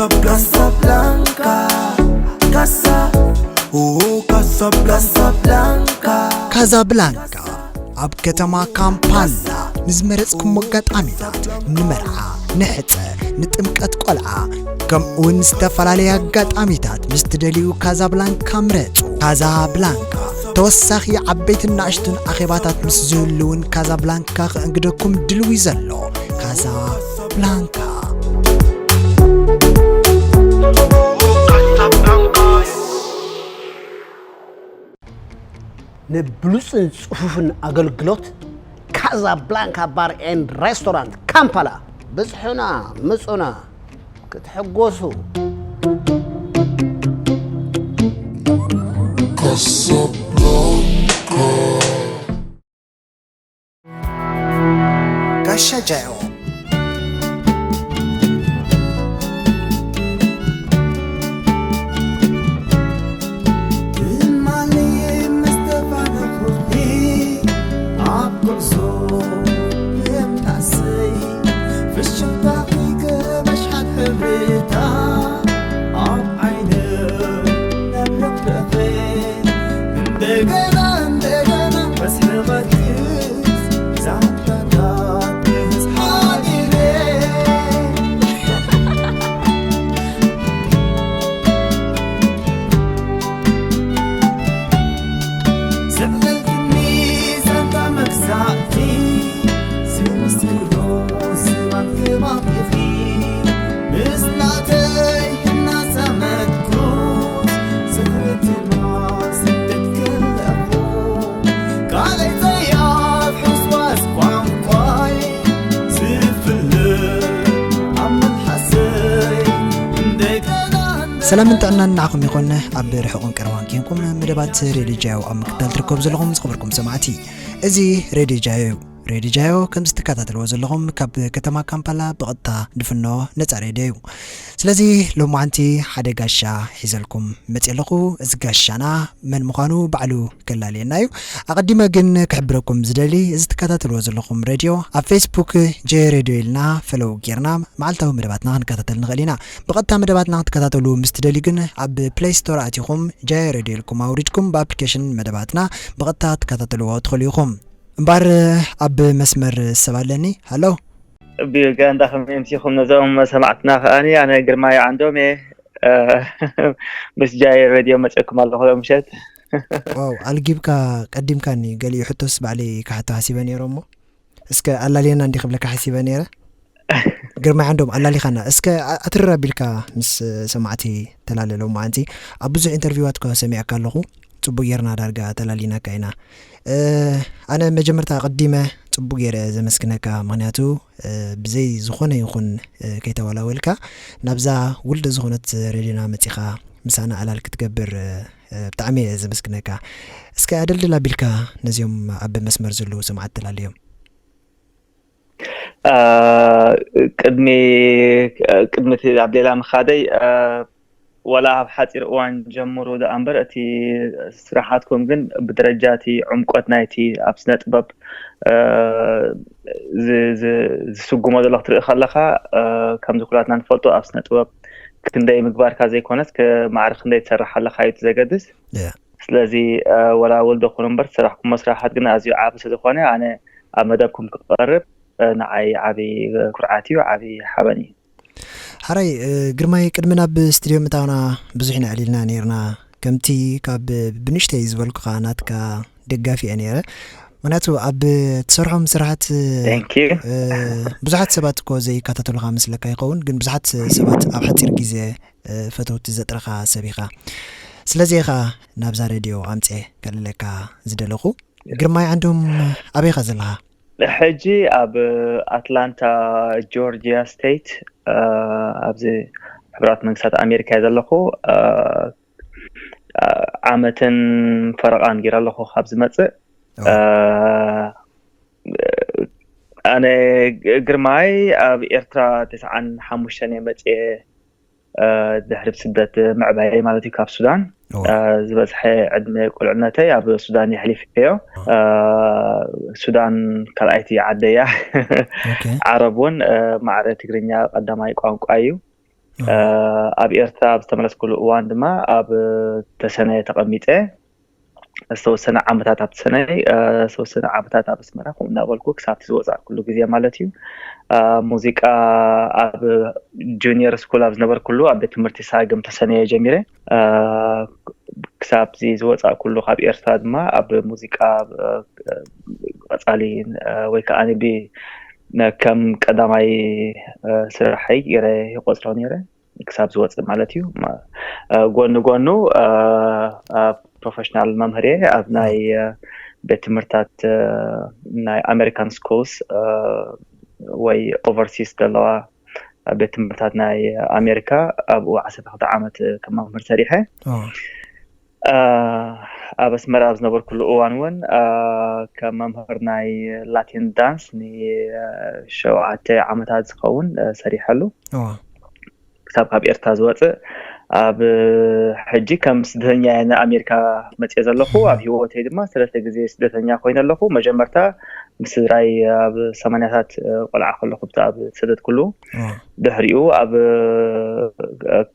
Casablanca, Casa, oh Casablanca, Casablanca. ካዛብላንካ ኣብ ከተማ ካምፓላ ንዝመረጽኩም ኣጋጣሚታት፣ ንመርዓ፣ ንሕጸ፣ ንጥምቀት ቆልዓ፣ ከምኡውን ዝተፈላለየ ኣጋጣሚታት ምስ ትደልዩ ካዛብላንካ ምረጹ። ካዛብላንካ ተወሳኺ ዓበይትን ናእሽቱን ኣኼባታት ምስ ዝህልውን ካዛብላንካ ከእንግደኩም ድልዊ ዘሎ ካዛብላንካ። ንብሉጽን ጽፉፍን ኣገልግሎት ካዛብላንካ ባር ኤንድ ሬስቶራንት ካምፓላ ብጽሑና፣ ምጹና፣ ክትሕጎሱ። ጋሻ ጃዮ። ትማሊ ምስ ተፋነኹኺ ኣብ ጉዕዞ ብምንታሰይ ፍሽኽታኺ ከመሽሓት ሕብርታ ኣብ ዓይነ ነብረቕረቐ እንደገና እንደገና በስሕቐትስ ዛንታታት ክህዝ ሓዲረ። ዘዕለልክኒ ዛንታ መግዛእቲ ዝምስክሮ ዝማን ክባብ ኢኺ ምስ ናተይ እናዛመድኩስ ዝኽሪ ትማል ስደት ከለኹ ቃለይ ዘያት ሕስዋስ ቋንቋይ ዝፍልጥ ኣብ መልሓሰይ እንደገና ሰላምን ጥዕናን ንዓኹም ይኹን። ኣብ ርሑቕን ቀረባን ኬንኩም መደባት ሬድዮ ጃዮ ኣብ ምክትታል ትርከቡ ዘለኹም ዝኸበርኩም ሰማዕቲ፣ እዚ ሬድዮ ጃዮ እዩ። ሬድዮ ጃዮ ከምዚ ትከታተልዎ ዘለኹም ካብ ከተማ ካምፓላ ብቐጥታ ድፍኖ ነጻ ሬድዮ እዩ። ስለዚ ሎማዓንቲ ሓደ ጋሻ ሒዘልኩም መጽእ ኣለኹ። እዚ ጋሻና መን ምዃኑ ባዕሉ ከላልየና እዩ። ኣቐዲመ ግን ክሕብረኩም ዝደሊ፣ እዚ ትከታተልዎ ዘለኹም ሬድዮ ኣብ ፌስቡክ ጀ ሬድዮ ኢልና ፈለው ጌርና መዓልታዊ መደባትና ክንከታተል ንኽእል ኢና። ብቐጥታ መደባትና ክትከታተሉ ምስ ትደልዩ ግን ኣብ ፕሌይ ስቶር ኣቲኹም ጀ ሬድዮ ኢልኩም ኣውሪድኩም ብኣፕሊኬሽን መደባትና ብቐጥታ ትከታተልዎ ትኽእሉ ኢኹም። እምበኣር ኣብ መስመር ሰብ ኣለኒ። ሃሎ። ብዮጋ እንዳ ከመይ ኣምሲኹም ነዞም ሰማዕትና ከኣኒ ኣነ ግርማይ ዓንዶም እየ። እ፣ ምስ ጃይ ሬድዮ መጸኩም ኣለኹ ሎም ምሸት። ዋው፣ ኣልጊብካ ቀዲምካኒ። ገሊኡ ሕቶስ ባዕለይ ክሓቶ ሓሲበ ነይረ እሞ እስከ ኣላልየና እንዲ ክብለካ ሓሲበ ነይረ። ግርማይ ዓንዶም ኣላሊኻና። እስከ ኣ- ኣትርር ኣቢልካ ምስ ሰማዕቲ ተላለ። ሎማዓንቲ ኣብ ብዙሕ ኢንተርቪዋት እኳ ሰሚዐካ ኣለኹ። ጽቡቅ ጌርና ዳርጋ ተላሊናካ ኢና። እ፣ ኣነ መጀመርታ ኣቐዲመ ጽቡቅ ገይረ ዘመስግነካ፣ ምኽንያቱ እ፣ ብዘይ ዝኾነ ይኹን እ፣ ከይተወላወልካ ናብዛ ውልድ ዝኾነት ሬድዮና መጺኻ ምሳና ዕላል ክትገብር እ፣ እ፣ ብጣዕሚ እየ ዘመስግነካ። እስከ ኣደልድል ኣቢልካ ነዚኦም ኣብ መስመር ዘለዉ ሰማዕቲ ተላለዮም። እ፣ ቅድሚ ቅድሚ እቲ ኣብ ሌላ ምኻደይ እ፣ ወላ ኣብ ሓፂር እዋን ጀምሩ ደኣ እምበር እቲ ስራሓትኩም ግን ብደረጃ እቲ ዕምቆት ናይቲ ኣብ ስነ ጥበብ እ፣ ዝ- ዝ- ዝስጉሞ ዘሎ ክትርኢ ከለኻ እ፣ ከምዚ ኩላትና ንፈልጦ ኣብ ስነ ጥበብ ክንደይ ምግባርካ ዘይኮነስ ክ- ማዕረ ክንደይ ትሰርሕ ኣለኻ እዩ እቲ ዘገድስ። ያ። ስለዚ እ፣ ወላ ወልዶ ኩኑ እምበር ዝሰራሕኩሞ ስራሓት ግን ኣዝዩ ዓቢ ስለዝኾነ ኣነ ኣብ መደብኩም ክቐርብ እ፣ ንዓይ ዓቢ ኩርዓት እዩ፣ ዓቢ ሓበን እዩ። ሓራይ እ፣ ግርማይ፣ ቅድሚ ናብ ስቱድዮ ምእታውና ብዙሕ ኢና ዕሊልና ነይርና። ከምቲ ካብ ብንእሽተይ ዝበልኩኻ ናትካ ደጋፊ እየ ነይረ። ምክንያቱ ኣብ ትሰርሖም ስራሓት Thank you። እ፣ ብዙሓት ሰባት እኮ ዘይከታተሉኻ መስለካ ይኸውን፣ ግን ብዙሓት ሰባት ኣብ ሓፂር ግዜ እ፣ ፈተውቲ ዘጥረኻ ሰብ ኢኻ። ስለዚ ኢኻ ናብዛ ሬድዮ ኣምፅኤ ከልለካ ዝደለኹ። ግርማይ ዓንዶም፣ ኣበይ ኢኻ ዘለኻ? ሕጂ ኣብ ኣትላንታ ጆርጂያ ስቴት እ፣ ኣብዚ ሕቡራት መንግስታት ኣሜሪካ እየ ዘለኹ። እ፣ ዓመትን ፈረቓን ገይረ ኣለኹ ካብ ዝመፅእ። እ፣ ኣነ ግርማይ ኣብ ኤርትራ ተስዓን ሓሙሽተን እየ መፅየ። እ፣ ድሕሪ ስደት ምዕባየ ማለት እዩ ካብ ሱዳን። እ፣ ዝበዝሐ ዕድመ ቁልዕነተይ ኣብ ሱዳን የሕሊፈዮ። እ፣ ሱዳን ካልኣይቲ ዓደያ። ዓረብ እውን እ፣ ማዕረ ትግርኛ ቀዳማይ ቋንቋ እዩ። ኣብ ኤርትራ ኣብ ዝተመለስኩሉ እዋን ድማ ኣብ ተሰነየ ተቐሚጠ ዝተወሰነ ዓመታት ኣብ ተሰነይ ዝተወሰነ ዓመታት ኣብ ኣስመራ ከምኡ እናበልኩ ክሳብቲ ዝወፃእኩሉ ግዜ ማለት እዩ። ሙዚቃ ኣብ ጁኒየር ስኩል ኣብ ዝነበርኩሉ ኣብ ቤት ትምህርቲ ሳግም ተሰነየ ጀሚረ። ክሳብ ዝወፃእኩሉ ካብ ኤርትራ ድማ ኣብ ሙዚቃ ቀፃሊ ወይ ከዓ ብ ከም ቀዳማይ ስራሐይ ገይረ ይቆፅሮ ነይረ። ክሳብ ዝወፅእ ማለት እዩ። ጎኒ ጎኑ ፕሮፌሽናል መምህር እየ ኣብ ናይ ቤት ትምህርታት ናይ ኣሜሪካን ስኩልስ ወይ ኦቨርሲስ ዘለዋ ቤት ትምህርታት ናይ ኣሜሪካ ኣብኡ ዓሰርተ ክልተ ዓመት ከም መምህር ሰሪሐ። ኣብ ኣስመራ ኣብ ዝነበርኩሉ እዋን እውን ከም መምህር ናይ ላቲን ዳንስ ንሸውዓተ ዓመታት ዝኸውን ሰሪሐሉ። ክሳብ ካብ ኤርትራ ዝወፅእ ኣብ ሕጂ ከም ስደተኛ እየ ንኣሜሪካ መፅየ ዘለኹ። ኣብ ህይወተይ ድማ ሰለስተ ግዜ ስደተኛ ኮይነ ኣለኹ። መጀመርታ ምስ ስድራይ ኣብ ሰማንያታት ቆልዓ ከለኹ ብቲ ኣብ ዝሰደድኩሉ፣ ድሕሪኡ ኣብ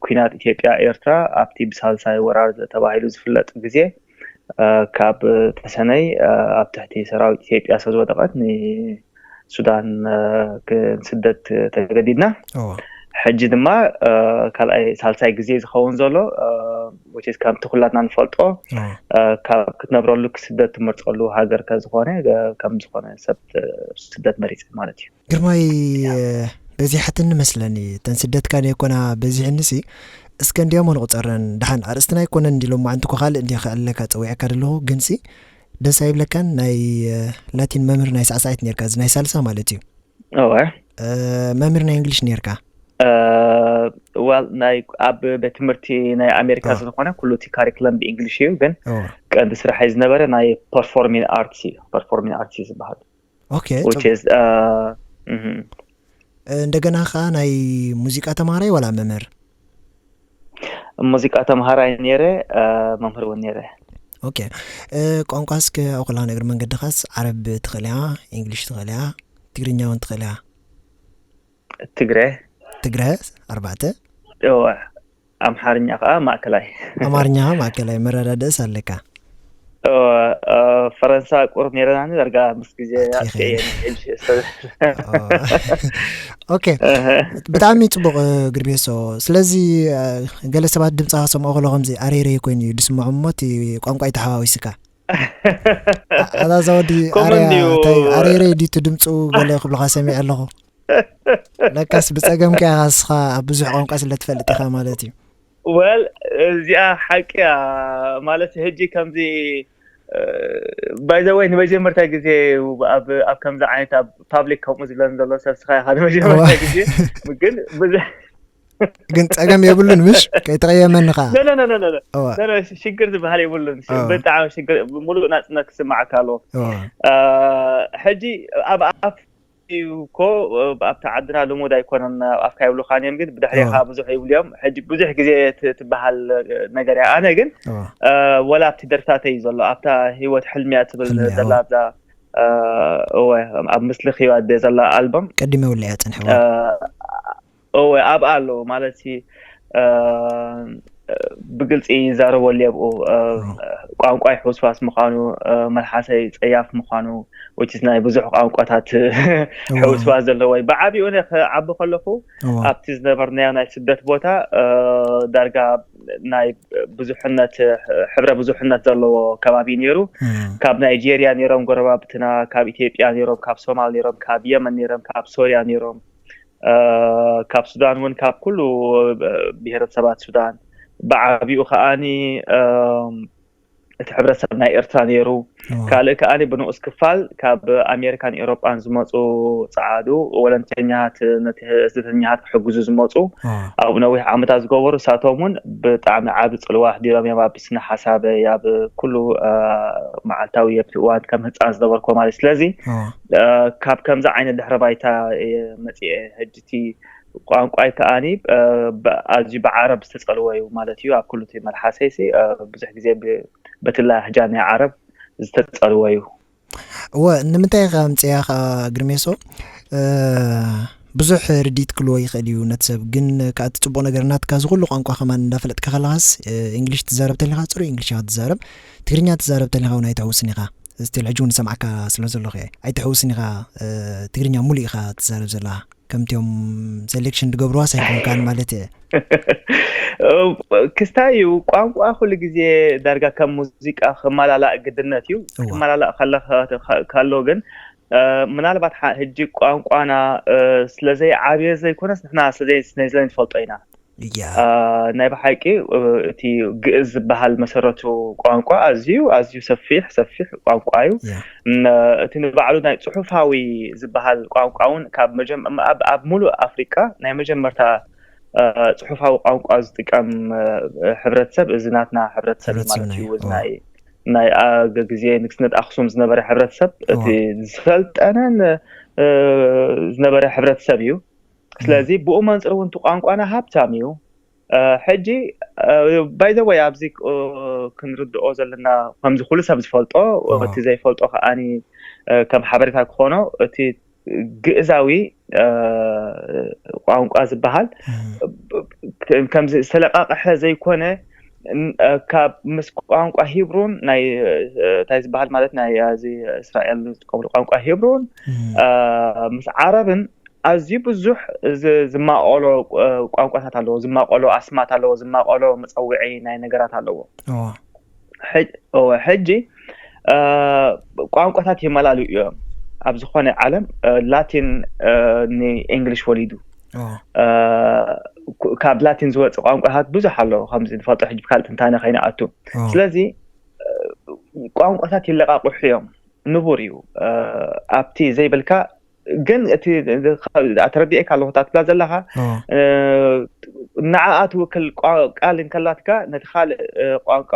ኩናት ኢትዮጵያ ኤርትራ ኣብቲ ብሳልሳይ ወራር ተባሂሉ ዝፍለጥ ግዜ ካብ ተሰነይ ኣብ ትሕቲ ሰራዊት ኢትዮጵያ ስለ ዝወደቐት ሱዳን ክንስደድ ተገዲድና። ሕጂ ድማ ካልኣይ ሳልሳይ ግዜ ዝኸውን ዘሎ ከምቲ ኩላትና ንፈልጦ ካብ ክትነብረሉ ክስደድ ትመርፀሉ ሃገር ከዝኾነ ከም ዝኾነ ሰብ ስደት መሪፀ ማለት እዩ። ግርማይ በዚሐትኒ መስለኒ እተን ስደትካ ደይኮና በዚሕንሲ እስከ እንዲያሞ ንቁፀረን ደሓን ኣርእስትና ኣይኮነን እንዲ ሎማዓንቲ እኮ ካልእ እንዲ ከኣለካ ፀዊዐካ ደለኹ ግንሲ ደስ ኣይብለካን? ናይ ላቲን መምህር ናይ ሳዕሳዒት ኔርካ፣ እዚ ናይ ሳልሳ ማለት እዩ። እወ። መምህር ናይ እንግሊሽ ኔርካ? ዋል ናይ ኣብ ቤት ትምህርቲ ናይ ኣሜሪካ ስለዝኾነ ኩሉ እቲ ካሪክለም ብእንግሊሽ እዩ፣ ግን ቀንዲ ስራሐይ ዝነበረ ናይ ፐርፎርሚን ኣርትስ እዩ። ፐርፎርሚን ኣርትስ እዩ ዝበሃል። ኦኬ። እንደገና ከዓ ናይ ሙዚቃ ተማሃራይ ዋላ መምህር? ሙዚቃ ተምሃራይ ነይረ፣ መምህር እውን ነይረ። ኦኬ። ቋንቋ እስከ ኣብኩላ እግሪ መንገድኻስ ዓረብ ትኽእል እያ፣ ኢንግሊሽ ትኽእል እያ፣ ትግርኛ እውን ትኽእል እያ? ትግረ። ትግረ ኣርባዕተ። እወ። ኣምሓርኛ ከዓ ማእከላይ። ኣማርኛ ከዓ ማእከላይ መረዳድእስ ኣለካ? ፈረንሳ ቁሩብ ነይረናኒ ዳርጋ ምስ ግዜ ኣጥፍኤ ሕጂ ኦኬ። ብጣዕሚ ፅቡቅ ግርቤሶ። ስለዚ ገለ ሰባት ድምፅኻ ክሰምዖ ከሎ ከምዚ ኣረይረይ ኮይኑ እዩ ዝስምዖም እሞ እቲ ቋንቋ እዩ ተሓዋዊስካ። ኣዛ ወዲ ኣረያ እንታይ ኣረይረይ ድዩ እቲ ድምፁ ገለ ክብልካ ሰሚዐ ኣለኹ። ለካስ ብፀገምካ ኢኻ ንስኻ ኣብ ብዙሕ ቋንቋ ስለ ትፈልጥ ኢኻ ማለት እዩ። ወል እዚኣ ሓቂ እያ ማለት ሕጂ ከምዚ ባይዘወይ ንመጀመርታ ግዜ ኣብ ኣብ ከምዚ ዓይነት ኣብ ፓብሊክ ከምኡ ዝብለን ዘሎ ሰብ ስኻ ኢኻ ንመጀመርታ ግዜ ግን ብዙሕ ግን ፀገም የብሉን ምሽ ከይተቀየመኒ ከዓ ኖ ኖ ኖ ኖ ኖ ኖ ሽግር ዝበሃል የብሉን። ብጣዕሚ ሽግር ሙሉእ ናፅነት ክስማዓካ ኣለዎ። ሕጂ ኣብ ኣፍ እዩ እኮ ኣብቲ ዓድና ልሙድ ኣይኮነን። ኣብ ኣፍካ ይብሉኻን እዮም ግን ብድሕሬኻ ብዙሕ ይብሉ እዮም። ሕጂ ብዙሕ ግዜ ትበሃል ነገር እያ። ኣነ ግን ወላ ኣብቲ ደርፍታተይ እዩ ዘሎ ኣብታ ህይወት ሕልሚያ ትብል ዘላ ኣብዛ እወ ኣብ ምስልኺ ኣደ ዘላ ኣልበም ቀዲመ ውልያ ፀንሐዋ እወ ኣብኣ ኣለዉ ማለት ብግልፂ ይዛረበሉ ኣብኡ ቋንቋይ ሕውስዋስ ምዃኑ መልሓሰይ ፀያፍ ምዃኑ which is ናይ ብዙሕ ቋንቋታት ሕውስዋስ ዘለዎ እዩ። ብዓቢኡ እነ ክዓቢ ከለኹ ኣብቲ ዝነበርናዮ ናይ ስደት ቦታ ዳርጋ ናይ ብዙሕነት ሕብረ ብዙሕነት ዘለዎ ከባቢ እዩ ነይሩ። ካብ ናይጄርያ ነይሮም ጎረባብትና፣ ካብ ኢትዮጵያ ነይሮም፣ ካብ ሶማል ነይሮም፣ ካብ የመን ነይሮም፣ ካብ ሶርያ ነይሮም፣ ካብ ሱዳን እውን ካብ ኩሉ ብሄረሰባት ሱዳን ብዓቢኡ ከዓኒ እቲ ሕብረተሰብ ናይ ኤርትራ ነይሩ። ካልእ ከዓኒ ብንኡስ ክፋል ካብ ኣሜሪካን ኤውሮጳን ዝመፁ ፀዓዱ ወለንተኛት ነቲ ስደተኛታት ክሕግዙ ዝመፁ ኣብኡ ነዊሕ ዓመታት ዝገበሩ እሳቶም እውን ብጣዕሚ ዓቢ ፅልዋ ኣሕዲሮም እዮም ኣብ ስነ ሓሳበይ ኣብ ኩሉ መዓልታዊ ኣብቲ እዋን ከም ህፃን ዝነበርኩ ማለት ስለዚ ካብ ከምዚ ዓይነት ድሕረ ባይታ እየ መፂአ ሕጂ እቲ ቋንቋይ ከዓኒ ኣዝዩ ብዓረብ ዝተፀልወ እዩ ማለት እዩ ኣብ ኩሉ እቲ መልሓሰይ ሲ ብዙሕ ግዜ በቲ ላህጃ ናይ ዓረብ ዝተፀልወ እዩ። እወ ንምንታይ ኢኻ ኣምፅያ ከዓ ግርሜሶ ብዙሕ ርድኢት ክልዎ ይኽእል እዩ ነቲ ሰብ፣ ግን ከኣ እቲ ጽቡቕ ነገር ናትካ፣ እዚ ኩሉ ቋንቋ ከማን እንዳፈለጥካ ከለኻስ፣ እ፣ እንግሊሽ ትዛረብ ተሊኻ ጽሩይ እንግሊሽ ኢኻ ትዛረብ፣ ትግርኛ ትዛረብ ተሊኻ እውን ኣይትሕውስን ኢኻ። ስቲል ሕጂ እውን ዝሰምዓካ ስለ ዘለኹ እየ። ኣይትሕውስን ኢኻ፣ እ፣ ትግርኛ ሙሉእ ኢኻ ትዛረብ ዘለኻ። ከምቲኦም ሴሌክሽን ዝገብርዋስ ኣይኮንካን ማለት እየ። ክስታይ እዩ፣ ቋንቋ ኩሉ ግዜ ዳርጋ ከም ሙዚቃ ክመላላእ ግድነት እዩ። እዋ። ክመላላእ ከለኻ፣ ከሎ ግን፣ እ፣ ምናልባት ሓ-፣ ሕጂ ቋንቋና፣ እ፣ ስለ ዘይዓብየ ዘይኮነስ ንሕና ስለ ዘይ-፣ ስለ ዘይንፈልጦ ኢና። እያ። እ፣ ናይ ብሓቂ፣ እ፣ እቲ ግእዝ ዝበሃል መሰረቱ ቋንቋ ኣዝዩ፣ ኣዝዩ ሰፊሕ፣ ሰፊሕ ቋንቋ እዩ። እያ። ን-፣ እቲ ንባዕሉ ናይ ጽሑፋዊ ዝበሃል ቋንቋ እውን ካብ መጀም-፣ ኣብ፣ ኣብ ሙሉእ ኣፍሪቃ ናይ መጀመርታ፣ እ፣ ጽሑፋዊ ቋንቋ ዝጥቀም፣ እ፣ ሕብረተሰብ እዚ ናትና ሕብረተሰብ እዩ ሕብረተሰብ ማለት ናይ፣ እዩ። እዚ ኦ። ናይ፣ ናይ ኣ-፣ ግ-፣ ግዜ ንግስነት ኣኽሱም ዝነበረ ሕብረተሰብ እቲ እዋ። ዝሰልጠነን፣ እ፣ ዝነበረ ሕብረተሰብ እዩ። እም። ስለዚ ብኡ መንጽር እውን እቲ ቋንቋና ሃብታም እዩ። እ፣ ሕጂ፣ እ፣ by the way ኣብዚ፣ እ፣ ክንርድኦ ዘለና ከምዚ ኩሉ ሰብ ዝፈልጦ፣ ኦ። እቲ ዘይፈልጦ ከኣኒ፣ እ፣ ከም ሓበሬታ ክኾኖ፣ እቲ ግእዛዊ፣ እ፣ ቋንቋ ዝበሃል እም። ብ-፣ ብ-፣ ከምዚ ዝተለቃቅሐ ዘይኮነ፣ ን-፣ እ፣ ካብ ምስ ቋንቋ ሂብሩን ናይ፣ እ፣ እንታይ ዝበሃል ማለት ናይ፣ እ፣ እዚ እስራኤል ዝጥቀምሉ ቋንቋ ሂብሩን፣ እም። እ፣ ምስ ዓረብን ኣዝዩ ብዙሕ ዝ-፣ ዝማቐሎ፣ እ፣ ቋንቋታት ኣለዎ፣ ዝማቐሎ ኣስማት ኣለዎ፣ ዝማቐሎ መጸውዒ ናይ ነገራት ኣለዎ። እዋ። ሕጅ-፣ እወ፣ ሕጂ፣ እ፣ ቋንቋታት ይመላልኡ እዮም። ኣብ ዝኾነ ዓለም፣ እ፣ ላቲን፣ እ፣ ንእንግሊሽ ወሊዱ። እዋ። እ፣ ክ-፣ ካብ ላቲን ዝወጽእ ቋንቋታት ብዙሕ ኣለዎ፣ ከምዚ ንፈልጦ ሕጂ ብካልእ ትንታነ ከይንኣቱ። እዋ። ስለዚ፣ እ፣ ቋንቋታት ይለቃቕሑ እዮም። ንቡር እዩ። እ፣ ኣብቲ ዘይብልካ ግን እቲ ተረዲኤካ ኣለኹ እታ ትብላ ዘለኻ፣ ኦ። እ፣ ንዓኣ ትውክል ቋ-፣ ቃል እንከላትካ ነቲ ካልእ፣ እ፣ ቋንቋ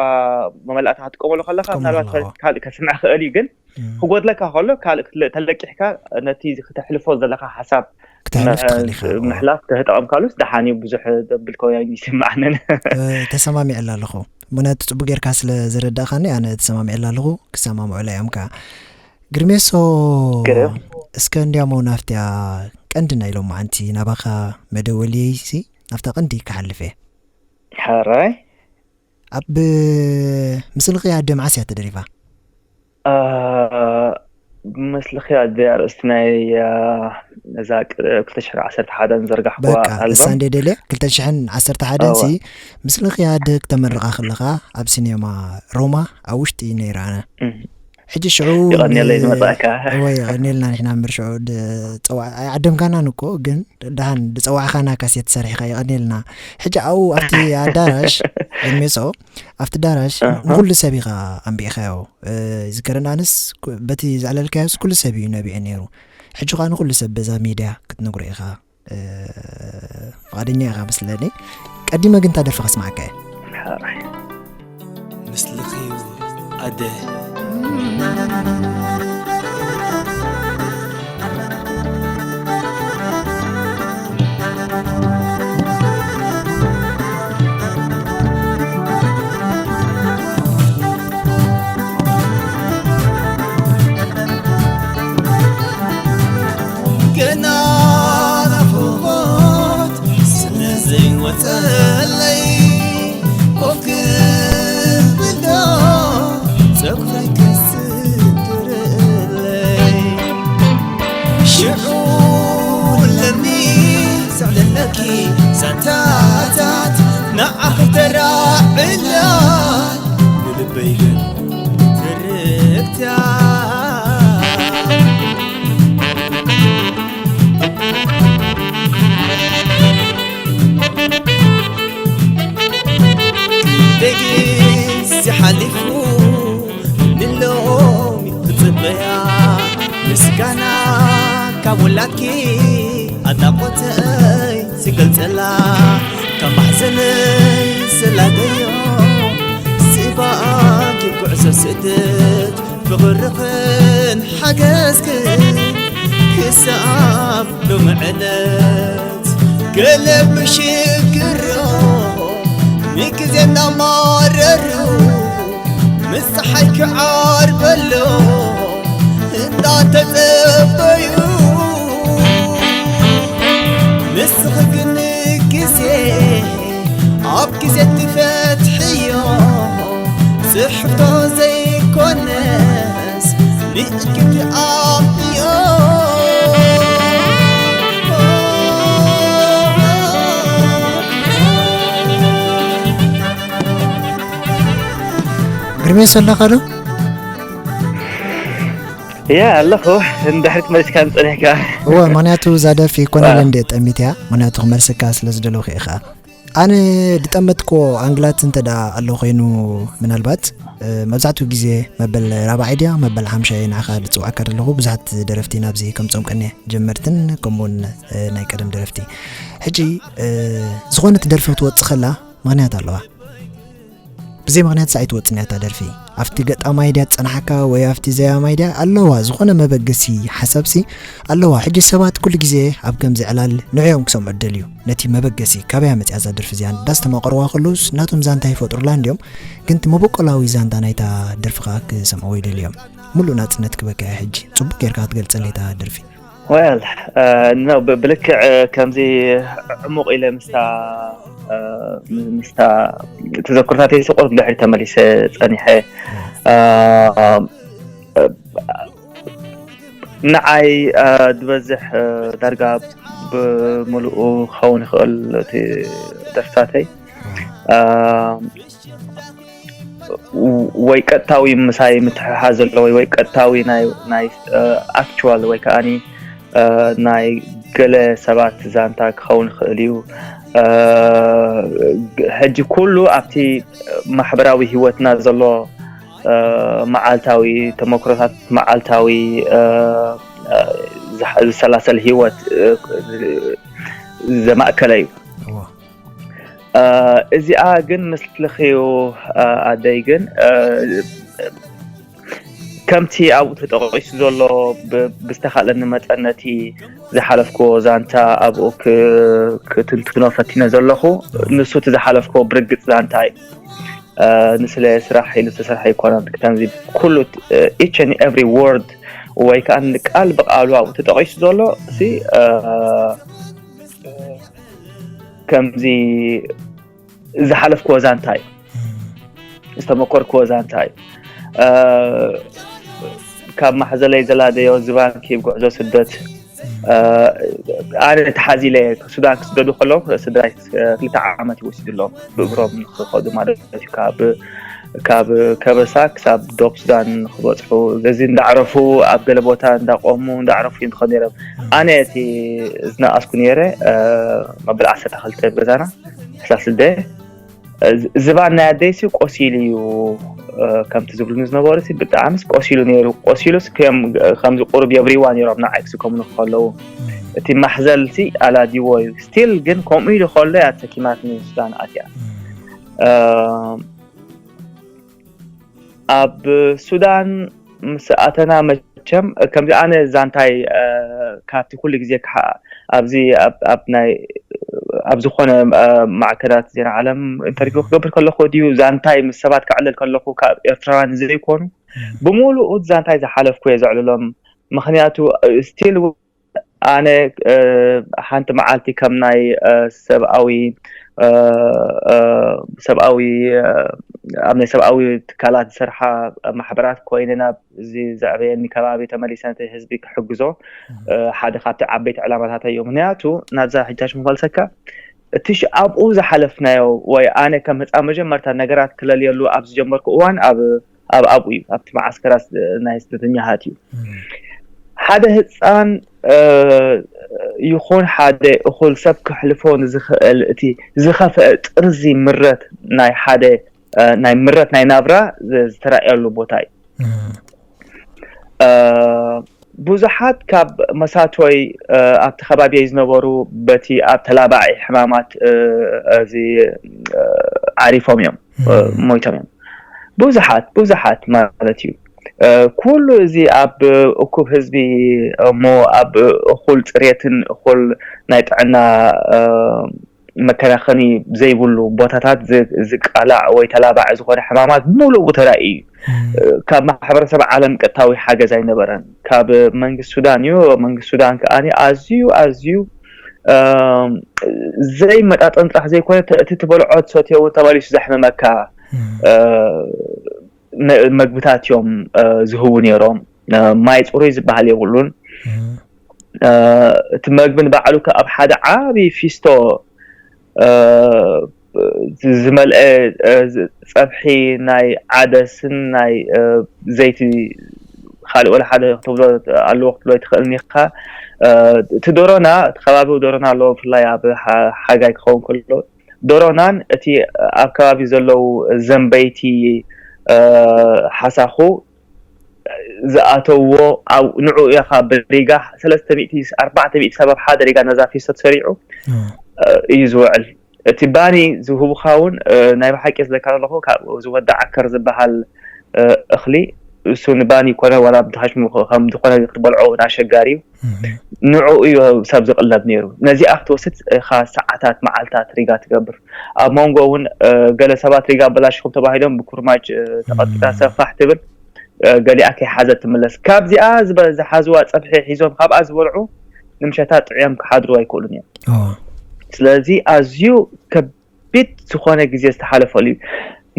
መመላእታ ክትጥቀመሉ ከለኻ ትጥቀመሉ ምናልባት ከ-፣ ኣለኻ። ካልእ ከስምዕ ክእል እዩ፣ ግን እም። ክጎድለካ ከሎ ካልእ ክትለ-፣ ተለቂሕካ ነቲ ከተሕልፎ ዘለኻ ሓሳብ ክትሕልፍ ምሕ-፣ ትኽእል ኢኻ፣ ኦ። ምሕላፍ ተተጠቐምካሉስ ደሓን እዩ፣ ብዙሕ ዘብል ኮይኑ ይስምዓንን። እ፣ ተሰማሚዐላ ኣለኹ። ምኽንያቱ ጽቡቅ ጌርካ ስለ ዘረዳእካኒ ኣነ ተሰማሚዐላ ኣለኹ፣ ክሰማምዑላ እዮም ከኣ። ግርሜሶ፣ ግርም። እስከ እንዲያሞ ናፍቲያ ቀንዲ ናይ ሎማዓንቲ ናባኻ መደወልየይሲ ናፍታ ቀንዲ ክሓልፍ እየ። ሕራይ። ኣብ ምስልኺ ኣደ መዓስ እያ ተደሪፋ? እ፣ ምስልኺ ኣደ ኣርእስቲ ናይ፣ እ፣ ነዛ ቅ-፣ ክልተ ሽሕን ዓሰርተ ሓደን ዘርጋሕኩዋ በቃ፣ ኣልበም። እሳ እንደ ደልየ ክልተ ሽሕን ዓሰርተ ሓደን እወ። ሲ ምስልኺ ኣደ ክተመርቓ ከለኻ ኣብ ሲኔማ ሮማ ኣብ ውሽጢ ነይረ ኣነ። እም። ሕጂ ሽዑ የቐንየለይ ን-፣ ዝመጻእካ። እወ፣ የቐንየልና ንሕና እምበር ሽዑ ድ-፣ ጸዋ-፣ ኣይዓደምካናን እኮ፣ ግን ደሓን ዝጸዋዕካና ካሴት ሰሪሕካ የቐንየልና። ሕጂ ኣብኡ ኣብቲ ኣዳራሽ፣ ኤርሜሶ፣ ኣብቲ ኣዳራሽ ኣሃ። ንኹሉ ሰብ ኢኻ ኣንቢዕካዮ። እ፣ ይዝከረኒ ኣነስ ኩ-፣ በቲ ዘዕለልካዮስ ኩሉ ሰብ እዩ ነቢዑ ነይሩ። ሕጂ ኸኣ ንኹሉ ሰብ በዛ ሚድያ ክትነግሮ ኢኻ። እ፣ ፍቓደኛ ኢኻ መስለኒ። ቀዲመ ግን እታ ደርፊ ከስምዓካ እየ። ሓራይ። ምስልኺ ኣደ። ገና ናፍቖት ስለ ዘይወጸለይ፣ ኮፍ ክብል ዶ ጸጉረይ ከስድረለይ? ሽዑ ለሚ ዘዕለለኪ ዛንታታት ንዓኺ ተራዕላ፣ ንልበይ ግን ትርክትያ። ደጊስ ሓሊፉ ንሎሚ ክጽበያ፣ ምስጋና ካብ ውላድኪ ኣድናቖተይ ዝገልጸላ፣ ካብ ማሕዘነይ ዝላገዮ ስእባኪ ጉዕዞ ስደት ፍቕርኽን ሓገዝክን ክሳብ ሎሚ ዕለት። ገለ ብሽግሮ ንግዜ እናማረሩ፣ ምስ ፀሓይ ክዓርበሎ እንዳተፀበዩ፣ ግርሜ ሰለኻ ዶ? ያ ኣለኹ። ንድሕሪት መሊስካ ንጸኒሕካ። እወ፣ ምኽንያቱ እዛ ደርፊ ኮነ ኢለ እንደ ጠሚት እያ። ምኽንያቱ ክመልሰካ ስለ ዝደለኹ ኢኻ። ኣነ ዝጠመትኮ ኣንግላት እንተ ደኣ ኣሎ ኮይኑ፣ ምናልባት መብዛሕትኡ ግዜ መበል ራብዓይ ድያ መበል ሓምሻይ ንዓኻ ዝፅውዓካ ዘለኹ። ብዙሓት ደረፍቲ ናብዚ ከምፅኦም ቀንየ፣ ጀመርትን ከምኡውን ናይ ቀደም ደረፍቲ። ሕጂ ዝኾነት ደርፊ ክትወፅእ ከላ ምኽንያት ኣለዋ። ብዘይ ምኽንያት ሳይ ትወፅን እያ እታ ደርፊ። ኣብቲ ገጣማይ ድያ ትፀንሓካ ወይ ኣብቲ ዘያማይ ድያ ኣለዋ፣ ዝኾነ መበገሲ ሓሳብሲ ኣለዋ። ሕጂ ሰባት ኩሉ ግዜ ኣብ ከምዚ ዕላል ንዕኦም ክሰምዑ ደልዩ። ነቲ መበገሲ ካበያ መፅያ እዛ ደርፊ እዚኣ እንዳስተማቐርዋ ከለውስ ናቶም ዛንታ ይፈጥሩላ እንዲዮም፣ ግን እቲ መበቆላዊ ዛንታ ናይታ ደርፊ ከዓ ክሰምዕዎ ይደልዮም። ሙሉእ ናፅነት ክበካ እያ ሕጂ። ፅቡቅ ጌርካ ክትገልፀለይ እታ ደርፊ። ወል ብልክዕ ከምዚ ዕሙቕ ኢለ ምስታ ምስታ ተዘክርታተይ ስቁር ብድሕሪ ተመሊሰ ጸኒሐ። ንዓይ ዝበዝሕ ዳርጋ ብምሉኡ ክኸውን ይኽእል እቲ ደርፍታተይ። ወይ ቀጥታዊ ምሳይ ምትሕሓዝ ዘለዎ ወይ ቀጥታዊ ናይ ናይ ኣክቹዋል ወይ ከዓኒ ናይ ገለ ሰባት ዛንታ ክኸውን ይኽእል እዩ። ሕጂ ኩሉ ኣብቲ ማሕበራዊ ህይወትና ዘሎ መዓልታዊ ተመክሮታት፣ መዓልታዊ ዝሰላሰል ህይወት ዘማእከለ እዩ። እዚኣ ግን ምስልኺ እዩ ኣደይ። ግን ከምቲ ኣብኡ ተጠቒሱ ዘሎ ብዝተኻእለኒ መጠን ነቲ ዝሓለፍክዎ ዛንታ ኣብኡ ክትንትኖ ፈቲነ ዘለኹ። ንሱ እቲ ዝሓለፍክዎ ብርግጽ ዛንታ እዩ። ንስለ ስራሕ ኢሉ ዝተሰርሐ ኣይኮነን። ከምዚ ኩሉ each and every word ወይ ከዓ ቃል ብቃሉ ኣብኡ ተጠቒሱ ዘሎ ሲ ከምዚ ዝሓለፍክዎ ዛንታ እዩ፣ ዝተመኮርክዎ ዛንታ እዩ። ካብ ማሕዘለይ ዘላደዮ ዝባን ኪብ ጉዕዞ ስደት ኣነ ተሓዚለ ሱዳን ክስደዱ ከለዉ ስድራይ ክልተ ዓመት ይወሲድሎም ብእግሮም ንክኸዱ ማለት እዩ። ካብ ካብ ከበሳ ክሳብ ዶብ ሱዳን ንክበፅሑ እዚ እንዳዕረፉ ኣብ ገለ ቦታ እንዳቆሙ እንዳዕረፉ እዮም ዝኸዱ ነይሮም። ኣነ እቲ ዝነኣስኩ ነይረ መበል ዓሰርተ ክልተ ብገዛና ሕሳስ ልደ ዝባን ናይ ኣደይሲ ቆሲሉ እዩ ከምቲ ዝብሉኒ ዝነበሩ ብጣዕሚ ቆሲሉ ነይሩ። ቆሲሉስ ከምዚ ቁሩብ የብሪዋ ነይሮም ንዓይ ክስከሙኒ ከለዉ እቲ ማሕዘልሲ ኣላዲዎ እዩ። ስቲል ግን ከምኡ ኢሉ ከሎ እያ ተሰኪማትኒ ሱዳን ኣትያ። ኣብ ሱዳን ምስ ኣተና መቸም ከምዚ ኣነ ዛንታይ ካብቲ ኩሉ ግዜ ክሓ ኣብዚ ኣብ ናይ ኣብ ዝኾነ ማዕከናት ዜና ዓለም ኢንተርቪው ክገብር ከለኹ ድዩ ዛንታይ ምስ ሰባት ክዕልል ከለኹ ካብ ኤርትራውያን ዘይኮኑ ብምሉኡ ዛንታይ ዝሓለፍኩ እየ ዘዕልሎም። ምኽንያቱ ስቲል ኣነ ሓንቲ መዓልቲ ከም ናይ ሰብኣዊ ሰብኣዊ ኣብ ናይ ሰብኣዊ ትካላት ዝሰርሓ ማሕበራት ኮይነ ናብ እዚ ዘዕበየኒ ከባቢ ተመሊሰ ነቲ ህዝቢ ክሕግዞ ሓደ ካብቲ ዓበይቲ ዕላማታተይ እዩ። ምክንያቱ ናብዛ ሕጃሽ ምፈልሰካ እቲ ኣብኡ ዝሓለፍናዮ ወይ ኣነ ከም ህፃን መጀመርታ ነገራት ክለልየሉ ኣብ ዝጀመርኩ እዋን ኣብ ኣብ ኣብኡ እዩ ኣብቲ መዓስከራት ናይ ስደተኛታት እዩ። ሓደ ህፃን ይኹን ሓደ እኹል ሰብ ክሕልፎ ንዝኽእል እቲ ዝኸፍአ ጥርዚ ምረት ናይ ሓደ ናይ ምረት ናይ ናብራ ዝተራእየሉ ቦታ እዩ። ብዙሓት ካብ መሳቶይ ኣብቲ ከባቢይ ዝነበሩ በቲ ኣብ ተላባዒ ሕማማት እዚ ዓሪፎም እዮም፣ ሞይቶም እዮም። ብዙሓት ብዙሓት ማለት እዩ። ኩሉ እዚ ኣብ እኩብ ህዝቢ እሞ ኣብ እኹል ፅሬትን እኹል ናይ ጥዕና መከናኸኒ ዘይብሉ ቦታታት ዝቃላዕ ወይ ተላባዒ ዝኾነ ሕማማት ብምሉኡ ተራእዩ እዩ። ካብ ማሕበረሰብ ዓለም ቀጥታዊ ሓገዝ ኣይነበረን። ካብ መንግስቲ ሱዳን እዩ። መንግስቲ ሱዳን ከዓ ኣዝዩ ኣዝዩ ዘይመጣጠን ጥራሕ ዘይኮነ እቲ ትበልዖ ትሰትዮ እውን ተመሊሱ ዘሕምመካ መግብታት እዮም ዝህቡ ነይሮም። እ፣ ማይ ጽሩይ ዝበሃል የብሉን። እ፣ እቲ መግቢ ንባዕሉ ከ ኣብ ሓደ ዓቢ ፊስቶ፣ እ፣ ዝመልአ፣ እ፣ ዝ-፣ ጸብሒ ናይ ዓደስን ናይ፣ እ፣ ዘይቲ ካልእ ወላ ሓደ ክትብሎ ኣለዎ ክትብሎ ኣይትኽእልን ኢኻ። እ፣ እቲ ዶሮና፣ እቲ ከባቢ ዶሮና ኣለዎ፣ ብፍላይ ኣብ ሓ-፣ ሓጋይ ክኸውን ከሎ ዶሮናን እቲ ኣብ ከባቢ ዘለዉ ዘንበይቲ፣ እ፣ ሓሳኹ ዝኣተውዎ ኣብ ንዕኡ ኢኻ ብሪጋ ሰለስተ ሚእቲ ኣርባዕተ ሚእቲ ሰብ ኣብ ሓደ ሪጋ ነዛ ፊስቶ ተሰሪዑ፣ እ፣ እዩ ዝውዕል። እቲ ባኒ ዝህቡኻ እውን፣ እ፣ ናይ ብሓቂ ዝለካ ዘለኹ ካብ ዝወዲ ዓከር ዝበሃል፣ እ፣ እኽሊ እሱ ንባኒ ኮነ ዋላ ብትሓሽሙ ከም ዝኾነ ክትበልዖ እውን ኣሸጋሪ እዩ። ንዕኡ እዩ ሰብ ዝቕለብ ነይሩ። ነዚኣ ክትወስድ ኢኻ ሰዓታት፣ መዓልታት ሪጋ ትገብር። ኣብ መንጎ እውን፣ እ፣ ገለ ሰባት ሪጋ ኣበላሽኹም ተባሂሎም ብኩርማጅ፣ እ፣ ተቐጥቂጣ ሰፋሕ ትብል፣ እ፣ ገሊኣ ከይሓዘት ትምለስ። ካብዚኣ ዝበ-፣ ዝሓዝዋ ጸብሒ ሒዞም ካብኣ ዝበልዑ ንምሸታ ጥዕዮም ክሓድሩ ኣይክእሉን እዮም። ኦ። ስለዚ ኣዝዩ ከቢድ ዝኾነ ግዜ ዝተሓለፈሉ እዩ።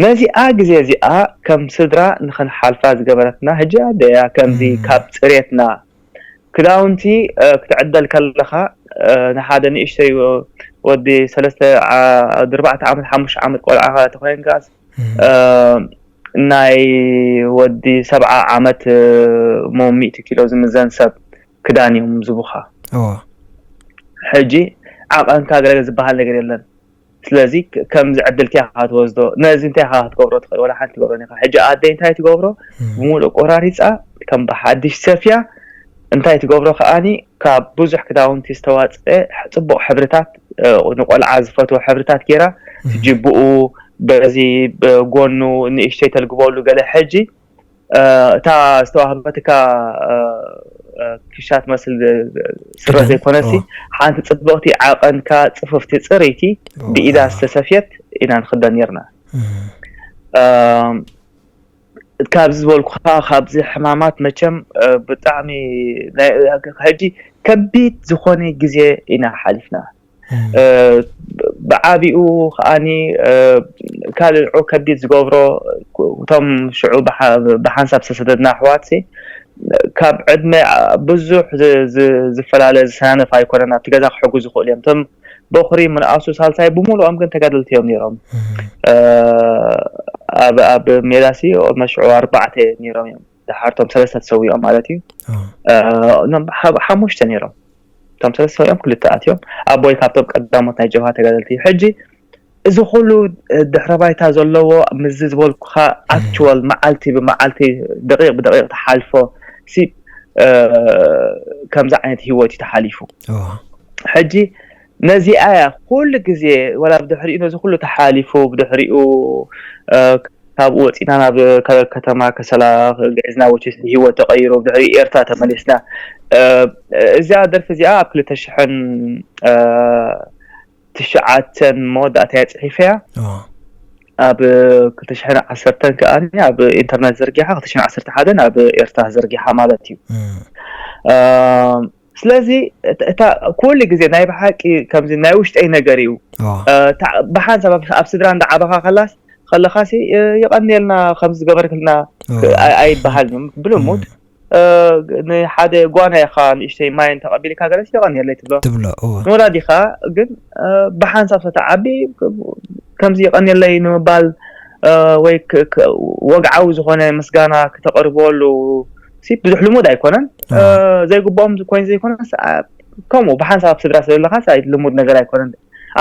ነዚኣ ግዜ እዚኣ ከም ስድራ ንኽንሓልፋ ዝገበረትና ሕጂ ኣደያ ከምዚ እም። ካብ ጽሬትና ክዳውንቲ፣ እ፣ ክትዕደል ከለኻ፣ እ፣ ንሓደ ንእሽተይ ወዲ ሰለስተ ዓ-፣ ወዲ ኣርባዕተ ዓመት፣ ሓሙሽተ ዓመት ቆልዓ ተኾይንካስ፣ እም። እ፣ ናይ ወዲ ሰብዓ ዓመት፣ እ፣ ሞ ሚእቲ ኪሎ ዝምዘን ሰብ ክዳን እዮም ዝቡኻ። እዎ። ሕጂ ዓቐንካ ገለ ዝበሃል ነገር የለን። ስለዚ ከ-፣ ከምዚ ዕድል ኪያ ኢኻ ትወስዶ፣ ነዚ እንታይ ኢኻ ክትገብሮ ትኽእል? ወላ ሓንቲ ትገብሮ ኢኻ። ሕጂ ኣደይ እንታይ ትገብሮ? እም። ብምሉእ ቆራሪጻ ከም ብሓድሽ ሰፍያ እንታይ ትገብሮ ከኣኒ ካብ ብዙሕ ክዳውንቲ ዝተዋጽአ ጽቡቕ ሕብርታት፣ እ፣ ንቆልዓ ዝፈትዎ ሕብርታት ጌራ እም። ትጅብኡ በዚ፣ ብ-፣ ጎኑ ንእሽተይ ተልግበሉ ገለ። ሕጂ፣ እ፣ እታ ዝተዋህበትካ፣ እ፣ እ፣ ክሻ ትመስል፣ እ፣ ስረ ክዳን? ዘይኮነሲ፣ ኦ። ሓንቲ ጽብቕቲ ዓቐንካ ጽፍፍቲ ጽርይቲ ኦ፣ ብኢዳ ኦ። ዝተሰፍየት ኢና ንኽደን ኔርና። እም። እም፣ ካብዚ ዝበልኩኻ፣ ካብዚ ሕማማት መቸም፣ እ፣ ብጣዕሚ ናይ፣ ሕጂ ከቢድ ዝኾነ ግዜ ኢና ሓሊፍና። እም። እ፣ ብዓቢኡ ከኣኒ፣ እ፣ ካልእ ንዑ ከቢድ ዝገብሮ፣ እቶም ሽዑ ብሓ-፣ ብሓንሳብ ዝተሰደድና ኣሕዋትሲ፣ ካብ ዕድመ ብዙሕ ዝ-፣ ዝ-፣ ዝፈላለ ዝሰናነፍ ኣይኮነን። ኣብቲ ገዛ ክሕጉ ዝኽእሉ እዮም። እቶም በኹሪ፣ ምንኣሱ፣ ሳልሳይ ብምሉኦም ግን ተጋደልቲ እዮም ነይሮም። እም። እ፣ ኣብ፣ ኣብ ሜዳሲ ኦልሞስት ሽዑ ኣርባዕተ ነይሮም እዮም። ደሓር እቶም ሰለስተ ተሰዊኦም ማለት እዩ። ኦ። እ፣ እኖም ሓ-፣ ሓሙሽተ ነይሮም። እቶም ሰለስተ ሰዊኦም ክልተ ኣትዮም። ኣቦይ ካብቶም ቀዳሞት ናይ ጀብሃ ተጋደልቲ እዩ። ሕጂ እዚ ኩሉ፣ እ፣ ድሕረ ባይታ ዘለዎ ምስዚ ዝበልኩኻ እም። ኣክቹዋል መዓልቲ ብመዓልቲ ደቂቕ ብደቂቕ ትሓልፎ ሲ፣ እ፣ ከምዚ ዓይነት ህይወት እዩ ተሓሊፉ። እዋ። ሕጂ ነዚኣ እያ ኩሉ ግዜ፣ ወላ ብድሕሪኡ ነዚ ኩሉ ተሓሊፉ፣ ብድሕሪኡ፣ እ፣ ካብኡ ወጺና ናብ ከ-፣ ከተማ ከሰላ ግዕዝና፣ ወችስ ህይወት ተቐይሩ፣ ብድሕሪኡ ኤርትራ ተመሊስና። እ፣ እዚኣ ደርፊ እዚኣ ኣብ ክልተ ሽሕን፣ እ፣ ትሽዓተን መወዳእታ እያ ጽሒፈያ። ኦ። ኣብ ክልተ ሽሕን ዓሰርተን ከኣ ኣብ ኢንተርነት ዘርጊሓ፣ ክልተ ሽሕን ዓሰርተ ሓደን ኣብ ኤርትራ ዘርጊሓ ማለት እዩ። እም። እ፣ ስለዚ እታ፣ እታ ኩሉ ግዜ ናይ ብሓቂ ከምዚ ናይ ውሽጠይ ነገር እዩ። ኦ። እ፣ እታ ብሓንሳብ ኣብ፣ ኣብ ስድራ እንዳዓበኻ ከላስ፣ ከለኻሲ፣ እ፣ የቐንየልና ከምዚ ዝገበርክልና ኦ። ኣይ-፣ ኣይበሃልን እዩ። ብልሙድ፣ እም። እ፣ ንሓደ ጓና ኢኻ ንእሽተይ ማይ እንተቐቢልካ ገለስ የቐንየለይ ትብሎ። ትብሎ፣ እወ። ንወላዲኻ ግን፣ እ፣ ብሓንሳብ ተተዓቢ ከምዚ የቐንየለይ ንምባል፣ እ፣ ወይ ክ-፣ ክ-፣ ወግዓዊ ዝኾነ ምስጋና ክተቕርበሉ ሲ ብዙሕ ልሙድ ኣይኮነን። እ፣ እ። ዘይግብኦም ኮይኑ ዘይኮነስ፣ ኣ-፣ ከምኡ ብሓንሳብ ኣብ ስድራ ስለ ዘለኻስ ኣይ-፣ ልሙድ ነገር ኣይኮነን።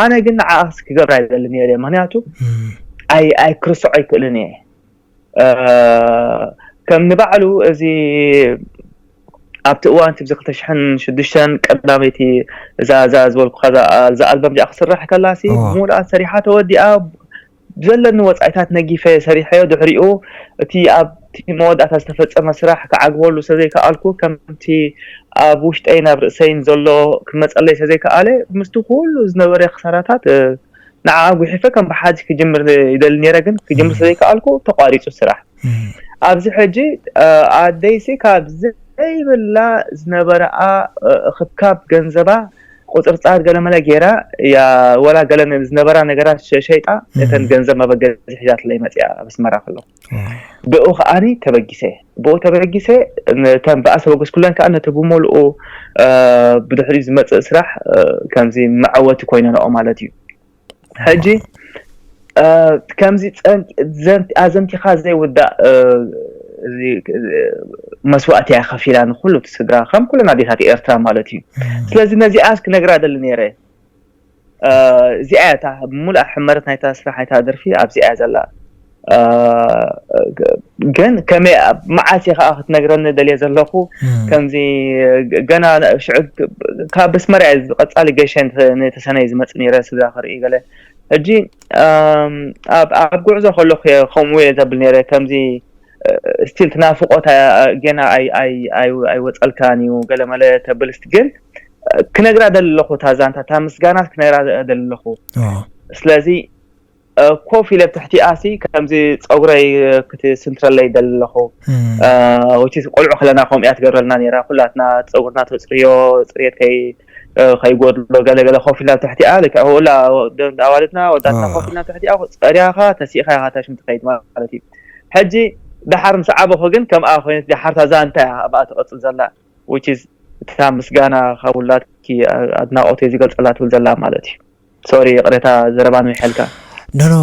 ኣነ ግን ንዓኣስ ክገብር ኣይደልን እየ፣ ምኽንያቱ እም። ኣይ-፣ ኣይ-፣ ክርስዖ ኣይክእልን እየ። እ፣ ከም ንባዕሉ እዚ ኣብቲ እዋን እቲ ብዚ ክልተ ሽሕን ሽዱሽተን ቀዳመይቲ እዛ፣ እዛ ዝበልኩኻ እዛ፣ እዛ ኣልበም እዚኣ ክስራሕ ከላሲ እዎ። ብሙሉኣ ሰሪሓ ተወዲኣ ብዘለኒ ወጻኢታት ነጊፈ ሰሪሐዮ። ድሕሪኡ እቲ ኣብቲ መወዳእታ ዝተፈጸመ ስራሕ ክዓግበሉ ስለዘይከኣልኩ፣ ከምቲ ኣብ ውሽጠይን ኣብ ርእሰይን ዘሎ ክመጸለይ ስለዘይከኣለ፣ ምስቲ ኩሉ ዝነበረ ክሳራታት፣ እ፣ ንዓኣ ጉሒፈ ከም ብሓድሽ ክጅምር ይደሊ ነይረ፣ ግን ክጅምር እም። ስለዘይከኣልኩ ተቋሪጹ ስራሕ። እም። ኣብዚ ሕጂ፣ እ፣ ኣደይሲ ካብ ዘይብላ ዝነበረኣ፣ እ፣ እኽብካብ ገንዘባ ቁፅርፃር ገለመለ ገይራ፣ ያ፣ ወላ ገለ ዝነበራ ነገራት ሸ- ሸይጣ፣ እተን ገንዘብ መበገዚ ሒዛትለይ መፅያ ኣብ ኣስመራ ከለኹ። ብኡ ከዓኒ ተበጊሰ። ብኡ ተበጊሰ፣ ነተን ብኣ ዝተበገስኩለን ከዓ ነቲ ብመልኡ፣ እ፣ ብድሕሪኡ ዝመፅእ ስራሕ፣ እ፣ ከምዚ መዐወቲ ኮይነንኦ ማለት እዩ። ሕጂ፣ እ፣ ከምዚ ፀን- ዘን- ኣዘንቲኻ ዘይውዳእ፣ እ፣ እዚ፣ እ፣ መስዋእቲ እያ ከፊላ ንኩሉ እቲ ስድራ፣ ከም ኩለን ኣዴታት ኤርትራ ማለት እዩ። ስለዚ ነዚኣስ ክነግራ ደሊ ነይረ። እ፣ እዚኣ እያ እታ ሙሉእ ሕመረት ናይታ ስራሕ ናይታ ደርፊ ኣብዚኣ እያ ዘላ። እ፣ ግን ከመይ፣ መዓስ እየ ከዓ ክትነግረኒ ደልየ ዘለኹ። ከምዚ ገና ሽዑ ካብ ኣስመራ እየ ቀጻሊ ገሸ ንተ- ንተሰነይ ዝመጽእ ነይረ፣ ስድራ ክርኢ ገለ። ሕጂ፣ እም፣ ኣብ ኣብ ጉዕዞ ከለኹ እየ ከምኡ እየ ዘብል ነይረ። ከምዚ፣ እ፣ ስቲል ትናፍቆት፣ እ፣ ገና ኣይ ኣይ ኣይ ኣይወጸልካን እዩ ገለ መለ ተብል፣ ስቲ ግን፣ እ፣ ክነግራ ደሊ ኣለኹ፣ እታ ዛንታ፣ እታ ምስጋና ክነግራ ደሊ ኣለኹ። ስለዚ፣ እ፣ ኮፍ ኢለ ኣብ ትሕቲኣ ሲ ከምዚ ጸጉረይ ክትስንትረለይ ደሊ ኣለኹ። እ፣ ወቺስ ቆልዑ ከለና ከምኡ እያ ትገብረልና ነይራ። ኩላትና ጸጉርና ተጽርዮ፣ ጽርየት ከይ-፣ እ፣ ከይጎድሎ ገለ ገለ ኮፍ ኢልና ኣብ ትሕቲኣ፣ ልክዕ፣ ወላ ወደ-፣ ኣዋልድና፣ ወዳትና ኮፍ ኢልና ኣብ ትሕቲኣ፣ ጸርያኻ፣ ተሲእኻ ኢኻ እታ ሽንቲ ከይድ ማለት እዩ። ሕጂ ደሓር ምስ ዓበኹ ግን ከምኣ ኮይነት ደሓር እታ ዛንታ እያ ኣብኣ ትቕጽል ዘላ። Which is እታ ምስጋና ካብ ውላድኪ፣ ኣድናቖተይ ዝገልጸላ ትብል ዘላ ማለት እዩ። ሶሪ፣ ይቕሬታ፣ ዘረባ ንዊሐልካ። ኖ፣ ኖ፣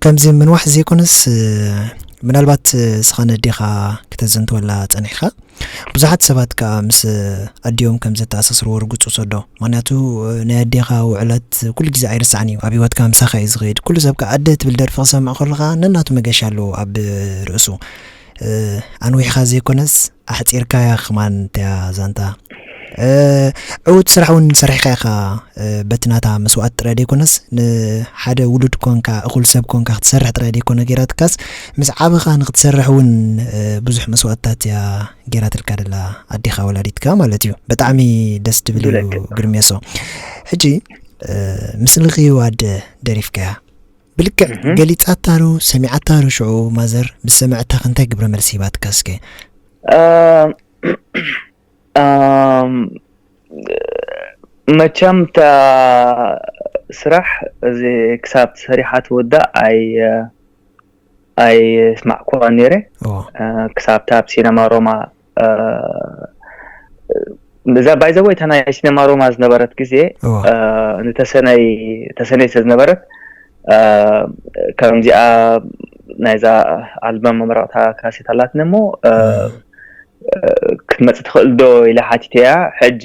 ከምዚ ምንዋሕ ዘይኮነስ፣ እ፣ ምናልባት፣ እ፣ ስኻ ነዴኻ ክተዘንትወላ ጸኒሕካ። ብዙሓት ሰባት ከኣ ምስ፣ እ፣ ኣዲኦም ከም ዘተኣሳስርዎ ርጉጽ ውሰዶ። ምኽንያቱ፣ እ፣ ናይ ኣዴኻ ውዕለት ኩሉ ግዜ ኣይርሳዕን እዩ። ኣብ ህይወትካ ምሳኻ እዩ ዝኸይድ። ኩሉ ሰብ ከኣ ኣደ ትብል ደርፊ ክሰምዕ ከለኻ ነናቱ መገሻ ኣለዎ ኣብ ርእሱ። እ፣ ኣንዊሕካ ዘይኮነስ ኣሕጺርካያ ከማን እቲኣ ዛንታ። እ፣ ዕዉት ስራሕ እውን ሰሪሕካ ኢኻ። እ፣ በቲ ናታ መስዋእቲ ጥራይ ዘይኮነስ ንሓደ ውሉድ ኮንካ፣ እኹል ሰብ ኮንካ ክትሰርሕ ጥራይ ዘይኮነ ገይራትካስ፣ ምስ ዓበኻ ንክትሰርሕ እውን፣ እ፣ ብዙሕ መስዋእትታት እያ ገይራትልካ ደላ ኣዴኻ ወላዲትካ ማለት እዩ። ብጣዕሚ ደስ ትብል እዩ። ብልክዕ። ግርሜሶ። ሕጂ፣ እ፣ ምስ ልኽዩ ኣደ ደሪፍካያ። ብልክዕ እህ። ገሊጻታ ዶ ሰሚዓታ ዶ ሽዑ ማዘር ምስ ሰምዐታኸ እንታይ ግብረ መልሲ ሂባትካ እስከ? ኣም፣ ኣም፣ መቸም እታ ስራሕ እዚ ክሳብ ሰሪሓ ትውዳእ ኣይ-፣ ኣይስማዕኩዋን ነይረ። እዎ። እ፣ ክሳብ እታ ኣብ ሲነማ ሮማ፣ እ፣ እዛ ባይ ዘ ወይ እታ ናይ ሲነማ ሮማ ዝነበረት ግዜ፣ እዎ። እ፣ ንተሰነይ፣ ተሰነይ ስለ ዝነበረት፣ እ፣ ከምዚኣ ናይዛ ኣልበም መመረቕታ ካሴት ኣላትኒ እሞ፣ እ፣ እም። እ፣ ክትመጽእ ትኽእል ዶ ኢለ ሓቲተያ። ሕጂ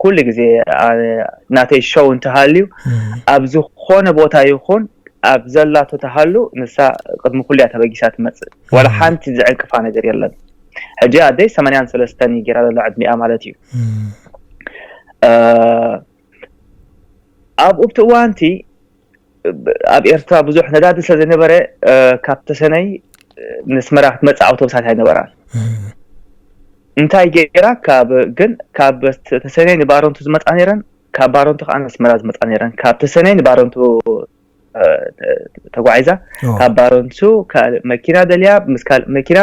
ኩሉ ግዜ፣ ኣ፣ ናተይ ሾው እንተሃልዩ፣ እም። ኣብ ዝኾነ ቦታ ይኹን ኣብ ዘላቶ ተሃሉ፣ ንሳ ቅድሚ ኩሉ እያ ተበጊሳ ትመጽእ። ዋላ እም። ሓንቲ ዝዕንቅፋ ነገር የለን። ሕጂ ኣደይ ሰማንያን ሰለስተን እዩ ገይራ ዘሎ ዕድሚኣ ማለት እዩ። እም። እ፣ ኣብኡ ኣብቲ እዋንቲ ኣብ ኤርትራ ብዙሕ ነዳዲ ስለ ዘይነበረ፣ እ፣ ካብ ተሰነይ፣ እ፣ ንስመራ ክትመጽእ ኣውቶቡሳት ኣይነበራን። እም። እንታይ ገይራ፣ ካብ፣ ግን ካብ ተሰነይ ንባረንቱ ዝመጻ ነይረን፣ ካብ ባረንቱ ከዓ ንስመራ ዝመጻ ነይረን። ካብ ተሰነይ ንባረንቱ፣ እ፣ ተ-፣ ተጓዒዛ፣ ኦ። ካብ ባረንቱ ካልእ መኪና ደልያ፣ ምስ ካልእ መኪና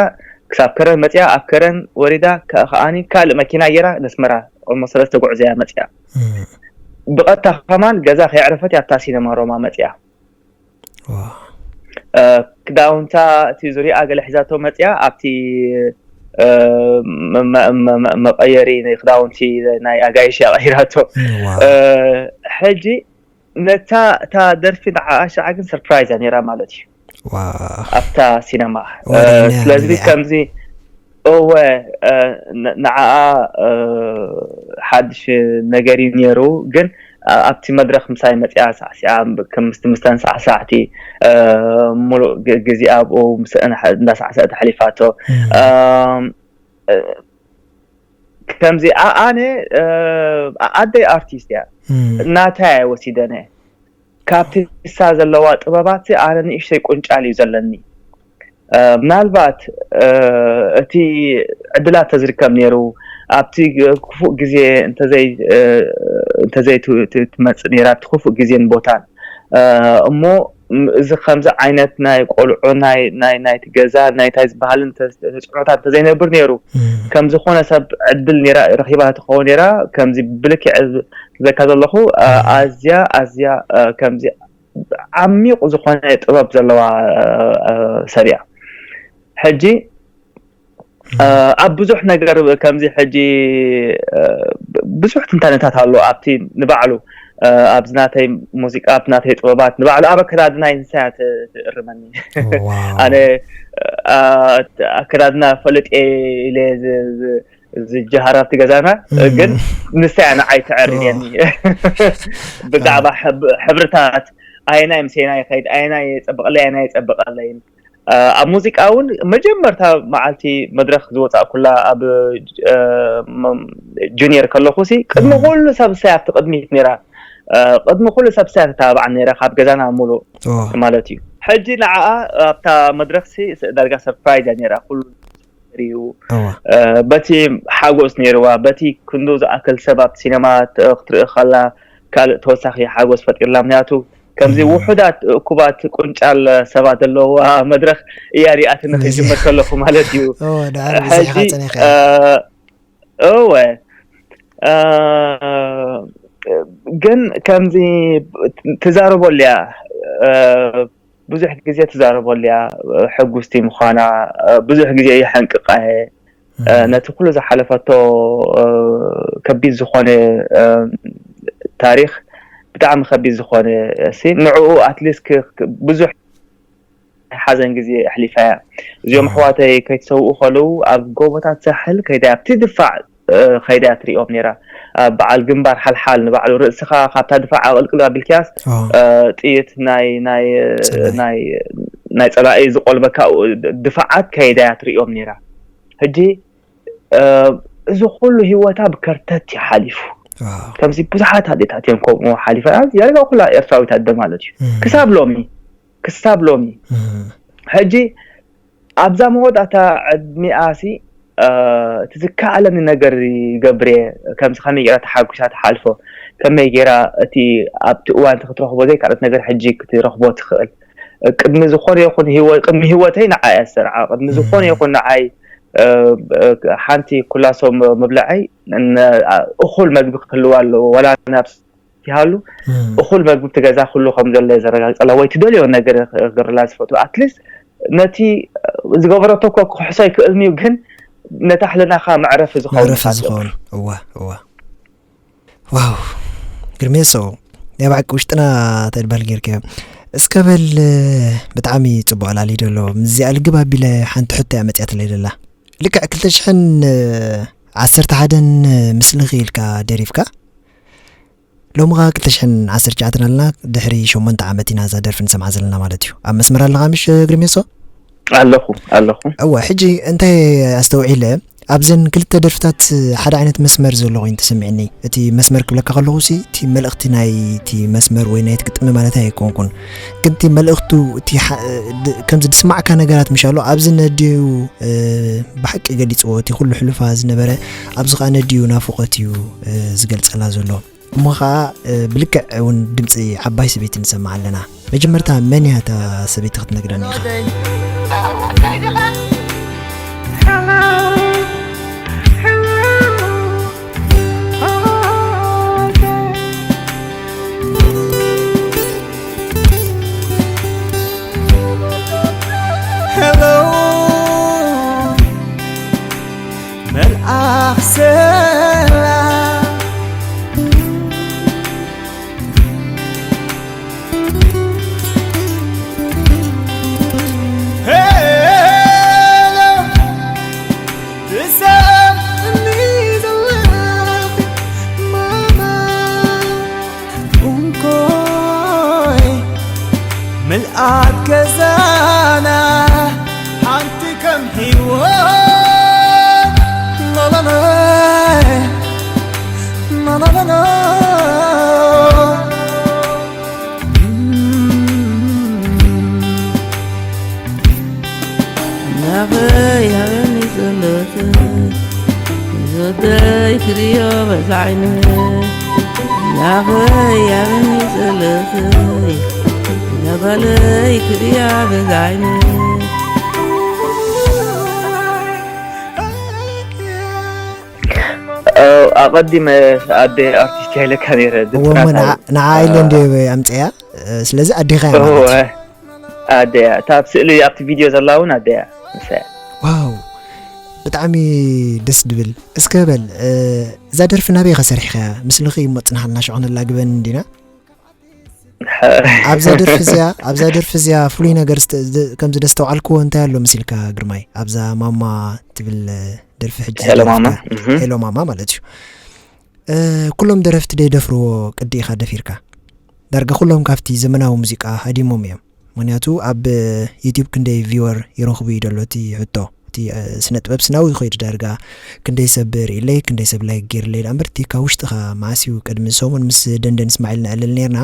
ክሳብ ከረን መጽያ፣ ኣብ ከረን ወሪዳ፣ ከ-፣ ከዓኒ ካልእ መኪና ገይራ ንስመራ ኦልሞስት ሰለስተ ጉዕዞ እያ መጽያ። እም። ብቐጥታ ከማን ገዛ ከየዕረፈት እያ ኣብታ ሲነማ ሮማ መጽያ። ዋው። እ፣ ክዳውንታ እቲ ዙርያኣ ገለ ሒዛቶ መጽያ ኣብቲ፣ እ፣ መ-፣ መ-፣ መ-፣ መ-፣ መቐየሪ ናይ ክዳውንቲ ናይ ኣጋይሽ እያ ቀይራቶ። ዋው። እ፣ ሕጂ ነታ፣ እታ ደርፊ ንዓኣ ሻዓ ግን ሰርፕራይዝ እያ ነይራ ማለት እዩ። ዋው። ኣብታ ሲነማ። ወደኛ ስለዚ ዲያ። ከምዚ፣ እወ፣ እ፣ ን-፣ ንዓኣ፣ እ፣ ሓድሽ ነገር እዩ ነይሩ፣ ግን፣ እ፣ ኣብቲ መድረኽ ምሳይ መጽያ ሳዕሲዓ፣ ከም ምስቲ፣ ምስተን ሳዕሳዕቲ፣ እ፣ ሙሉእ ግ-፣ ግዜኣ ኣብኡ ምስአን ሐ-፣ እንዳሳዕሰዐት ኣሕሊፋቶ። እም። እም፣ እ፣ ከምዚ፣ ኣ-፣ ኣነ፣ እ፣ ኣ-፣ ኣደይ ኣርቲስት እያ። እም። ናታይ እየ ወሲደነ። ካብቲ ንሳ ዘለዋ ጥበባት ኣነ ንእሽተይ ቁንጫል እዩ ዘለኒ። እ፣ ምናልባት፣ እ፣ እቲ ዕድላት ተዝርከብ ነይሩ፣ ኣብቲ ክፉእ ግዜ እንተዘይ-፣ እ፣ እንተዘይ ት-፣ ት-፣ ትመጽእ ነይራ፣ ኣብቲ ክፉእ ግዜን ቦታን፣ እ፣ እሞ እዚ ከምዚ ዓይነት ናይ ቆልዑ ናይ ናይ ናይቲ ገዛ ናይ ታይ ዝበሃልን ተፅዕኖታት እንተዘይነብር ነይሩ፣ ከም ዝኾነ ሰብ ዕድል ነራ ረኪባ ትኸውን ነራ። ከምዚ ብልክዕ ዝበካ ዘለኹ ኣዝያ ኣዝያ ከምዚ ዓሚቕ ዝኾነ ጥበብ ዘለዋ ሰብ እያ። ሕጂ ኣብ ብዙሕ ነገር ከምዚ ሕጂ ብዙሕ ትንታነታት ኣሎ ኣብቲ ንባዕሉ ኣብዚ ናተይ ሙዚቃ ኣብቲ ናተይ ጥበባት ንባዕሉ ኣብ ኣከዳድና ንሳያ ትእርመኒ። ኣነ ኣከዳድና ፈለጥ ኢለ ዝጀሃር ኣብቲ ገዛና ግን ንሳያ ንዓይ ትዕርየኒ። ብዛዕባ ሕብርታት ኣየናይ ምሰና ይኸይድ ኣየናይ የፀብቐለይ ኣየናይ የፀብቐለይን ኣብ ሙዚቃ እውን መጀመርታ መዓልቲ መድረክ ዝወፃእኩላ ኣብ ጁኒየር ከለኹ ሲ ቅድሚ ኩሉ ሰብ ሳይ ኣብቲ ቅድሚት ነራ። ቅድሚ ኩሉ ሰብ ሳይ ተታባዕ ነራ ካብ ገዛና ሙሉእ ማለት እዩ። ሕጂ ንዓኣ ኣብታ መድረክ ሲ ዳርጋ ሰርፕራይዝ እያ ነራ ኩሉ እዩ። በቲ ሓጎስ ነይርዋ በቲ ክንዱ ዝኣክል ሰብ ኣብ ሲነማ ክትርኢ ከላ ካልእ ተወሳኺ ሓጎስ ፈጢርላ ምክንያቱ ከምዚ ውሑዳት እኩባት ቁንጫል ሰባት ዘለዋ መድረኽ እያ ሪኣትኒ ክጅምር ከለኹ ማለት እዩ። ዳሓር ብዚሕኻ ፀኒኻ እወ ግን ከምዚ ትዛረበሉ እያ ብዙሕ ግዜ ትዛረበሉ እያ ሕጉስቲ ምዃና ብዙሕ ግዜ የሐንቅቃ እየ ነቲ ኩሉ ዝሓለፈቶ ከቢድ ዝኾነ ታሪኽ ብጣዕሚ ከቢድ ዝኾነ ሲ ንዕኡ ኣትሊስት ብዙሕ ሓዘን ግዜ ኣሕሊፋ እያ። እዚኦም ኣሕዋተይ ከይተሰውኡ ከለዉ ኣብ ጎቦታት ሳሕል ከይዳ ኣብቲ ድፋዕ ከይዳ ትሪኦም ነራ። በዓል ግንባር ሓልሓል ንባዕሉ ርእስኻ ካብታ ድፋዕ ኣቕልቅል ኣቢልክያስ ጥይት ናይ ናይ ናይ ናይ ጸላኢ ዝቆልበካ ድፋዓት ከይዳ እያ ትሪኦም ነራ። ሕጂ እዚ ኩሉ ህይወታ ብከርተት እዩ ሓሊፉ። ከምዚ ብዙሓት ኣዴታት እዮም ከምኡ ሓሊፈ። ያርጋ ኩላ ኤርትራዊት ኣደ ማለት እዩ። ክሳብ ሎሚ ክሳብ ሎሚ ሕጂ ኣብዛ መወዳእታ ዕድሚኣ ሲ እቲ ዝከኣለኒ ነገር ይገብር እየ። ከምዚ ከመይ ገይራ ተሓጒሳ ትሓልፎ፣ ከመይ ገይራ እቲ ኣብቲ እዋን እቲ ክትረኽቦ ዘይከኣለት ነገር ሕጂ ክትረኽቦ ትኽእል። ቅድሚ ዝኾነ ይኹን ህይወ- ቅድሚ ህይወተይ ንዓይ እያ ዝሰርዓ። ቅድሚ ዝኾነ ይኹን ንዓይ እ፣ እ፣ ሓንቲ ኩላሶ ም- ምብልዐይ ን- እኹል መግቢ ክህልዋ ኣለዎ። ዋላ ናብስ ይሃሉ እኹል መግቢ ትገዛ ኩሉ ከም ዘሎ የዘረጋግፀላ ወይ ትደልዮ ነገር ክገብርላ ዝፈቱ ኣትሊስት ነቲ ዝገበረቶ እኮ ክሕሶ ይክእልኒ እዩ ግን ነታ ሕልናኻ መዕረፊ ዝኸውን መዕረፊ ዝኸውን እዋ እዋ ዋው ግርሜሶ ናይ ብሓቂ ውሽጥና ተድባል ጌርካዮ እስከ በል ብጣዕሚ ፅቡቅ ኣላሊዶ ኣሎ ምስዚኣ ልግብ ኣቢለ ሓንቲ ሕቶ እያ መፅያትለይ ደላ ልክዕ ክልተ ሽሕን ዓሰርተ ሓደን ምስልኺ ኢልካ ደሪፍካ ሎሚ ኸዓ ክልተ ሽሕን ዓሰርተ ትሽዓተን ኣለና ድሕሪ ሸሞንተ ዓመት ኢና እዛ ደርፊ ንሰምዓ ዘለና ማለት እዩ ኣብ መስመር ኣለኻ ምሽ ግርሜሶ ኣለኹ ኣለኹ እወ ሕጂ እንታይ ኣስተውዒለ ኣብዘን ክልተ ደርፍታት ሓደ ዓይነት መስመር ዘሎ ኮይኑ ተሰሚዕኒ እቲ መስመር ክብለካ ከለኹ ሲ እቲ መልእኽቲ ናይ እቲ መስመር ወይ ናይቲ ግጥሚ ማለት ኣይኮንኩን ግን እቲ መልእኽቱ እቲ ከምዚ ዝስማዕካ ነገራት ምሻሎ ኣብዚ ነድዩ ብሓቂ ገሊፅዎ እቲ ኩሉ ሕሉፋ ዝነበረ ኣብዚ ከዓ ነድዩ ናፍቆት እዩ ዝገልፀላ ዘሎ እሞ ከዓ ብልክዕ እውን ድምፂ ዓባይ ሰበይቲ ንሰምዓ ኣለና መጀመርታ መን እያ እታ ሰበይቲ ክትነግረኒ ኢኻ Hello መልኣኽ ሰላም ምልኣት ገዛና ሓንቲ ከም ሂወት ላላላ ላላላ ናበይ ሃበኒ ጸሎተይ ንዝወደይ ክርእዮ በዛ ዓይነይ ናበይ ሃበኒ ጸሎተይ ነበለይ ክድያ በዛይነ ኣቐዲመ ኣደ ኣርቲስት ያይለካ ነይረ እወ እሞ ንዓ ኢለ እንደ ኣምፅያ ስለዚ ኣዴኻ እያ ማለት እዩ ኣደያ እታ ኣብ ስእሊ ኣብቲ ቪድዮ ዘላ እውን ኣደያ ንሳያ ዋው ብጣዕሚ ደስ ድብል እስከ በል እዛ ደርፊ ናበይ ኢኻ ሰሪሕኻያ ምስልኺ እሞ ፅናሓልና ሸቕነላ ግበን እንዲና ኣብዛ ደርፊ እዚኣ ኣብዛ ደርፊ እዚኣ ፍሉይ ነገር ከምዚ ደስተውዓልክዎ እንታይ ኣሎ መሲልካ ግርማይ ኣብዛ ማማ ትብል ደርፊ ሕጂ ሄሎ ማማ ሄሎ ማማ ማለት እዩ ኩሎም ደረፍቲ ደይደፍርዎ ቅዲ ኢኻ ደፊርካ ዳርጋ ኩሎም ካብቲ ዘመናዊ ሙዚቃ ሃዲሞም እዮም ምክንያቱ ኣብ ዩቲብ ክንደይ ቪወር ይረኽቡ እዩ ደሎ እቲ ሕቶ እቲ ስነ ጥበብ ስናዊ ይኸይድ ዳርጋ ክንደይ ሰብ ርእለይ ክንደይ ሰብ ላይክ ገይርለይ ዳኣ እምበር እቲ ካብ ውሽጥኻ መዓስ እዩ ቅድሚ ሰሙን ምስ ደንደን እስማዒል ነዕልል ነርና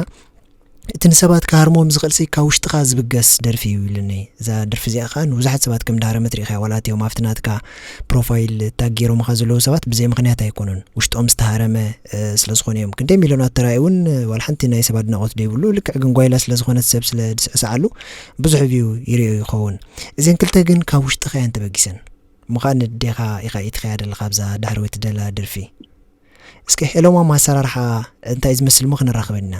እቲ ንሰባት ክሃርሞም ዝኽእል ሲ ካብ ውሽጥኻ ዝብገስ ደርፊ እዩ ኢሉኒ እዛ ደርፊ እዚኣ ከዓ ንብዙሓት ሰባት ከም ዳሃረመት ርኢኻ ዋላ እቲኦም ኣብቲ ናትካ ፕሮፋይል ታግ ገይሮምኻ ዘለዉ ሰባት ብዘይ ምኽንያት ኣይኮኑን ውሽጦም ዝተሃረመ ስለ ዝኾኑ እዮም ክንደይ ሚልዮናት ተራእዩ እውን ዋላ ሓንቲ ናይ ሰብ ኣድናቖት ዘይብሉ ልክዕ ግን ጓይላ ስለ ዝኾነት ሰብ ስለ ዝስዕስዓሉ ብዙሕ ቪው ይርእዮ ይኸውን እዘን ክልተ ግን ካብ ውሽጥኻ እየን ተበጊሰን እሞ ከዓ ነዴኻ ኢኻ ኢትኸያ ዘለኻ ኣብዛ ዳሕረወይቲ ደላ ደርፊ እስኪ ሄሎማ ኣሰራርሓ እንታይ ዝመስል ሞ ክንራኸበን ኢና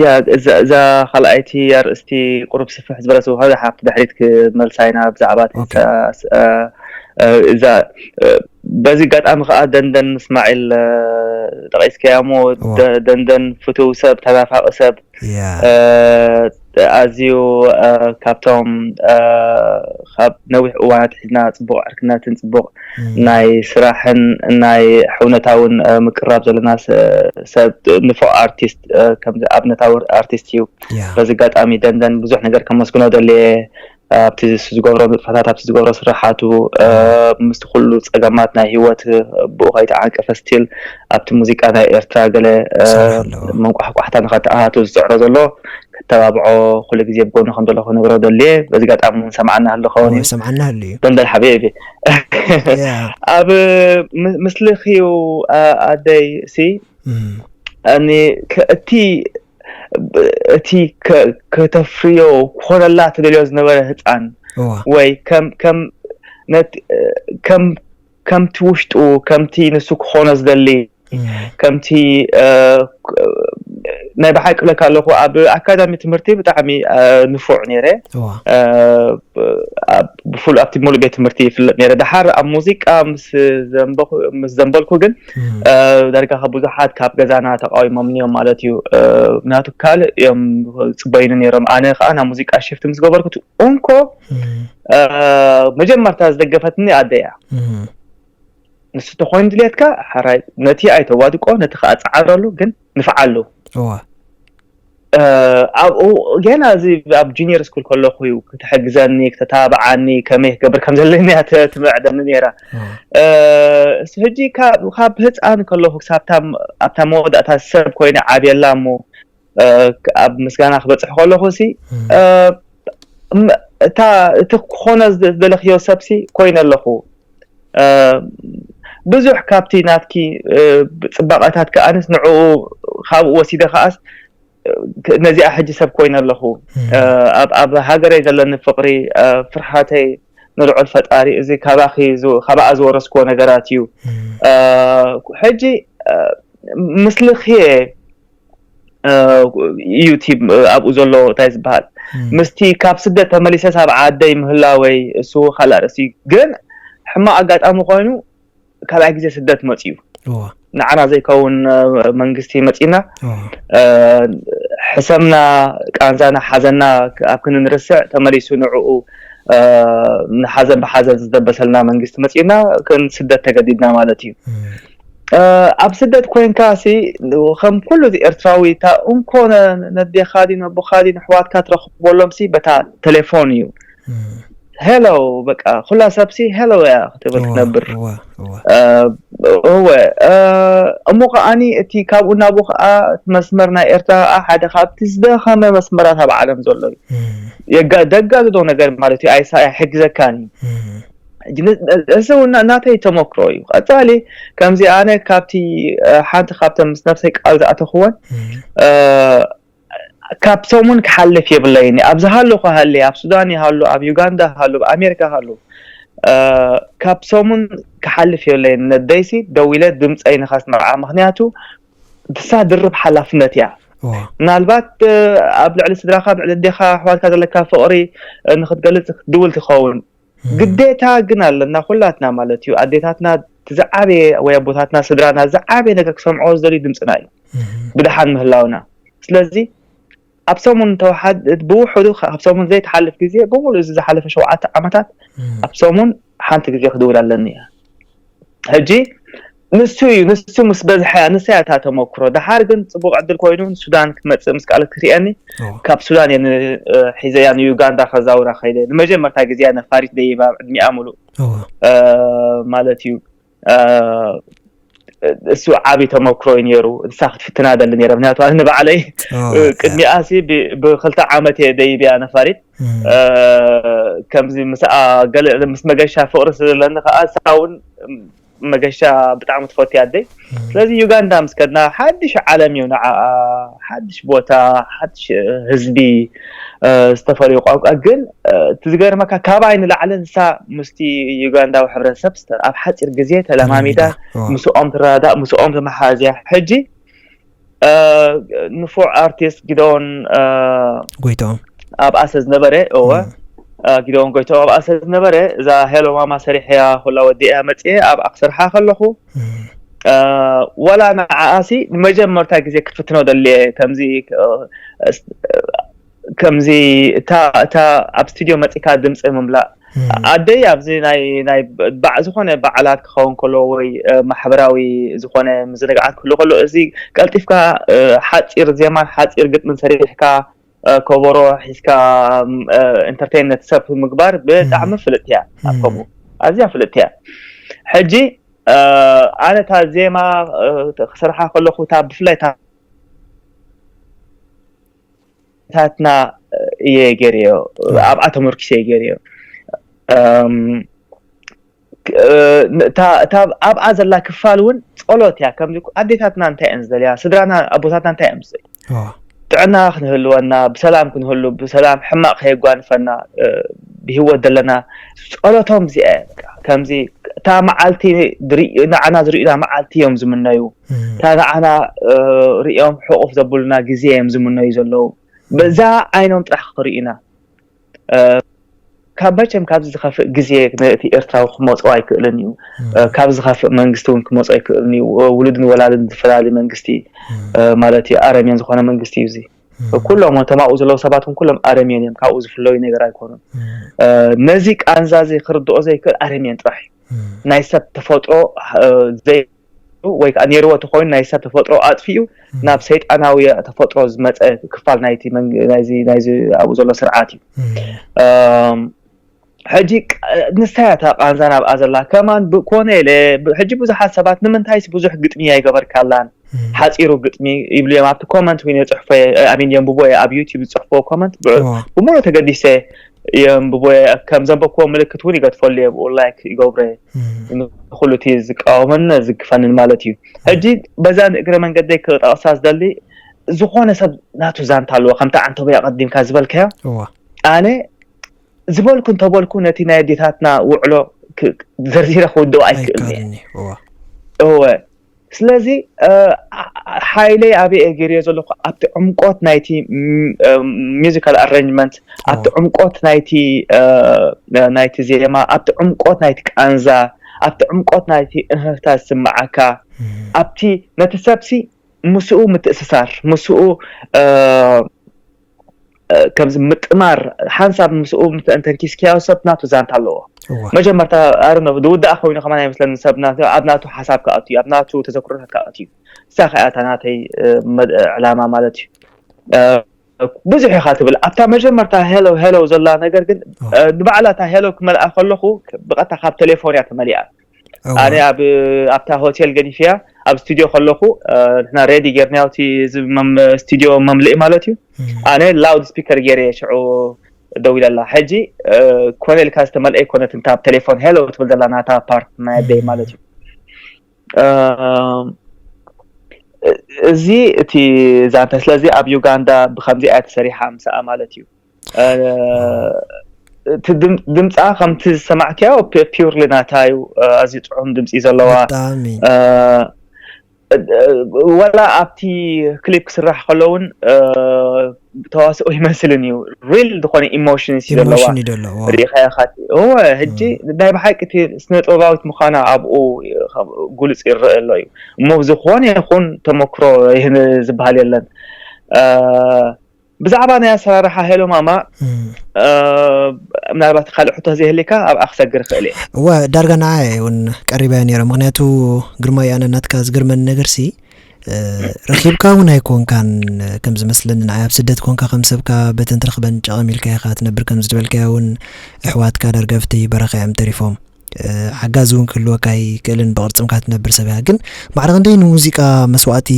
ያ እዛ ካልኣይቲ ኣርእስቲ ቁሩብ ስፍሕ ዝበለት ዝኮነ ሓንቲ ድሕሪት ክመልሳ ኢና ብዛዕባ እዛ በዚ ኣጋጣሚ ከዓ ደንደን እስማዒል ጠቂስካያ ሞ ደንደን ፍትው ሰብ ተናፋቂ ሰብ ኣዝዩ ካብቶም ካብ ነዊሕ እዋን ኣትሒዝና ፅቡቅ ዕርክነትን ፅቡቅ ናይ ስራሕን ናይ ሕውነታውን ምቅራብ ዘለና ሰብ ንፉዕ ኣርቲስት ከምዚ ኣብነታዊ ኣርቲስት እዩ በዚ ኣጋጣሚ ደንደን ብዙሕ ነገር ከመስግኖ ደልየ ኣብቲ ዝገብሮ ንጥፈታት ኣብቲ ዝገብሮ ስራሓቱ ምስቲ ኩሉ ፀገማት ናይ ሂወት ብኡ ከይተዓንቀፈ still ኣብቲ ሙዚቃ ናይ ኤርትራ ገለ መንቋሕቋሕታ ንኸተኣታቱ ዝፅዕሮ ዘሎ ከተባብዖ ኩሉ ግዜ ብጎኑ ከም ዘለኹ ክነግሮ ደልየ በዚ ኣጋጣሚ እውን ሰምዓና ህሉ ከውን እዩ ሰምዓና ህሉ እዩ ደንደን ሓቢቢ ኣብ ምስልኺ እዩ ኣደይ ሲ እቲ እቲ ከተፍርዮ ክኾነላ ትደልዮ ዝነበረ ህፃን ወይ ከም ከም ከም ከምቲ ውሽጡ ከምቲ ንሱ ክኾኖ ዝደሊ ከምቲ ናይ ብሓቂ ለካ ኣለኹ ኣብ ኣካዳሚ ትምህርቲ ብጣዕሚ ንፉዕ ነይረ ብፍሉ ኣብቲ ሙሉእ ቤት ትምህርቲ ይፍለጥ ነይረ ድሓር ኣብ ሙዚቃ ምስ ዘንበልኩ ግን ዳርጋ ብዙሓት ካብ ገዛና ተቃዊሞምኒ እዮም ማለት እዩ ምክንያቱ ካልእ እዮም ዝፅበዩኒ ነይሮም ኣነ ከዓ ናብ ሙዚቃ ሽፍት ምስ ገበርኩ እንኮ መጀመርታ ዝደገፈትኒ ኣደ እያ ንሱ ተኮይኑ ድልየትካ ሓራይ ነቲ ኣይተዋድቆ ነቲ ከዓ ፀዓረሉ ግን ንፍዓሉ ኣብኡ ገና እዚ ኣብ ጁኒየር ስኩል ከለኹ እዩ ክትሕግዘኒ ክተታብዓኒ ከመይ ክገብር ከም ዘለኒ እያ ትምዕደኒ ነይራ እሱ ሕጂ ካብ ህፃን ከለኹ ክሳብ ኣብታ መወዳእታ ሰብ ኮይነ ዓብየላ እሞ ኣብ ምስጋና ክበፅሕ ከለኹ ሲ እታ እቲ ክኾኖ ዝደለኽዮ ሰብሲ ኮይነ ኣለኹ ብዙሕ ካብቲ ናትኪ ፅባቐታት ከኣንስ ንዕኡ ካብኡ ወሲደ ከኣስ ነዚኣ ሕጂ ሰብ ኮይነ ኣለኹ ኣብ ሃገረይ ዘለኒ ፍቕሪ ፍርሃተይ ንልዑል ፈጣሪ እዚ ካባኺ ካብኣ ዝወረስክዎ ነገራት እዩ ሕጂ ምስልኽየ ዩቲብ ኣብኡ ዘሎ እንታይ ዝበሃል ምስቲ ካብ ስደት ተመሊሰ ሳብ ዓደይ ምህላወይ እሱ ካልእ ኣርእሲ ግን ሕማቕ ኣጋጣሚ ኮይኑ ካልኣይ ግዜ ስደት መፅዩ ንዓና ዘይከውን መንግስቲ መፂና ሕሰምና ቃንዛና ሓዘና ኣብ ክንንርስዕ ተመሊሱ ንዕኡ ንሓዘን ብሓዘን ዝደበሰልና መንግስቲ መፂና ክንስደት ተገዲድና ማለት እዩ ኣብ ስደት ኮይንካ ሲ ከም ኩሉ እዚ ኤርትራዊ እታ እንኮ ነዴኻ ዲ ነቦኻ ዲ ንሕዋትካ ትረኽበሎም ሲ በታ ቴሌፎን እዩ ሄሎ በቃ ኩላ ሰብ ሲ ሄሎ እያ ክትብል ትነብር እወ እሞ ከዓኒ እቲ ካብኡ ናብኡ ከዓ እቲ መስመር ናይ ኤርትራ ከዓ ሓደ ካብቲ ዝደኸመ መስመራት ኣብ ዓለም ዘሎ እዩ የጋ- ደጋግዶ ነገር ማለት እዩ ኣይሳ ኣይሕግዘካን እዩ እዚ እውን ናተይ ተመክሮ እዩ። ቀፃሊ ከምዚ ኣነ ካብቲ ሓንቲ ካብተን ምስ ነብሰይ ቃል ዝኣተኽወን ካብ ሰሙን ክሓልፍ የብለይን። ኣብ ዝሃለኹ ሃለ፣ ኣብ ሱዳን ይሃሉ፣ ኣብ ዩጋንዳ ሃሉ፣ ኣብ ኣሜሪካ ሃሉ፣ ካብ ሰሙን ክሓልፍ የብለይን። ነደይሲ ደዊለ ድምፀይ ንኸስምዓ፣ ምክንያቱ ንሳ ድርብ ሓላፍነት እያ። ምናልባት ኣብ ልዕሊ ስድራኻ፣ ኣብ ልዕሊ ኣዴኻ ኣሕዋትካ ዘለካ ፍቕሪ ንክትገልፅ ክትድውል ትኸውን። ግዴታ ግን ኣለና ኩላትና ማለት እዩ። ኣዴታትና ዝዓበየ ወይ ኣቦታትና ስድራና ዝዓበየ ነገር ክሰምዕዎ ዝደልዩ ድምፅና እዩ፣ ብድሓን ምህላውና። ስለዚ ኣብ ሰሙን ተወሓድ ብውሕዱ ካብ ሰሙን ዘይትሓልፍ ግዜ ብምሉእ እዚ ዝሓለፈ ሸውዓተ ዓመታት ኣብ ሰሙን ሓንቲ ግዜ ክድውል ኣለኒ እያ። ሕጂ ንሱ እዩ፣ ንሱ ምስ በዝሐ እያ፣ ንሳ እያ እታ ተመክሮ። ደሓር ግን ፅቡቕ ዕድል ኮይኑ ንሱዳን ክትመፅእ ምስ ከኣለት ክትሪአኒ ካብ ሱዳን እየ ሒዘያ ንዩጋንዳ ከዛውራ ከይደ። ንመጀመርታ ግዜ እያ ነፋሪት ደይባ ኣብ ዕድሚኣ ሙሉእ ማለት እዩ። እሱ ዓብይ ተመክሮ እዩ ነይሩ። ንሳ ክትፍትና ደሊ ነይረ፣ ምክንያቱ ኣነ ንባዕለይ ቅድሚኣ ሲ ብክልተ ዓመት እየ ደይብያ ነፋሪት። ከምዚ ምስኣ ገለ ምስ መገሻ ፍቕሪ ስለለኒ ከዓ እሳ እውን መገሻ ብጣዕሚ ትፈቱ ኣደይ። ስለዚ ዩጋንዳ ምስ ከድና ሓድሽ ዓለም እዩ ንዓኣ፣ ሓድሽ ቦታ፣ ሓድሽ ህዝቢ፣ ዝተፈለዩ ቋንቋ። ግን እቲ ዝገርመካ ካባይ ንላዕሊ ንሳ ምስቲ ዩጋንዳዊ ሕብረተሰብ ኣብ ሓፂር ግዜ ተለማሚዳ፣ ምስኦም ትረዳዳእ፣ ምስኦም ተመሓዝያ። ሕጂ ንፉዕ ኣርቲስት ጊደዎን ጎይቶም ኣብኣ ስለ ዝነበረ፣ እወ፣ ጊደዎን ጎይቶም ኣብኣ ስለ ዝነበረ፣ እዛ ሄሎ ማማ ሰሪሐያ፣ ኩላ ወዲኣ መፅየ ኣብኣ ክሰርሓ ከለኹ፣ ወላ ንዓኣሲ ንመጀመርታ ግዜ ክትፍትኖ ደልየ። ከምዚ ከምዚ እታ እታ ኣብ ስቱድዮ መፂካ ድምፂ ምምላእ፣ ኣደይ ኣብዚ ናይ ናይ ባዕ ዝኾነ በዓላት ክኸውን ከሎ ወይ ማሕበራዊ ዝኾነ ምዝንጋዓት ክህሉ ከሎ፣ እዚ ቀልጢፍካ ሓፂር ዜማን ሓፂር ግጥምን ሰሪሕካ፣ ከበሮ ሒዝካ ኢንተርቴይን ነቲ ሰብ ምግባር ብጣዕሚ ፍልጥቲ እያ። ኣብ ከምኡ ኣዝያ ፍልጥቲ እያ። ሕጂ ኣነ እታ ዜማ ክሰርሓ ከለኹ እታ ብፍላይ እታ ታትና እየ ገይረዮ፣ ኣብኣ ተመርኪሰ እየ ገይረዮ። ኣብኣ ዘላ ክፋል እውን ፀሎት እያ። ከምዚ ኣዴታትና እንታይ እየን ዝደልያ፣ ስድራና ኣቦታትና እንታይ እዮም ዝደልዩ፣ ጥዕና ክንህልወና፣ ብሰላም ክንህሉ፣ ብሰላም ሕማቕ ከየጓንፈና፣ ብህይወት ዘለና ፀሎቶም እዚኣ እያ። ከምዚ እታ መዓልቲ ንዓና ዝርእዩና መዓልቲ እዮም ዝምነዩ። እታ ንዓና ርእዮም ሕቑፍ ዘብሉና ግዜ እዮም ዝምነዩ ዘለዉ። በዛ ዓይኖም ጥራሕ ክርእዩና። ካብ መቸም ካብዚ ዝኸፍእ ግዜ ነቲ ኤርትራዊ ክመፅኦ ኣይክእልን እዩ። ካብ ዝኸፍእ መንግስቲ እውን ክመፅኦ ኣይክእልን እዩ። ውሉድን ወላድን ዝፈላለ መንግስቲ ማለት እዩ። ኣረሜን ዝኾነ መንግስቲ እዩ እዚ። ኩሎም ተማኡ ዘለዉ ሰባት እውን ኩሎም ኣረሜን እዮም። ካብኡ ዝፍለዩ ነገር ኣይኮኑን። ነዚ ቃንዛ እዚ ክርድኦ ዘይክእል ኣረሜን ጥራሕ እዩ። ናይ ሰብ ተፈጥሮ ዘይ ወይ ከዓ ነይርዎ ተኮይኑ ናይ ሰብ ተፈጥሮ ኣጥፊኡ ናብ ሰይጣናዊ ተፈጥሮ ዝመፀ ክፋል ናይቲ ናይዚ ናይዚ ኣብኡ ዘሎ ስርዓት እዩ። ሕጂ ንሳያ እታ ቃንዛ ናብኣ ዘላ ከማን ብኮነ ኢለ ሕጂ ብዙሓት ሰባት ንምንታይስ ብዙሕ ግጥሚ ኣይገበርካላን ሓፂሩ ግጥሚ ይብሉ እዮም። ኣብቲ ኮመንት ወይ የፅሕፎ ኣሚን የንብቦ ኣብ ዩቲብ ዝፅሕፎ ኮመንት ብሙሉ ተገዲሰ የንብቦ። ከም ዘንበብክዎ ምልክት እውን ይገድፈሉ እየ ብኡ ላይክ ይገብረ። ንኩሉ እቲ ዝቃወመን ዝግፈንን ማለት እዩ። ሕጂ በዛ ንእግረ መንገደይ ክጠቕሳ ዝደሊ ዝኾነ ሰብ ናቱ ዛንታ ኣለዎ። ከምታ ዓንተቦይ ኣቐዲምካ ዝበልካዮ ኣነ ዝበልኩ እንተበልኩ ነቲ ናይ ኣዴታትና ውዕሎ ዘርዚረ ክውድኦ ኣይክእልን እየ። እወ ስለዚ ሓይለይ ኣበይ እየ ገይርዮ ዘለኹ ኣብቲ ዕምቆት ናይቲ ሚዚካል ኣረንጅመንት ኣብቲ ዕምቆት ናይቲ ናይቲ ዜማ ኣብቲ ዕምቆት ናይቲ ቃንዛ ኣብቲ ዕምቆት ናይቲ እህህታ ዝስምዓካ ኣብቲ ነቲ ሰብሲ ምስኡ ምትእስሳር ምስኡ ከምዚ ምጥማር ሓንሳብ ምስኡ ተንኪስክያዮ ሰብ ናቱ ዛንታ ኣለዎ። መጀመርታ ኣረ ዝውዳእ ኮይኑ ከማን ኣይመስለኒ ሰብ ኣብ ናቱ ሓሳብ ክኣቱ እዩ ኣብ ናቱ ተዘክሮታት ክኣቱ እዩ። እሳ ከኣ እታ ናተይ ዕላማ ማለት እዩ። ብዙሕ ኢኻ ትብል ኣብታ መጀመርታ ሄሎ ሄሎ ዘላ ነገር ግን ንባዕላ እታ ሄሎ ክመልኣ ከለኹ ብቐጥታ ካብ ቴሌፎን እያ ተመሊኣ። ኣነ ኣብ ኣብታ ሆቴል ገዲፍያ ኣብ ስቱድዮ ከለኹ ንሕና ሬዲ ጌርናዮ እቲ ስቱድዮ መምልኢ ማለት እዩ። ኣነ ላውድ ስፒከር ገይረ ሽዑ ደው ኢለላ። ሕጂ ኮነ ኢልካ ዝተመልአ ኣይኮነትን፣ እታ ቴሌፎን ሄሎ ትብል ዘላ ናታ ፓርት ናይ ኣደይ ማለት እዩ። እዚ እቲ ዛንታ። ስለዚ ኣብ ዩጋንዳ ብከምዚ እያ ተሰሪሓ ምስኣ ማለት እዩ። እቲ ድምፃ ከምቲ ዝሰማዕክዮ ፒውርሊ ናታ እዩ። ኣዝዩ ጥዑም ድምፂ ዘለዋ። ወላ ኣብቲ ክሊፕ ክስራሕ ከሎ እውን ተዋስኦ ይመስልን እዩ። ሪል ዝኾነ ኢሞሽን እዩ ዘለዋ። ሪኢኻያ ኢኻ። ሕጂ ናይ ብሓቂ እቲ ስነ ጥበባዊት ምዃና ኣብኡ ጉሉፅ ይረአ ኣሎ እዩ። እሞ ብዝኾነ ይኹን ተመክሮ ይህን ዝበሃል የለን። ብዛዕባ ናይ ኣሰራርሓ ሄሎ ማማ ምናልባት ካልእ ሕቶ ዘይህልካ ኣብኣ ክሰግር ይኽእል እየ። እወ፣ ዳርጋ ንዓይ እውን ቀሪበያ ነይረ። ምኽንያቱ ግርማይ፣ ኣነ ናትካ ዝግርመኒ ነገር ሲ ረኺብካ እውን ኣይኮንካን ከም ዝመስለኒ። ንዓይ ኣብ ስደት ኮንካ ከም ሰብካ በተን ትረኽበን ጨቐም ኢልካ ኢኻ ትነብር። ከም ዝበልካዮ እውን ኣሕዋትካ ዳርጋ ኣብቲ በረኻ እዮም ተሪፎም። ሓጋዚ እውን ክህልወካ ኣይክእልን፣ ብቕርጽምካ ትነብር ሰብ እያ። ግን ማዕረ ክንደይ ንሙዚቃ መስዋእቲ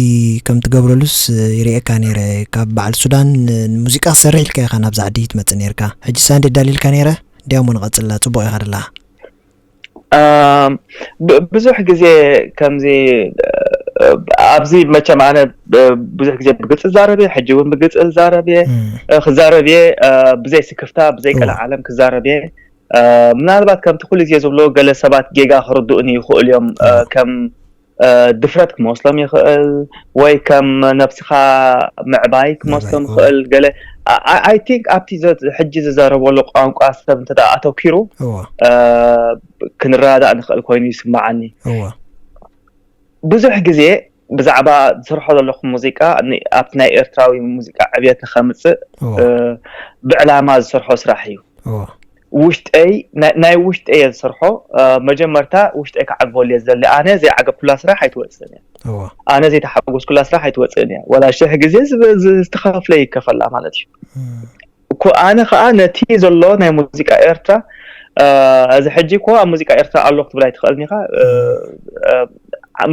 ከም ትገብረሉስ ይርእየካ ነይረ። ካብ በዓል ሱዳን ንሙዚቃ ክሰርሕ ኢልካ ኢኻ ናብዛ ዓዲ ትመጽእ ነይርካ። ሕጂ ሳንዴ ዳሊልካ ነይረ። እንዲያሞ ንቐጽላ፣ ጽቡቕ ኢኻ ደለኻ። ብዙሕ ግዜ ከምዚ ኣብዚ መቸም ኣነ ብዙሕ ግዜ ብግልፂ ዛረብ እየ፣ ሕጂ እውን ብግልፂ ዛረብ እየ። ክዛረብ እየ ብዘይ ስክፍታ፣ ብዘይ ቀልዓለም ክዛረብ እየ። ምናልባት ከምቲ ኩሉ ግዜ ዝብሎ ገለ ሰባት ጌጋ ክርድኡኒ ይኽእሉ እዮም። ከም ድፍረት ክመስሎም ይኽእል፣ ወይ ከም ነብስኻ ምዕባይ ክመስሎም ይኽእል። ገለ ኣይ ቲንክ ኣብቲ ሕጂ ዝዛረበሉ ቋንቋ ሰብ እንተ ኣተኪሩ ክንረዳዳእ ንኽእል ኮይኑ ይስምዓኒ። ብዙሕ ግዜ ብዛዕባ ዝሰርሖ ዘለኹ ሙዚቃ ኣብቲ ናይ ኤርትራዊ ሙዚቃ ዕብየት ንኸምፅእ ብዕላማ ዝሰርሖ ስራሕ እዩ። ውሽጠይ ናይ ውሽጠይ እየ ዝሰርሖ። መጀመርታ ውሽጠይ ክዓግበሉ እየ ዝደሊ። ኣነ ዘይዓገብኩላ ስራሕ ኣይትወፅእን እያ። ኣነ ዘይተሓጎስኩላ ስራሕ ኣይትወፅእን እያ። ወላ ሽሕ ግዜ ዝተኸፍለ ይከፈላ ማለት እዩ። ኣነ ከዓ ነቲ ዘሎ ናይ ሙዚቃ ኤርትራ፣ እዚ ሕጂ እኮ ኣብ ሙዚቃ ኤርትራ ኣሎ ክትብል ኣይትኽእልን ኢኻ።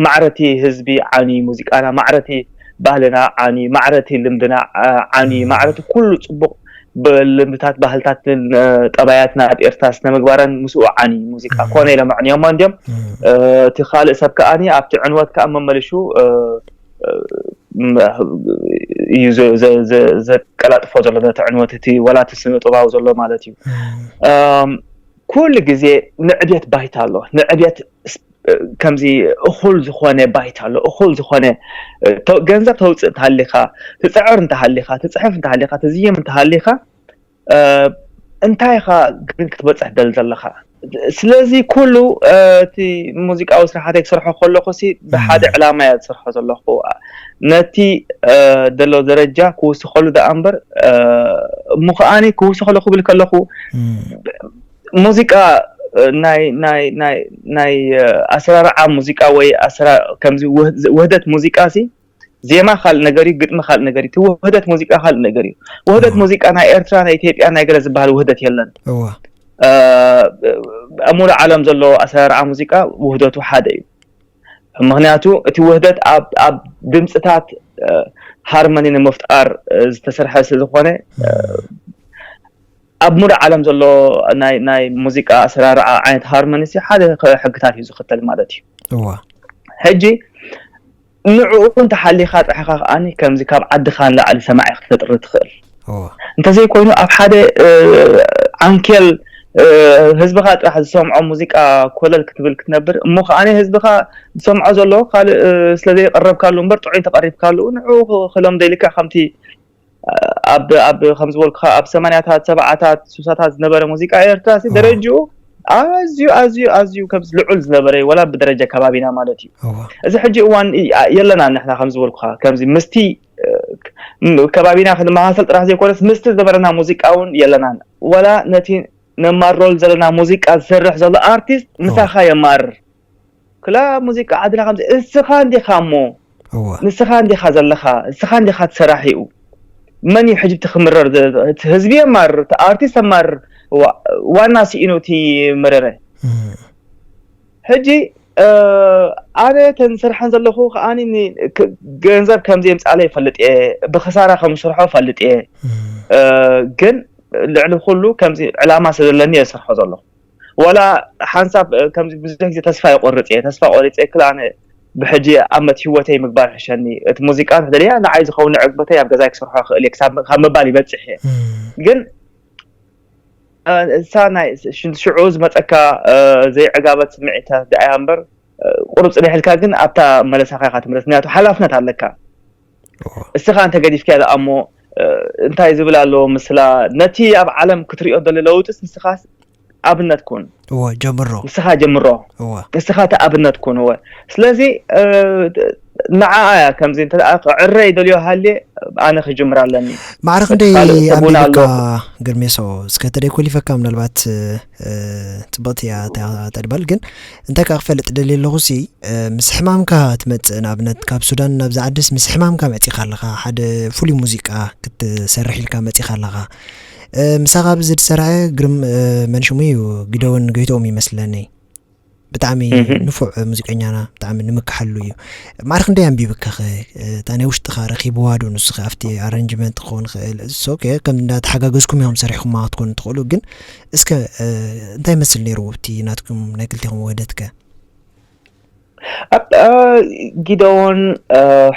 ማዕረቲ ህዝቢ ዓኒ ሙዚቃና፣ ማዕረቲ ባህልና ዓኒ፣ ማዕረቲ ልምድና ዓኒ፣ ማዕረቲ ኩሉ ፅቡቕ ልምድታት፣ ባህልታትን ጠባያትና ኣብ ኤርትራ ስነ ምግባረን ምስኡ ዓኒ ሙዚቃ ኮነ ኢሎም ኣዕንዮሞ እንዲዮም። እቲ ካልእ ሰብ ከዓኒ ኣብቲ ዕንወት ከዓ መመልሹ እዩ ዘቀላጥፎ ዘሎ ነቲ ዕንወት፣ እቲ ወላ እቲ ስነ ጥበባዊ ዘሎ ማለት እዩ። ኩሉ ግዜ ንዕብየት ባይታ ኣሎ፣ ንዕብየት ከምዚ እኹል ዝኾነ ባይታ ኣሎ፣ እኹል ዝኾነ ገንዘብ ተውፅእ እንተሃሊኻ፣ ትፅዕር እንተሃሊኻ፣ ትፅሕፍ እንተሃሊኻ፣ ትዝየም እንተሃሊኻ፣ እንታይ ኢኻ ግን ክትበፅሕ ደል ዘለኻ? ስለዚ ኩሉ እቲ ሙዚቃዊ ስራሓተይ ክሰርሖ ከለኹ ሲ ብሓደ ዕላማ እየ ዝሰርሖ ዘለኹ። ነቲ ደሎ ደረጃ ክውስኸሉ ደኣ እምበር፣ እሞ ከዓኒ ክውስኸሉ ክብል ከለኹ ሙዚቃ ናይ ናይ ናይ ናይ ኣሰራርዓ ሙዚቃ ወይ ከምዚ ውህደት ሙዚቃ ሲ ዜማ ካልእ ነገር እዩ፣ ግጥሚ ካልእ ነገር እዩ፣ እቲ ውህደት ሙዚቃ ካልእ ነገር እዩ። ውህደት ሙዚቃ ናይ ኤርትራ፣ ናይ ኢትዮጵያ፣ ናይ ገለ ዝበሃል ውህደት የለን። ኣብ ሙሉእ ዓለም ዘሎ ኣሰራርዓ ሙዚቃ ውህደቱ ሓደ እዩ። ምኽንያቱ እቲ ውህደት ኣብ ድምፅታት ሃርመኒ ንምፍጣር ዝተሰርሐ ስለዝኾነ ኣብ ሙሉእ ዓለም ዘሎ ናይ ሙዚቃ ኣሰራርዓ ዓይነት ሃርመኒ ሓደ ሕግታት እዩ ዝኽተል ማለት እዩ። ሕጂ ንዕኡ እንተሓሊኻ ጥራሕኻ ከዓኒ ከምዚ ካብ ዓድኻ ንላዕሊ ሰማዒ ክትፈጥር ትኽእል። እንተዘይኮይኑ ኣብ ሓደ ዓንኬል ህዝብኻ ጥራሕ ዝሰምዖ ሙዚቃ ኮለል ክትብል ክትነብር እሞ ከዓኒ ህዝብኻ ዝሰምዖ ዘሎ ካልእ ስለዘይቀረብካሉ እምበር ጥዑይ ተቐሪብካሉ ንዕኡ ክለምዶ ኢልካ ከምቲ ኣብ ኣብ ከም ዝበልኩኻ ኣብ ሰማንያታት ሰብዓታት ሱሳታት ዝነበረ ሙዚቃ ኤርትራ ሲ ደረጅኡ ኣዝዩ ኣዝዩ ኣዝዩ ከም ልዑል ዝነበረ እዩ፣ ወላ ብደረጃ ከባቢና ማለት እዩ። እዚ ሕጂ እዋን የለና ንሕና ከም ዝበልኩኻ ከምዚ ምስቲ ከባቢና ክንመሳሰል ጥራሕ ዘይኮነስ ምስቲ ዝነበረና ሙዚቃ እውን የለናን። ወላ ነቲ ነማርረሉ ዘለና ሙዚቃ ዝሰርሕ ዘሎ ኣርቲስት ምሳኻ የማርር። ክላ ሙዚቃ ዓድና ከምዚ እስኻ እንዲኻ እሞ ንስኻ እንዲኻ ዘለኻ፣ እስኻ እንዲኻ ትሰራሒኡ። መን እዩ ሕጂ እቲ ክምረር? እቲ ህዝቢ የማርር፣ እቲ ኣርቲስት የማርር። ዋና ስኢኑ እቲ መረረ። ሕጂ ኣነ ተን ዝሰርሐን ዘለኹ ከዓኒ ገንዘብ ከምዚ የምፃለ ይፈልጥ እየ፣ ብክሳራ ከም ዝሰርሖ ይፈልጥ እየ። ግን ልዕሊ ኩሉ ከምዚ ዕላማ ስለዘለኒ እየ ዝሰርሖ ዘለኹ። ዋላ ሓንሳብ ከምዚ ብዙሕ ግዜ ተስፋ ይቆርፅ እየ። ተስፋ ቆሪፀ ክል ኣነ ብሕጂ ኣመት ህይወተይ ምግባር ሕሸኒ፣ እቲ ሙዚቃ እንተደልያ ንዓይ ዝኸውን ዕግበተይ ኣብ ገዛይ ክሰርሖ ክእል እየ ክሳብ ካብ ምባል ይበፅሕ እየ። ግን እሳ ናይ ሽዑ ዝመፀካ ዘይዕጋበት ስምዒታት ደኣያ እምበር፣ ቁሩብ ፅንሕ ኢልካ ግን ኣብታ መለሳኻ ኢኻ ትምለስ። ምክንያቱ ሓላፍነት ኣለካ። እስኻ እንተ ገዲፍካያ ደኣ እሞ እንታይ ዝብል ኣለዎ ምስላ፣ ነቲ ኣብ ዓለም ክትሪኦ ደሊ ለውጥስ ንስኻ ኣብነት ኩን። እወ ጀምሮ። ንስኻ ጀምሮ። እወ ንስኻ እቲ ኣብነት ኩን። እወ ስለዚ ንዓኣ እያ ከምዚ እንተ ደኣ ክዕረ ይደልዮ ሃልየ ኣነ ክጅምር ኣለኒ። ማዕረ ክንደይ ካልእ ሰቡን ኣንቢብካ ኣሎ። ግርሜሶ? እስከ ተደይ ኮሊፈካ ምናልባት ጽብቕቲ እያ ተድባል ግን እንታይ ከዓ ክፈልጥ ደልየ ኣለኹ ሲ ምስ ሕማምካ ትመፅእ ንኣብነት ካብ ሱዳን ናብዚ ዓድስ ምስ ሕማምካ መፂኻ ኣለኻ ሓደ ፍሉይ ሙዚቃ ክትሰርሕ ኢልካ መፂኻ ኣለኻ ምሳኻ ብዚ ዝሰርሐ ግርም መንሽሙ እዩ ግደውን ገይትኦም ይመስለኒ ብጣዕሚ ንፉዕ ሙዚቀኛና ብጣዕሚ ንምክሓሉ እዩ ማዕረ ክንደይ ኣንቢብካ ኸ እታ ናይ ውሽጥኻ ረኺብዋ ዶ ንሱ ኸ ኣብቲ ኣረንጅመንት ክኸውን ኽእል ሶ ከም እንዳተሓጋገዝኩም እዮም ሰሪሕኩማ ክትኮኑ ትኽእሉ ግን እስከ እንታይ መስል ነይሩ ኣብቲ ናትኩም ናይ ክልቴኹም ውህደት ከ ጊደዎን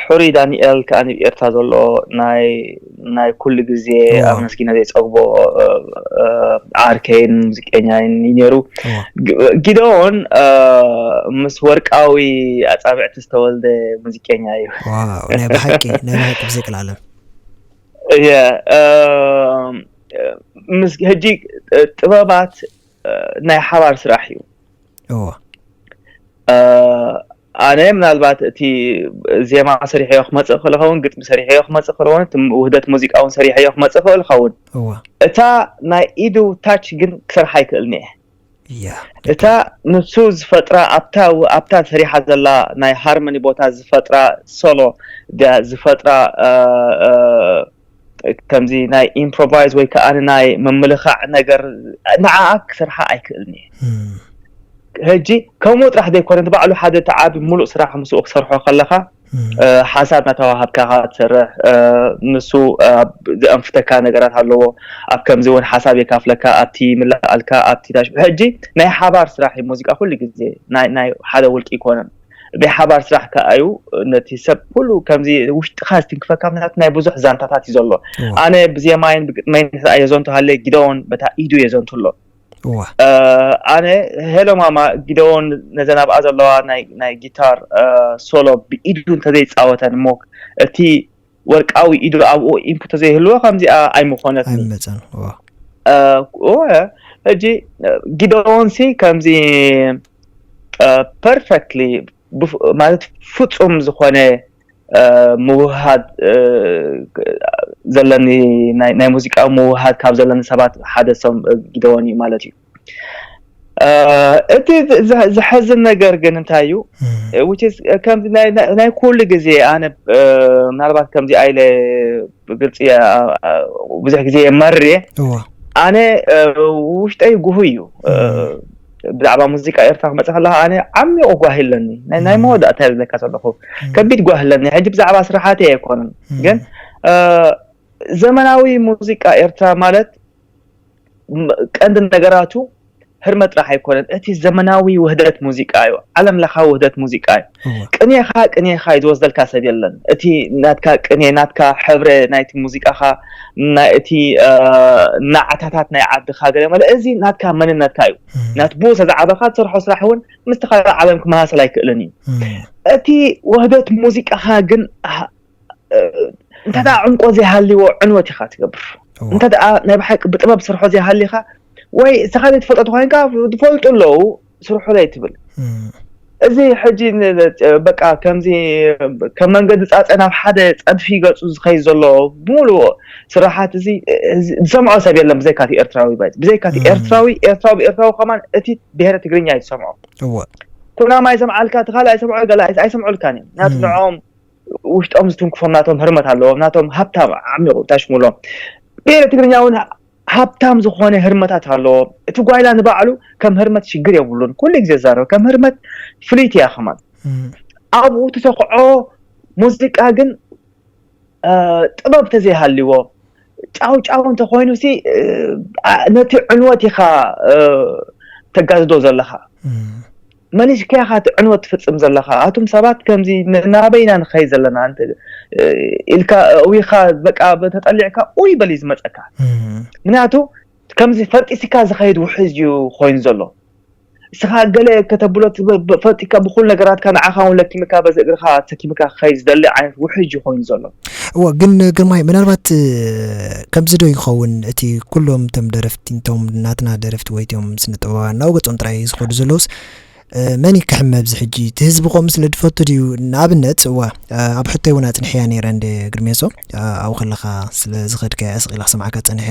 ሕሩይ ዳንኤል ከኣ ኣብ ኤርትራ ዘሎ ናይ ናይ ኩሉ ግዜ ኣብ መስጊና ዘይጸግቦ ዓርከይን ሙዚቀኛይን እዩ ነይሩ። ጊደዎን ምስ ወርቃዊ ኣጻብዕቲ ዝተወልደ ሙዚቀኛ እዩ። ናይ ብሓቂ ናይ ብሓቂ ብዘይቅላለም እየ ምስ ሕጂ ጥበባት ናይ ሓባር ስራሕ እዩ። እዎ ኣነ ምናልባት እቲ ዜማ ሰሪሐዮ ክመፅእ ክእል ኸውን፣ ግጥሚ ሰሪሐዮ ክመፅእ ክእል ኸውን፣ እቲ ውህደት ሙዚቃ እውን ሰሪሐዮ ክመፅእ ክእል ኸውን። እዎ እታ ናይ ኢዱ ታች ግን ክሰርሓ ኣይክእልን እየ። እያ እታ ንሱ ዝፈጥራ ኣብታ ኣብታ ሰሪሓ ዘላ ናይ ሃርመኒ ቦታ ዝፈጥራ ሶሎ ድያ ዝፈጥራ ከምዚ ናይ ኢምፕሮቫይዝ ወይ ከዓ ናይ ምምልኻዕ ነገር ንዓኣ ክሰርሓ ኣይክእልን እየ። ሕጂ ከምኡ ጥራሕ ዘይኮነ ባዕሉ ሓደ ተዓቢ ሙሉእ ስራሕ ምስኡ ክሰርሖ ከለካ ሓሳብ ናተዋሃብካ ትሰርሕ ንሱ ዘንፍተካ ነገራት ኣለዎ። ኣብ ከምዚ እውን ሓሳብ የካፍለካ ኣብቲ ምላኣልካ ኣብቲ ታሽ ሕጂ ናይ ሓባር ስራሕ እዩ። ሙዚቃ ኩሉ ግዜ ናይ ሓደ ውልቂ ይኮነን። ናይ ሓባር ስራሕ ከኣ እዩ ነቲ ሰብ ኩሉ ከምዚ ውሽጥኻ ዝትንክፈካ ምክንያቱ ናይ ብዙሕ ዛንታታት እዩ ዘሎ። ኣነ ብዜማይን ብግጥመይን ሕኣ የዘንቱ ሃለ ጊደውን በታ ኢዱ የዘንቱ ኣሎ። ኣነ ሄሎ ማማ ጊደውን ነዘን ኣብኣ ዘለዋ ናይ ጊታር ሶሎ ብኢዱ እንተዘይፃወተን እሞ እቲ ወርቃዊ ኢዱ ኣብኡ ኢንፑት ተዘይህልዎ ከምዚኣ ኣይምኾነትን። ኣይመፀን ሕጂ ጊደውን ሲ ከምዚ ፐርፌክትሊ ማለት ፍፁም ዝኾነ ምውህሃድ ዘለኒ ናይ ሙዚቃዊ ምውህሃድ ካብ ዘለኒ ሰባት ሓደ ሰብ ጊደወን እዩ ማለት እዩ። እቲ ዘሕዝን ነገር ግን እንታይ እዩ ከምዚ ናይ ኩሉ ግዜ ኣነ ምናልባት ከምዚ ኣኢለ ብግልፂ ብዙሕ ግዜ የመርር እየ። ኣነ ውሽጠይ ጉሁ እዩ። ብዛዕባ ሙዚቃ ኤርትራ ክመፅእ ከለካ ኣነ ዓሚቑ ጓሂ ኣለኒ። ናይ መወዳእታ ዝብለካ ዘለኹ ከቢድ ጓሂ ኣለኒ። ሕጂ ብዛዕባ ስራሓተይ ኣይኮነን ግን ዘመናዊ ሙዚቃ ኤርትራ ማለት ቀንዲ ነገራቱ ህርመት ጥራሕ ኣይኮነን። እቲ ዘመናዊ ውህደት ሙዚቃ እዩ። ዓለም ለኻዊ ውህደት ሙዚቃ እዩ። ቅኔኻ ቅኔኻ እዩ ዝወስደልካ ሰብ የለን። እቲ ናትካ ቅኔ ናትካ ሕብረ ናይቲ ሙዚቃኻ ናይ እቲ ናዕታታት ናይ ዓድኻ ገለ መለ እዚ ናትካ መንነትካ እዩ። ናት ብኡ ተዝዓበኻ ትሰርሖ ስራሕ እውን ምስቲ ካልእ ዓለም ክመሳሰል ኣይክእልን እዩ። እቲ ውህደት ሙዚቃኻ ግን እንተ ደኣ ዕምቆ ዘይሃልዎ ዕንወት ኢኻ ትገብር። እንተ ደኣ ናይ ብሓቂ ብጥበብ ስርሖ ዘይሃሊኻ ወይ እስኻ ዘይትፈልጦ ተኮይንካ ዝፈልጡ ኣለዉ ስርሑ ለይ ትብል። እዚ ሕጂ በቃ ከምዚ ከም መንገዲ ፃፀ ናብ ሓደ ፀድፊ ገፁ ዝኸይድ ዘሎ ብምሉኡ ስራሓት እዚ ዝሰምዖ ሰብ የለን ብዘይካቲ ኤርትራዊ ባይ ብዘይካቲ ኤርትራዊ ኤርትራዊ ኤርትራዊ ከማን እቲ ብሄረ ትግርኛ እዩ ዝሰምዖ። እወ ኩናማ ይሰምዓልካ እቲ ካልእ ኣይሰምዖ ገለ ኣይሰምዑልካን እዮም ናቱ ንዕኦም ውሽጦም ዝትንክፎም ናቶም ህርመት ኣለዎም ናቶም ሃብታም ዓሚቑ ታሽሙሎም ብሄረ ትግርኛ እውን ሃብታም ዝኾነ ህርመታት ኣለዎ። እቲ ጓይላ ንባዕሉ ከም ህርመት ሽግር የብሉን። ኩሉ ግዜ ዛረብ ከም ህርመት ፍልይቲ እያ ከማን ኣብኡ ትተኽዖ ሙዚቃ ግን ጥበብ ተዘይሃልዎ ጫው ጫው እንተኮይኑ ሲ ነቲ ዕንወት ኢኻ ተጋዝዶ ዘለኻ። መሊስካ ኢኻ እቲ ዕንወት ትፍፅም ዘለኻ። ኣቱም ሰባት ከምዚ ናበይና ንኸይ ዘለና ኢልካ እዊኻ በቃ ተጠሊዕካ ኡይ በል እዩ ዝመፀካ። ምክንያቱ ከምዚ ፈጢስካ ዝኸይድ ውሕጅ እዩ ኮይኑ ዘሎ። እስኻ ገለ ከተብሎ ፈጢካ ብኩሉ ነገራትካ ንዓኻ እውን ለኪምካ በዚ እግርካ ተኪምካ ክኸይድ ዝደሊ ዓይነት ውሕጅ ኮይኑ ዘሎ። እወ፣ ግን ግርማይ፣ ምናልባት ከምዚ ዶ ይኸውን? እቲ ኩሎም እቶም ደረፍቲ፣ እቶም ናትና ደረፍቲ ወይ እቶም ስነ ጥበባውያን ናብኡ ገጾም ጥራይ ዝኸዱ ዘለውስ መን ይክሕም ኣብዚ ሕጂ? እቲ ህዝቢ ከምኡ ስለ ዝፈቱ ድዩ? ንኣብነት፣ እዋ፣ ኣብ ሕቶይ እውን ኣጽንሕያ ነይረ እንደ ግርሜሶ፣ ኣብኡ ከለኻ ስለ ዝኸድካያ ስቕ ኢላ ክሰምዓካ ጸኒሐ።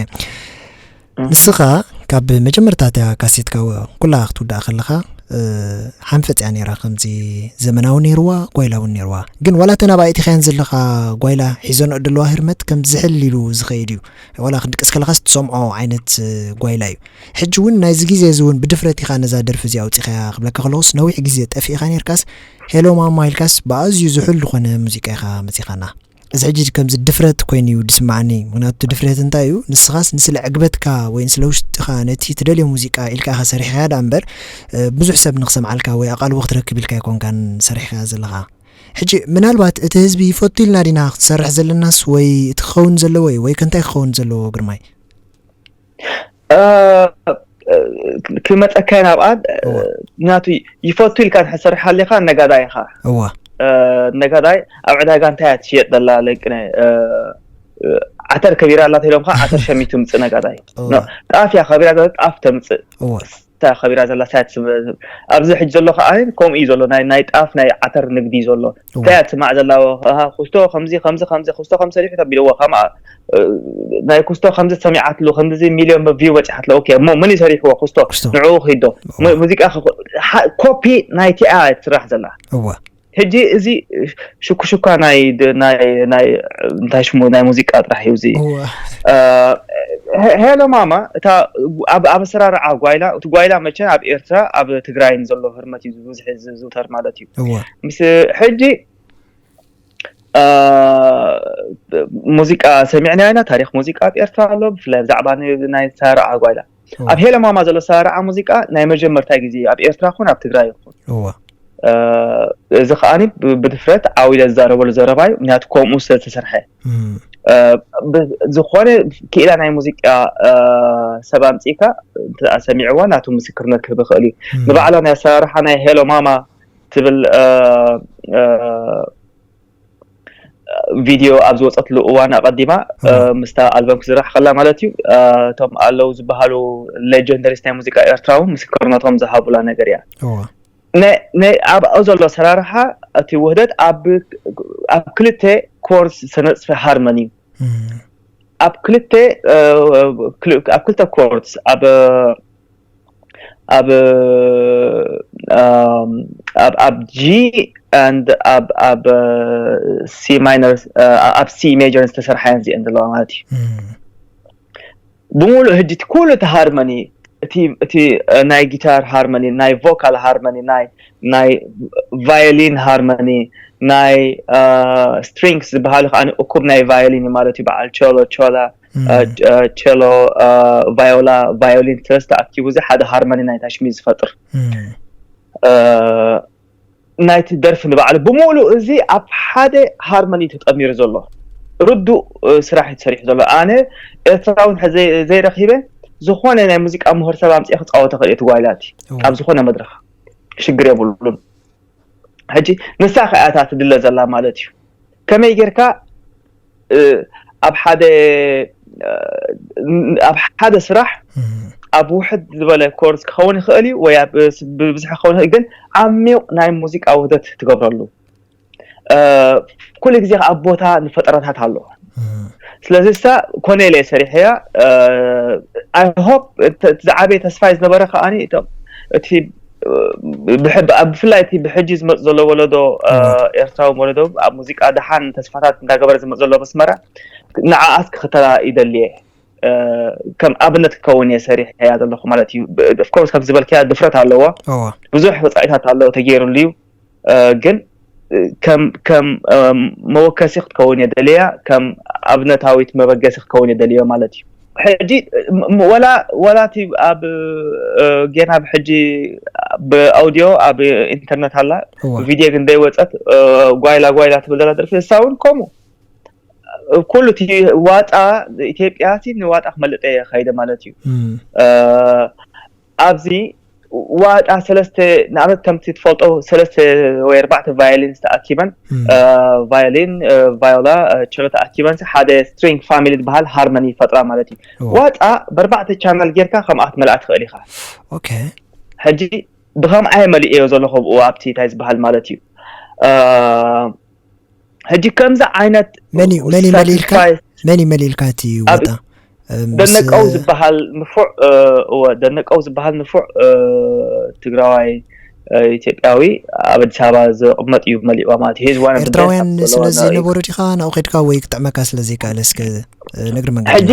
ንስኻ ካብ መጀመርታ እታ ካሴትካ ኩላ ክትውዳእ ከለኻ ሓንፈጽ እያ ነይራ። ከምዚ ዘመናዊ ነይርዋ፣ ጓይላ እውን ነይርዋ። ግን ዋላ እተን ኣብ ኣእቲኻየን ዘለኻ ጓይላ ሒዘንኦ ዘለዋ ህርመት ከም ዝሕል ኢሉ ዝኸይድ እዩ። ዋላ ክትድቅስ ከለኻስ ትሰምዖ ዓይነት ጓይላ እዩ። ሕጂ እውን ናይዚ ግዜ እዚ እውን ብድፍረት ኢኻ ነዛ ደርፊ እዚኣ ኣውጺኻያ ክብለካ ከለኹስ፣ ነዊሕ ግዜ ጠፊእኻ ነይርካስ፣ ሄሎ ማማ ኢልካስ ብኣዝዩ ዝሑል ዝኾነ ሙዚቃ ኢኻ መጺኻና። እዚ ሕጂ ከምዚ ድፍረት ኮይኑ እዩ ዝስምዓኒ። ምክንያቱ ድፍረት እንታይ እዩ? ንስኻስ ንስለ ዕግበትካ ወይ ንስለ ውሽጥኻ ነቲ ትደልዮ ሙዚቃ ኢልካ ኢኻ ሰሪሕኻያ ደኣ እምበር፣ ብዙሕ ሰብ ንክሰምዓልካ ወይ ኣቓልቦ ክትረክብ ኢልካ ኣይኮንካን ሰሪሕኻያ ዘለኻ። ሕጂ ምናልባት እቲ ህዝቢ ይፈቱ ኢልና ዲና ክትሰርሕ ዘለናስ ወይ እቲ ክኸውን ዘለዎ እዩ ወይ ከ እንታይ ክኸውን ዘለዎ ግርማይ? ክመፀካ ናብኣ። ምክንያቱ ይፈቱ ኢልካ ትሰርሕ ሃሊኻ ነጋዳይ ኢኻ። እዋ። ነጋዳይ ኣብ ዕዳጋ እንታይ እያ ትሽየጥ ዘላ ለቅነ? ዓተር ከቢራ ኣላ ተይሎም ከዓ ዓተር ሸሚቱ ምፅእ ነጋዳይ። ጣፍ እያ ከቢራ ዘላ ጣፍ ተምፅእ። እዋ። እታ ከቢራ ዘላ ሳያት ኣብዚ ሕጂ ዘሎ ከዓ ከምኡ እዩ ዘሎ። ናይ ጣፍ ናይ ዓተር ንግዲ እዩ ዘሎ። እንታይ እያ ትስማዕ ዘላ? ኩስቶ ከምዚ ከምዚ ከምዚ ኩስቶ ከም ሰሪሑ ተቢልዎ ከማ ናይ ኩስቶ ከምዚ ሰሚዓትሉ ከምዚ ሚልዮን ቪው በፂሓትሉ። ኦኬ፣ እሞ መን እዩ ሰሪሕዎ? ኩስቶ። ንዕኡ ክሂዶ። ሙዚቃ ኮፒ ናይቲኣ ትስራሕ ዘላ። እዋ። ሕጂ እዚ ሽኩሽኳ ናይ ናይ ናይ እንታይ ሽሙ ናይ ሙዚቃ ጥራሕ እዩ እዚ። ሄሎ ማማ እታ ኣብ ኣሰራርዓ ጓይላ፣ እቲ ጓይላ መቸ ኣብ ኤርትራ ኣብ ትግራይን ዘሎ ህርመት እዩ ብብዝሒ ዝዝውተር ማለት እዩ። ምስ ሕጂ ሙዚቃ ሰሚዕና ኢና፣ ታሪክ ሙዚቃ ኣብ ኤርትራ ኣሎ። ብፍላይ ብዛዕባ ናይ ሰራርዓ ጓይላ ኣብ ሄለ ማማ ዘሎ ሰራርዓ ሙዚቃ ናይ መጀመርታ ግዜ ኣብ ኤርትራ ኹን ኣብ ትግራይ ይኹን። እዚ ከዓኒ ብድፍረት ዓው ኢለ ዝዛረበሉ ዘረባ እዩ፣ ምክንያቱ ከምኡ ስለ ዝተሰርሐ። ዝኾነ ክኢላ ናይ ሙዚቃ ሰብ ኣምፂእካ ሰሚዕዋ ናቱ ምስክርነት ክህብ ይኽእል እዩ። ንባዕላ ናይ ኣሰራርሓ ናይ ሄሎ ማማ ትብል ቪድዮ ኣብ ዝወፀትሉ እዋን ኣቐዲማ ምስታ ኣልበም ክስራሕ ከላ ማለት እዩ፣ እቶም ኣለዉ ዝበሃሉ ሌጀንደሪስ ናይ ሙዚቃ ኤርትራ እውን ምስክርነቶም ዝሃቡላ ነገር እያ። ኣብኡ ዘሎ ኣሰራርሓ እቲ ውህደት ኣብ ክልተ ኮርስ ዝተነፅፈ ሃርመኒ እዩ። ኣብ ክልተ ኣብ ክልተ ኮርስ ኣብ ኣብ ኣብ ኣብ ጂ and ኣብ ኣብ ሲ ማይነር ኣብ ሲ ሜጀር ዝተሰርሓ እየን እዚአን ዘለዋ ማለት እዩ። ብምሉእ ህጂ እቲ ኩሉ እቲ ሃርመኒ እቲ እቲ ናይ ጊታር ሃርመኒ፣ ናይ ቮካል ሃርመኒ፣ ናይ ናይ ቫዮሊን ሃርመኒ፣ ናይ ስትሪንግስ ዝበሃሉ ከዓ እኩብ ናይ ቫዮሊን ማለት እዩ። በዓል ቸሎ ቸላ ቸሎ፣ ቫዮላ፣ ቫዮሊን ሰለስተ ኣኪቡ እዚ ሓደ ሃርመኒ ናይ ታሽሚ ዝፈጥር ናይቲ ደርፊ ንባዕሉ ብምሉእ እዚ ኣብ ሓደ ሃርመኒ ተጠሚሩ ዘሎ ርዱእ ስራሕ እዩ ተሰሪሑ ዘሎ። ኣነ ኤርትራውን ዘይረኺበ ዝኾነ ናይ ሙዚቃ ምሁር ሰብ ኣምፅኤ ክፃወቶ ክእል እቲ ጓይላቲ ኣብ ዝኾነ መድረኽ ሽግር የብሉን። ሕጂ ንሳ ከኣ እታ ትድለ ዘላ ማለት እዩ። ከመይ ጌርካ ኣብ ሓደ ኣብ ሓደ ስራሕ ኣብ ውሕድ ዝበለ ኮርስ ክኸውን ይኽእል እዩ ወይ ኣብ ብብዝሒ ክኸውን ይኽእል፣ ግን ዓሚቕ ናይ ሙዚቃ ውህደት ትገብረሉ። ኩሉ ግዜ ኣብ ቦታ ንፈጠራታት ኣሎ። ስለዚ ሳ ኮነ ኢለ ሰሪሐያ። I hope ዝዓበየ ተስፋይ ዝነበረ ከዓኒ እቶም እቲ ብፍላይ እቲ ብሕጂ ዝመፅ ዘሎ ወለዶ ኤርትራዊ ወለዶ ኣብ ሙዚቃ ደሓን ተስፋታት እንዳገበረ ዝመፅ ዘሎ መስመራ ንዓኣስ ክኽተላ ይደልየ። ከም ኣብነት ክኸውን እየ ሰሪሐያ ዘለኹ ማለት እዩ። Of course ከም ዝበልክያ ድፍረት ኣለዎ። ብዙሕ ወፃኢታት ኣለዎ ተገይሩሉ እዩ። ግን ከም ከም መወከሲ ክትከውን እየ ደልያ፣ ከም ኣብነታዊት መበገሲ ክትከውን እየ ደልዮ ማለት እዩ። ሕጂ ወላ ወላ እቲ ኣብ ጌና ብሕጂ ብኣውዲዮ ኣብ ኢንተርነት ኣላ፣ ቪድዮ ግን ዘይወፀት፣ ጓይላ ጓይላ ትብል ዘላ ደርፊ እሳ እውን ከምኡ። ኩሉ እቲ ዋጣ ኢትዮጵያ ሲ ንዋጣ ክመልጠ ከይደ ማለት እዩ። ኣብዚ ዋጣ ሰለስተ፣ ንኣብነት ከምቲ ትፈልጦ ሰለስተ ወይ ኣርባዕተ ቫዮሊን ተኣኪበን፣ ቫዮሊን፣ ቫዮላ፣ ቸሎ ተኣኪበን ሓደ ስትሪንግ ፋሚሊ ዝበሃል ሃርመኒ ይፈጥራ ማለት እዩ። ዋጣ ብኣርባዕተ ቻናል ጌርካ ከምኣ ክትመልኣ ትኽእል ኢኻ። ሕጂ ብኸምኣ እየ መሊእዮ ዘለኹ ብኡ ኣብቲ እንታይ ዝበሃል ማለት እዩ። ሕጂ ከምዚ ዓይነት መን እዩ መን እዩ መሊልካ? መን እዩ መሊልካ እቲ ዋጣ? ደነቀው ዝበሃል ንፉዕ፣ እወ፣ ደነቀው ዝበሃል ንፉዕ ትግራዋይ ኢትዮጵያዊ ኣብ ኣዲስ ኣበባ ዝቕመጥ እዩ መሊእዋ ማለት እዩ። ኤርትራውያን ስለ ዘይነበሩ ዲኻ ናብኡ ከድካ ወይ ክጥዕመካ ስለ ዘይከኣለ እስከ ንግሪ መንገዲ ሕጂ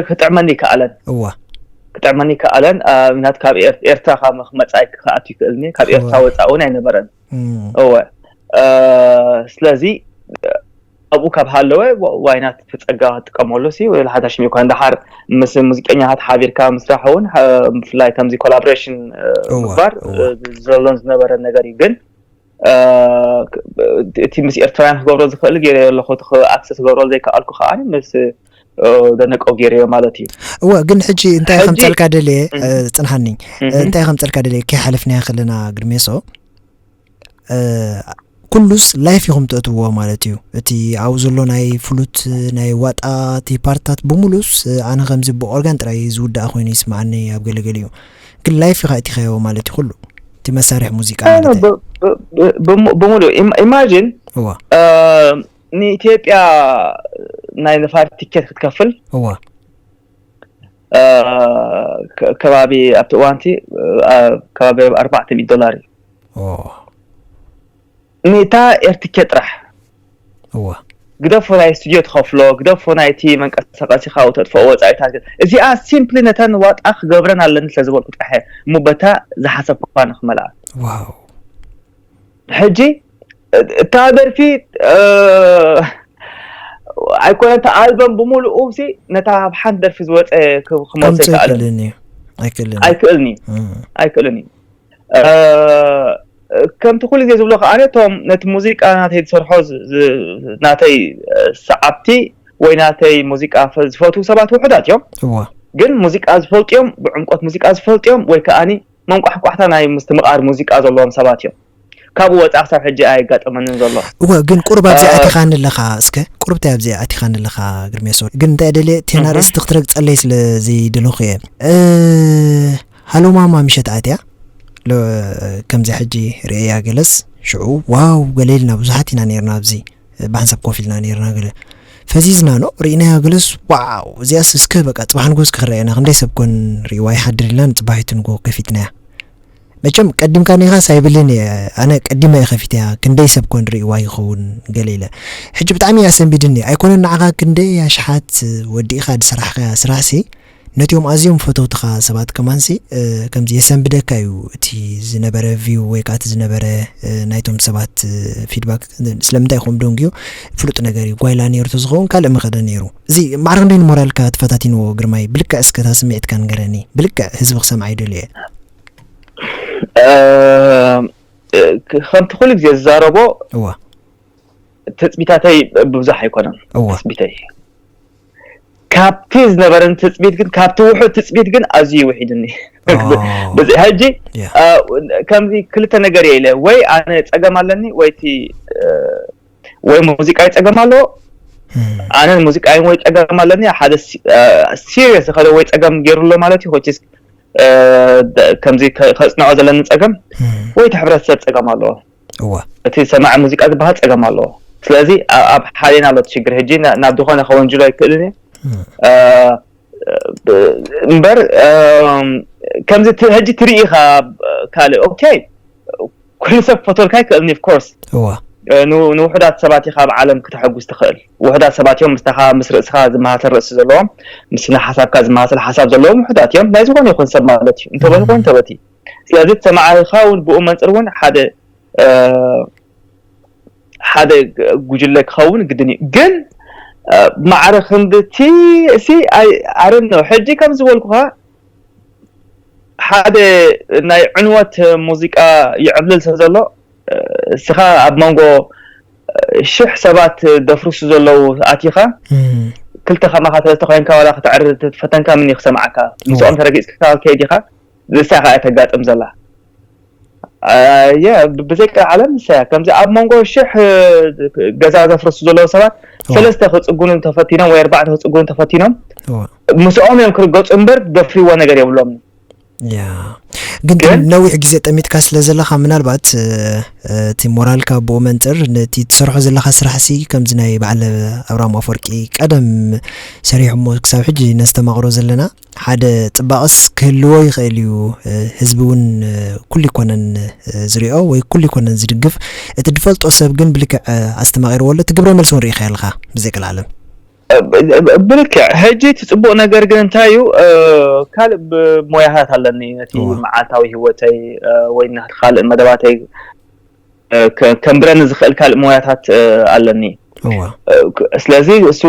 ክጥዕመኒ ይከኣለን። እዋ ክጥዕመኒ ይከኣለን። ምክንያቱ ካብ ኤርትራ ካብ ክመፃ ክኣቱ ይክእልኒ፣ ካብ ኤርትራ ወፃእ እውን ኣይነበረን። እወ ስለዚ ኣብኡ ካብ ሃለወ ዋይናት ጸጋ ክጥቀመሉ ሲ ወይ ሓዳሽ ሚኮ እንድሓር ምስ ሙዚቀኛታት ሓቢርካ ምስራሕ እውን ብፍላይ ከምዚ ኮላቦሬሽን ምግባር ዘሎን ዝነበረ ነገር እዩ። ግን እቲ ምስ ኤርትራውያን ክገብሮ ዝኽእል ገይረ ኣለኹ፣ እቲ ኣክሰስ ክገብሮ ዘይከኣልኩ ከዓ ምስ ደነቀው ገይረዮ ማለት እዩ። እወ ግን ሕጂ እንታይ ከምፀልካ ደልየ ፅንሓኒ እንታይ ከምፀልካ ደልየ ከይሓለፍናዮ ከለና ግርሜሶ ኩሉስ ላይፍ ኢኹም ተእትዎ ማለት እዩ። እቲ ኣብኡ ዘሎ ናይ ፍሉት ናይ ዋጣ እቲ ፓርትታት ብምሉስ ኣነ ከምዚ ብኦርጋን ጥራይ ዝውዳእ ኮይኑ ይስማዓኒ ኣብ ገለገሊኡ። ግን ላይፍ ኢኻ እቲኻዮ ማለት እዩ ኩሉ እቲ መሳርሒ ሙዚቃ ማለት እዩ። ብምሉእ ኢማጂን እዋ ንኢትዮጵያ ናይ ነፋሪት ቲኬት ክትከፍል እዋ ከባቢ ኣብቲ እዋንቲ ከባቢ ኣርባዕተ ሚእቲ ዶላር እዩ። ኦ ኔታ ኤርትኬ ጥራሕ እዋ ግደፎ ናይ ስቱዲዮ ትኸፍሎ፣ ግደፎ ናይቲ መንቀሳቐሲ ካብኡ ተጥፍኦ ወፃኢታት። እዚኣ ሲምፕሊ ነተን ዋጣ ክገብረን ኣለኒ ስለ ዝበልኩ ጥራሕ እየ እሞ በታ ዝሓሰብኳ ንክመልኣ። ዋው ሕጂ እታ ደርፊ ኣይኮነ እታ ኣልበም ብምሉኡ ሲ ነታ ኣብ ሓንቲ ደርፊ ዝወፀ ክመልሶ ይከኣል ኣይክእልን እዩ ኣይክእልን እዩ ኣይክእልን እዩ ኣይክእልን እዩ። ከምቲ ኩሉ ግዜ ዝብሎ ከዓ እቶም ነቲ ሙዚቃ ናተይ ዝሰርሖ ናተይ ሰዓብቲ ወይ ናተይ ሙዚቃ ዝፈትዉ ሰባት ውሑዳት እዮም። እዋ ግን ሙዚቃ ዝፈልጡ እዮም፣ ብዕምቆት ሙዚቃ ዝፈልጡ እዮም ወይ ከዓኒ መንቋሕቋሕታ ናይ ምስትምቓር ሙዚቃ ዘለዎም ሰባት እዮም። ካብኡ ወፃእ ክሳብ ሕጂ ኣየጋጠመንን ዘሎ። እወ ግን ቁሩብ ኣብዚኣ ኣቲኻኒ ኣለኻ እስከ ቁሩብ እንታይ ኣብዚኣ ኣቲኻኒ ኣለኻ ግርሜሶ ግን እንታይ ደልየ እቲ ናርእስቲ ክትረግፀለይ ስለ ዘይደለኹ እየ። ሃሎ ማማ ምሸት ኣትያ ከምዚ ሕጂ ርእያ ገለስ ሽዑ ዋው ገለ ኢልና ብዙሓት ኢና ነርና ኣብዚ ብሓንሳብ ኮፍ ኢልና ነርና ገለ ፈዚዝና ኖ ርኢናያ ገለስ ዋው እዚኣስ እስከ በቃ ፅባሕ ንጎስ ክኽረአና ክንደይ ሰብ ኮን ርእዋ ይሓድር ኢልና ንፅባሒቱ ንጎ ከፊትናያ። መቸም ቀዲምካ ኔኻ ሳይብልን እየ ኣነ ቀዲመ እየ ከፊትያ ክንደይ ሰብ ኮን ርእዋ ይኸውን ገለ ኢለ ሕጂ ብጣዕሚ እያ ሰንቢድኒ ኣይኮነን ንዓኻ ክንደይ ኣሽሓት ወዲእኻ ዝሰራሕኻያ ስራሕሲ ነቲኦም ኣዝዮም ፈተውትኻ ሰባት ከማንሲ ከምዚ የሰንብደካ እዩ እቲ ዝነበረ ቪው ወይ ከዓ እቲ ዝነበረ ናይቶም ሰባት ፊድባክ ስለምንታይ ከምኡ ደንጉዩ ፍሉጥ ነገር እዩ ጓይላ ነይሩ ተዝኸውን ካልእ ምኸደ ነይሩ እዚ ማዕረ ክንደይ ንሞራልካ ተፈታቲንዎ ግርማይ ብልክዕ እስከ እታ ስምዒትካ ንገረኒ ብልክዕ ህዝቢ ክሰምዓ ይደልየ ከምቲ ኩሉ ግዜ ዝዛረቦ እዋ ትፅቢታተይ ብዙሕ ኣይኮነን እዋ ትፅቢተይ ካብቲ ዝነበረን ትፅቢት ግን ካብቲ ውሑድ ትፅቢት ግን ኣዝዩ ይውሒድኒ ሕጂ ከምዚ ክልተ ነገር እየ ኢለ ወይ ኣነ ፀገም ኣለኒ ወይ እቲ ወይ ሙዚቃ ይፀገም ኣለዎ ኣነ ሙዚቃ ወይ ፀገም ኣለኒ ሓደ ሲሪየስ ዝኸደ ወይ ፀገም ገይሩ ኣሎ ማለት እዩ ከምዚ ከፅንዖ ዘለኒ ፀገም ወይ እቲ ሕብረተሰብ ፀገም ኣለዎ እዋ እቲ ሰማዒ ሙዚቃ ዝበሃል ፀገም ኣለዎ ስለዚ ኣብ ሓዴና ኣሎ ሽግር ሕጂ ናብ ዝኾነ ከወንጅሎ ኣይክእልን እየ እምበር ከምዚ ሕጂ ትርኢ ኢኻ ካልእ ኦኬ ኩሉ ሰብ ክፈትወልካ ኣይክእልን ኦፍኮርስ እዋ ንውሑዳት ሰባት ኢኻ ኣብ ዓለም ክተሐጉስ ትኽእል ውሑዳት ሰባት እዮም ምስታኻ ምስ ርእስኻ ዝመሳሰል ርእሲ ዘለዎም ምስ ሓሳብካ ዝመሳሰል ሓሳብ ዘለዎም ውሑዳት እዮም ናይ ዝኾነ ይኹን ሰብ ማለት እዩ እንተበቲ ኮን እንተበቲ ስለዚ ሰማዕኻ እውን ብኡ መንፅር እውን ሓደ ሓደ ጉጅለ ክኸውን ግድን እዩ። ግን ማዕረ ክንድቲ ሲ ኣረን ነው ሕጂ ከም ዝበልኩኻ ሓደ ናይ ዕንወት ሙዚቃ ይዕብልል ሰብ ዘሎ እስኻ ኣብ መንጎ ሽሕ ሰባት ደፍርሱ ዘለዉ ኣቲኻ ክልተ ከማኻ ተዝተ ኮይንካ ዋላ ክትዕርድ ፈተንካ ምን ይክሰምዓካ ምስኦም ተረጊፅካ ከይዲኻ ንሳ ከዓ ተጋጥም ዘላ የ ብዘይቃ ዓለም ንሳያ ከምዚ ኣብ መንጎ ሽሕ ገዛ ዘፍርሱ ዘለዉ ሰባት ሰለስተ ክፅጉኑ ተፈቲኖም ወይ ኣርባዕተ ክፅጉኑ ተፈቲኖም ምስኦም እዮም ክርገፁ እምበር ደፍሪዎ ነገር የብሎም ያ ግን ግን ነዊሕ ግዜ ጠሚትካ ስለ ዘለኻ ምናልባት እቲ ሞራልካ ብኡ መንፅር ነቲ ትሰርሖ ዘለኻ ስራሕ ሲ ከምዚ ናይ በዓል ኣብርሃም ኣፈወርቂ ቀደም ሰሪሖሞ ክሳብ ሕጂ ነስተማቕሮ ዘለና ሓደ ፅባቕስ ክህልዎ ይኽእል እዩ ህዝቢ እውን ኩሉ ይኮነን ዝሪኦ ወይ ኩሉ ይኮነን ዝድግፍ እቲ ዝፈልጦ ሰብ ግን ብልክዕ ኣስተማቒርዎ ኣሎ እቲ ግብረ መልሲ እውን ርኢኻ ኣለኻ ብዘይ ቀልዓለም ብልክዕ ሕጂ እቲ ፅቡቅ ነገር ግን እንታይ እዩ ካልእ ሞያታት ኣለኒ ነቲ መዓልታዊ ህወተይ ወይ ካልእ መደባተይ ከንብረኒ ዝኽእል ካልእ ሞያታት ኣለኒ ስለዚ እሱ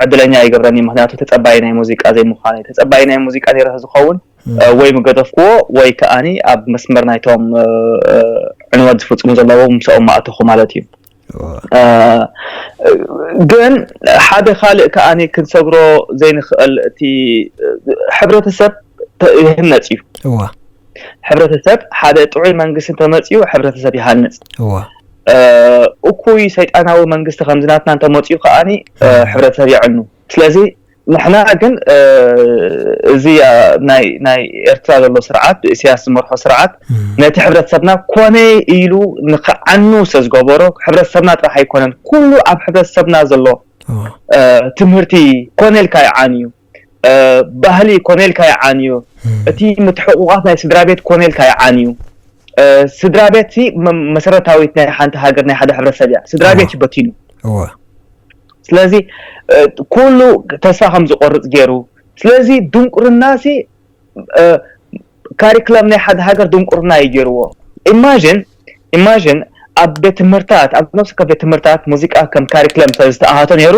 ዕድለኛ ይገብረኒ ምክንያቱ ተፀባይ ናይ ሙዚቃ ዘይምዃነይ ተፀባይ ናይ ሙዚቃ ነይረ ዝኸውን ወይ ምገደፍክዎ ወይ ከኣኒ ኣብ መስመር ናይቶም ዕንወት ዝፍፅሙ ዘለዉ ምስኦም ማእተኹ ማለት እዩ ግን ሓደ ካልእ ከኣ ክንሰግሮ ዘይንኽእል እቲ ሕብረተሰብ ይህነፅ እዩ ሕብረተሰብ ሓደ ጥዑይ መንግስቲ እንተመፅኡ ሕብረተሰብ ይሃንፅ እኩይ ሰይጣናዊ መንግስቲ ከምዚ ናትና እንተመፅኡ ከኣ ሕብረተሰብ የዕኑ ስለዚ ንሕና ግን እዚ ናይ ናይ ኤርትራ ዘሎ ስርዓት ብእስያስ ዝመርሖ ስርዓት ነቲ ሕብረተሰብና ኮነ ኢሉ ንክዓኑ ስለ ዝገበሮ ሕብረተሰብና ጥራሕ ኣይኮነን ኩሉ ኣብ ሕብረተሰብና ዘሎ ትምህርቲ ኮነ ኢልካ ይዓንዩ ባህሊ ኮነ ኢልካ ይዓንዩ እቲ ምትሕቁቋት ናይ ስድራ ቤት ኮነ ኢልካ ይዓንዩ ስድራ ቤት መሰረታዊት ናይ ሓንቲ ሃገር ናይ ሓደ ሕብረተሰብ እያ ስድራ ቤት እዩ በቲኑ ስለዚ ኩሉ ተስፋ ከም ዝቆርፅ ገይሩ ስለዚ ድንቁርና ሲ ካሪክለም ናይ ሓደ ሃገር ድንቁርና እዩ ገይርዎ ኢማን ኢማን ኣብ ቤት ትምህርታት ኣብ ነብሲ ከ ቤት ትምህርታት ሙዚቃ ከም ካሪክለም ስለ ዝተኣሃቶ ነይሩ